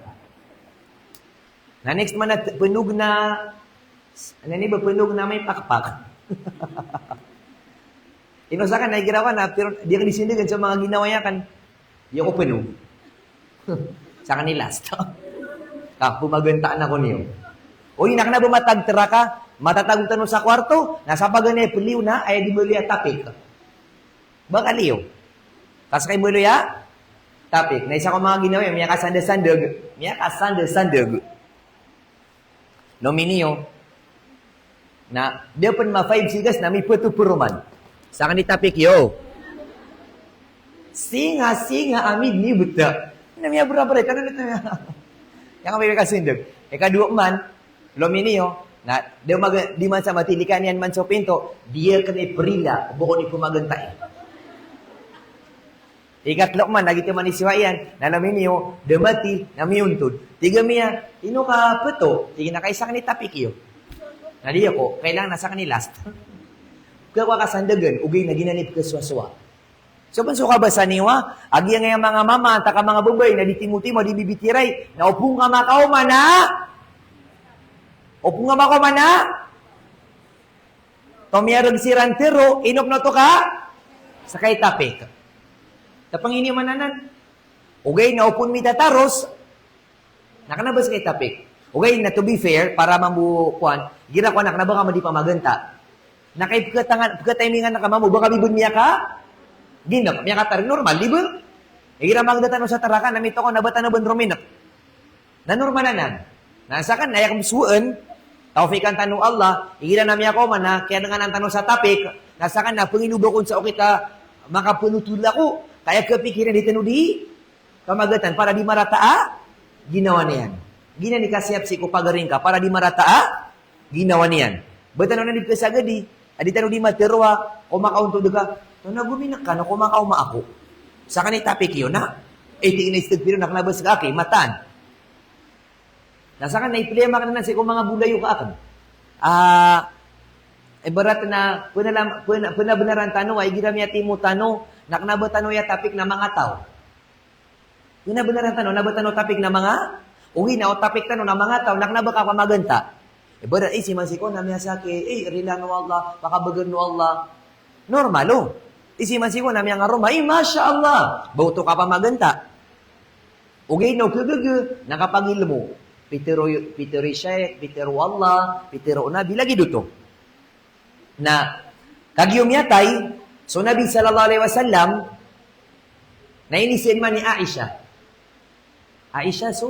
Na next man a t-, pnog na, ano ini ba, pnog na may pakpak. Ino sakn na igira ka na, pero di ka di sindagan sa manga ginawa akn. Di ako pnog. Sakn i last. Ka, pamagantaan ako niyo. O, ino kna ba matag trak a, matatago tano sa kwarto, na sa paganay a peliyo na, aya di mbaloy a topic. Ba kaliyo. Ka ska i mbaloy a topic. Na isa ko manga ginawa, miyakasandasandeg. Miyakasandasandeg. Nominiyo. Na, da pn ma-five sigas na mipto paroman. Sakn i topic iyo. Singa, singa, ami di bta. Na miyabra-bra, kano na taya. Aya ka miyakasindeg. Ikadowa man, Lominiyo, na da maga-, di man sa matilikan iyan man so pinto, di akn i prila, bokon i pamagantai. Ikatlo man, lagid iyan man i siwa iyan, na lominiyo, da mati, na miyontod. Tig a miya, ino ka pto? Tig iyan a kaisa kn i topic iyo. Na di ako, kailangan na sakn i last. Kaya ko kasandagan, ogaid na giyanan i pkaswaswa. So pn so kabasa niyo a, a giyangkaya manga mama, antaa ka manga babay, na di timotimo, di bibitiyarai, na opama ka makaoma na, opama ka makaoma na, tomiyarg siran tero, ino pn oto ka, ska i topic. Tapang ini man anan. Ogaid na opama mitataros, na kna ba ska i topic. Ogaid na, to be fair, para mambo kowan, igira kowan na kna ba ka madi pamaganta. Na kay pkhatangan, pkhataimingan ka mambo, ba ka bibn miyaka, ginak, miyakatarg, normal, di ba? Igira magda tano sa trak a, na mito ko na ba tano bn rominak. Na normal anan. Na sakn, na aya kmbswaan, tawfiqan tano o Allah, igira na miyakaoma na, kiyadanganan tano sa topic, na sakn na pngino ba kon sa okit a, makapnotol ako, kaya kapikiran di tano di, pamagatan para di marata a ginawa niyan. Giyanan i kasiyap sii ko pagari ngka para di marata a ginawa niyan. Ba tano na di pkasagadi, a di tano di matero a, ko makaontod ka, to na gominek ka na ko makaoma ako. Sakan i topic iyo na, eh, tig iyan a istagfirun, na kna ba ska aki, mataan. Na sakan na iplema akn anan sii ko manga bolayoka akn. Ah, ibarat na, pnalam-, pna-, pnabenaran tano a igira miyatimo tano, na kna ba tano aya topic na manga taw. Pnabenaran tano, na ba tano topic na manga, ogaid na o topic tano na manga taw, na kna ba kapamaganta. Ibarat, eh, si Masiko na miyasakit, eh, rilaan o Allah, pakabagan o Allah. Normal, o. Eh, si Masiko na miyangaroma, eh, masha Allah. Ba oto kapamaganta. Ogaid na o kagaga, na kapagilmo. Pitero, pitero i Shaykh, pitero o Allah, pitero o Nabi, lagid oto. Na kagiya miyatay so Nabi sallallahu alaihi wasallam, na inizaan man i Aisha. Aisha, so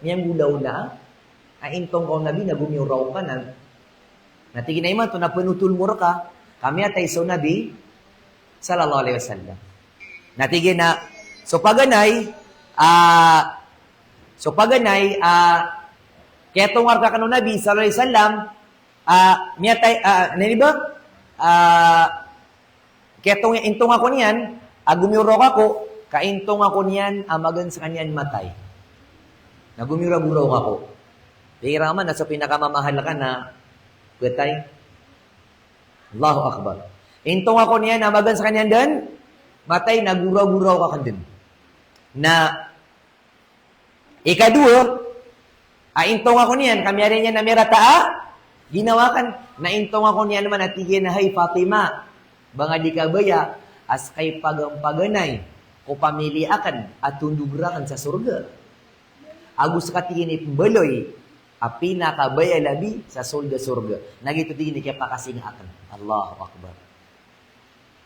miyanggolawla a intong ka o Nabi na gomiyoraok ka na. Na tig iyan a imanto na pnotol mo rka ka miyatay so Nabi sallallahu alaihi wasallam. Na tig iyan a, so paganay, ah, so paganay, ah, kiyatonga rka kn o Nabi sallallahu alaihi wasallam, ah, miyatay, ah, na ini ba? Ah, kiyatong, intonga ko niyan a gomiyoraok ako, ka intonga ko niyan a magaan skaniyan matay. Na gomiyoragoraok ako. Pira man na so pinakamamahal ka na ptay. Allahu Akbar. Intonga ko niyan a magaan skaniyan dn matay, na goragoraok akn dn. Na ikadowa, a intonga ko niyan ka miyariyan iyan a miyarata a ginawa akn, na intonga ko niyan man a tig iyan a, hay Fatima, ba nga di kabaya a ska i paganpaganay ko pamiliya akn a tondog rakn sa sorga. Ago ska tig iyan i pmbaloy a pinakabaya labi sa sold a sorga. Na giyoto tig iyan i kiyapakasinga akn. Allahu Akbar.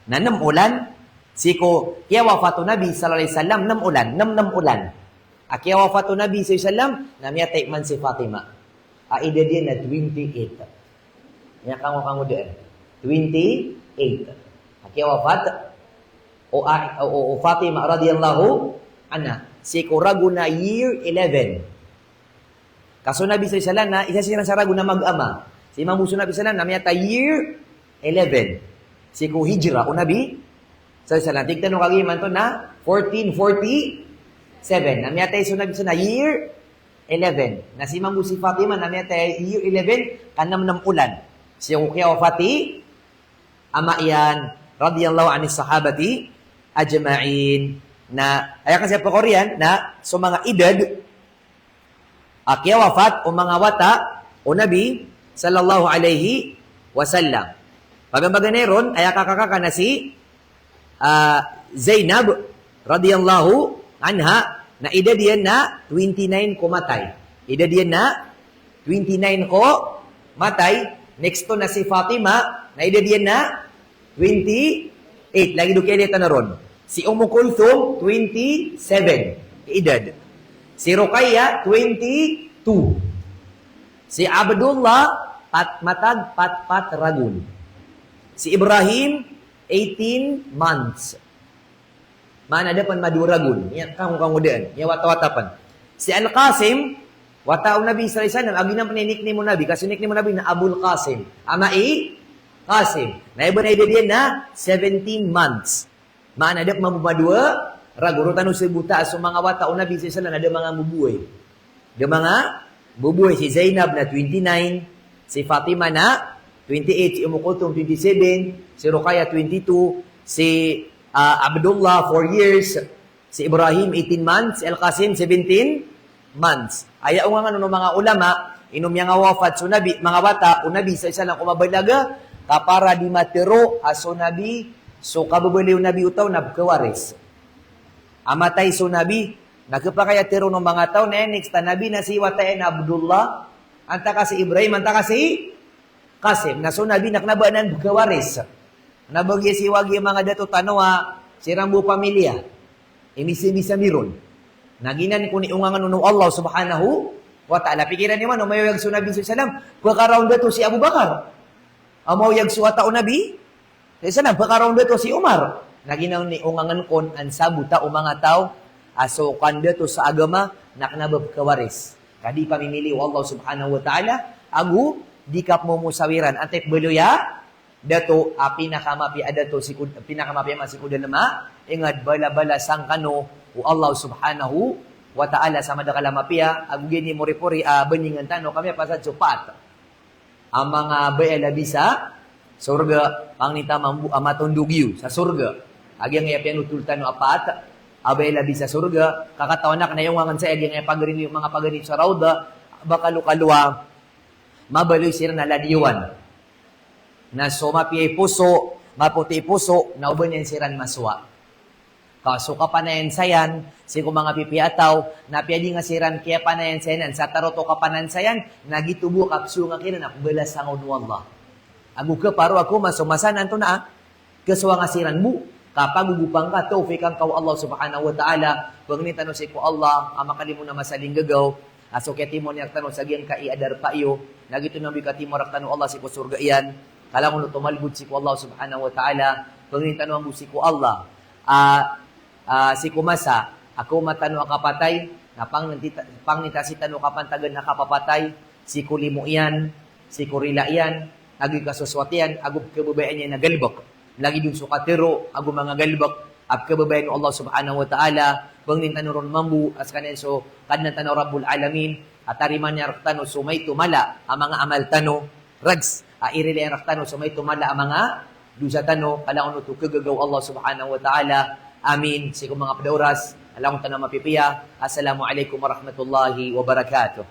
Na nem olan, sii ko kiyawafat o Nabi sallallahu alaihi wasallam, nem olan, nem, nem olan. A kiyawafat o Nabi sallallahu alaihi wasallam, na miyatay man si Fatima. A idad iyan na twenty-eight. Miyakangokango dn. Twenty-eight. A kiyawafat o, o, o, o Fatima radhiyallahu anha. Sii ko ragon a year eleven. Ka so Nabi sallallahu alaihi wasallam na isa siran sa ragon a mag-ama. Si Imam Musa Nabi sallallahu alaihi wasallam na miyatay year eleven. Sii ko hijra o Nabi sallallahu alaihi wasallam. Tig tano kagiya imanto na fourteen forty-seven. Na miyatay so Nabi sallallahu alaihi wasallam na year eleven. Na si Imam Musa, si Fatima na miyatay year eleven, ka nem, nem olan. Sii ko kiyawafat i ama iyan, radhiyallahu anis sahabati ajma'in. Na aya kasi a pkoriyan na so manga idad a kiyawafat o manga wata o Nabi sallallahu alaihi wasallam. Paganay ron, aya kakakaka na si, ah, Zainab radhiyallahu anha, na idad iyan na twenty-nine ko matay. Idad iyan na twenty-nine ko matay. Next to na si Fatima, na idad iyan na twenty-eight. Lagid o kiyalita na ron. Si Ummu Kulthum, twenty-seven i idad. Si Ruqayya, twenty-two. Si Abdullah, pat, matag patpat ragon. Si Ibrahim, eighteen months. Maana da pn madowa ragon. Iya, kangokango dn. Iya, watawata pn. Si Al-Qasim, wata o Nabi sallallahu alaihi wasallam, a giyanan pn i nickname o Nabi, ka so nickname o Nabi na Abul Qasim. Ama i Qasim. Na aya ba na idad iyan na seventeen months. Maana da pn mambo madowa ragon. Roo tano sabota a so manga wata o Nabi sallallahu alaihi wasallam na da manga mboboay. Da manga mboboay. Si Zainab na twenty-nine, si Fatima na twenty-eight, si Ummu Kulthum twenty-seven, si Ruqayya twenty-two, si, ah, Abdullah four years, si Ibrahim eighteen months, si Al-Qasim seventeen months. Aya ongangan o manga ulama, ino miyangawafat so Nabi, manga wata o Nabi sallallahu alaihi wasallam ko mabalaga, ka para di matero a so Nabi, so kababaloy o Nabi o taw na pkhawaris. A matay so Nabi, na khapakay a tero o manga taw na aya next a Nabi na si wata iyan a Abdullah, antaa ka si Ibrahim, antaa ka si Qasim. Na so Nabi na kna ba anan pkhawaris. Na ba giya si, wa giya manga dato tano a siran bo pamilya. Imbisambisa mi ron. Na giyanan kon i ongangan o Allah subhanahu wa ta'ala. Pikiran iyo man, o mayoyag so Nabi sallallahu alaihi wasallam, pkharaon dato si Abu Bakar. O mayoyag so wata o Nabi sallallahu alaihi wasallam, pkharaon dato si Umar. Na giyanan i ongangan kon an sabota o manga taw a so kandato sa agama na kna ba pkhawaris. Ka di pamimili o Allah subhanahu wa ta'ala, ago di kapmomosawiran. Antaa i pmbaloy a dato a pinakamapiya a dato sii ko, pinakamapiya man sii ko dalm a ingd, balabalasan kano o Allah subhanahu wa ta'ala sa madakl a mapiya. Ago giya i moripori a bandingan tano ka miyapasad so pat a manga bai a labi sa sorga, pangni ta mambo a matondog iyo sa sorga. A giyangkaya piyanotol tano a pat a bai a labi sa sorga, ka katawan akn a aya onga ngn saya a giyangkaya pagari niyo, manga pagari niyo sa Rawdah, ba kalokalo a mabaloy siran a ladiyawan. Na so mapiya i poso, mapoti i poso, na oba niyan siran masowa. Ka so kapanayansayan sii ko manga pipiya a taw, na apiya di nga siran kiyapanayansayan sa tarot o kapanayansayan, na giyoto bo a kapsong a kiran a pmbalasan on o Allah. Ago kaparo ako man so masa na antonaa, kasowa nga siran bo, ka pagogopan ka, tawfiqan ka o Allah subhanahu wa ta'ala. Pangnin tano sii ko Allah a makalimo na masa a linggagaw, a so kiyatimoa niyan rktano sa giyangkai a darpa iyo, na giyoto mambo i katimoa rktano o Allah sii ko sorga iyan. Ka langon oto malbod sii ko Allah subhanahu wa ta'ala. Pangnin tano mambo sii ko Allah a, a, sii ko masa a kaoma tano a kapatay, na pangnin ta, pangnin ta sii tano kapantagan a kapapatay, sii ko limo iyan, sii ko rila iyan, ago i kasosowat iyan, ago pkhababayaan iyan a galbk. Lagid on so katharo ago manga galbk a pkhababayaan o Allah subhanahu wa ta'ala. Pangnin tano ron mambo a skaniyan so Kadnan tano Rabbul Alamin a tarimaan iyan rktano so maito mala a manga amal tano, rags a irilai iyan rktano so maito mala a manga dosa tano, ka langon oto khagaga o Allah subhanahu wa ta'ala. Amin. Sii ko manga pd a oras, a langon tano mapipiya. Assalamu alaikum warahmatullahi wabarakatuh.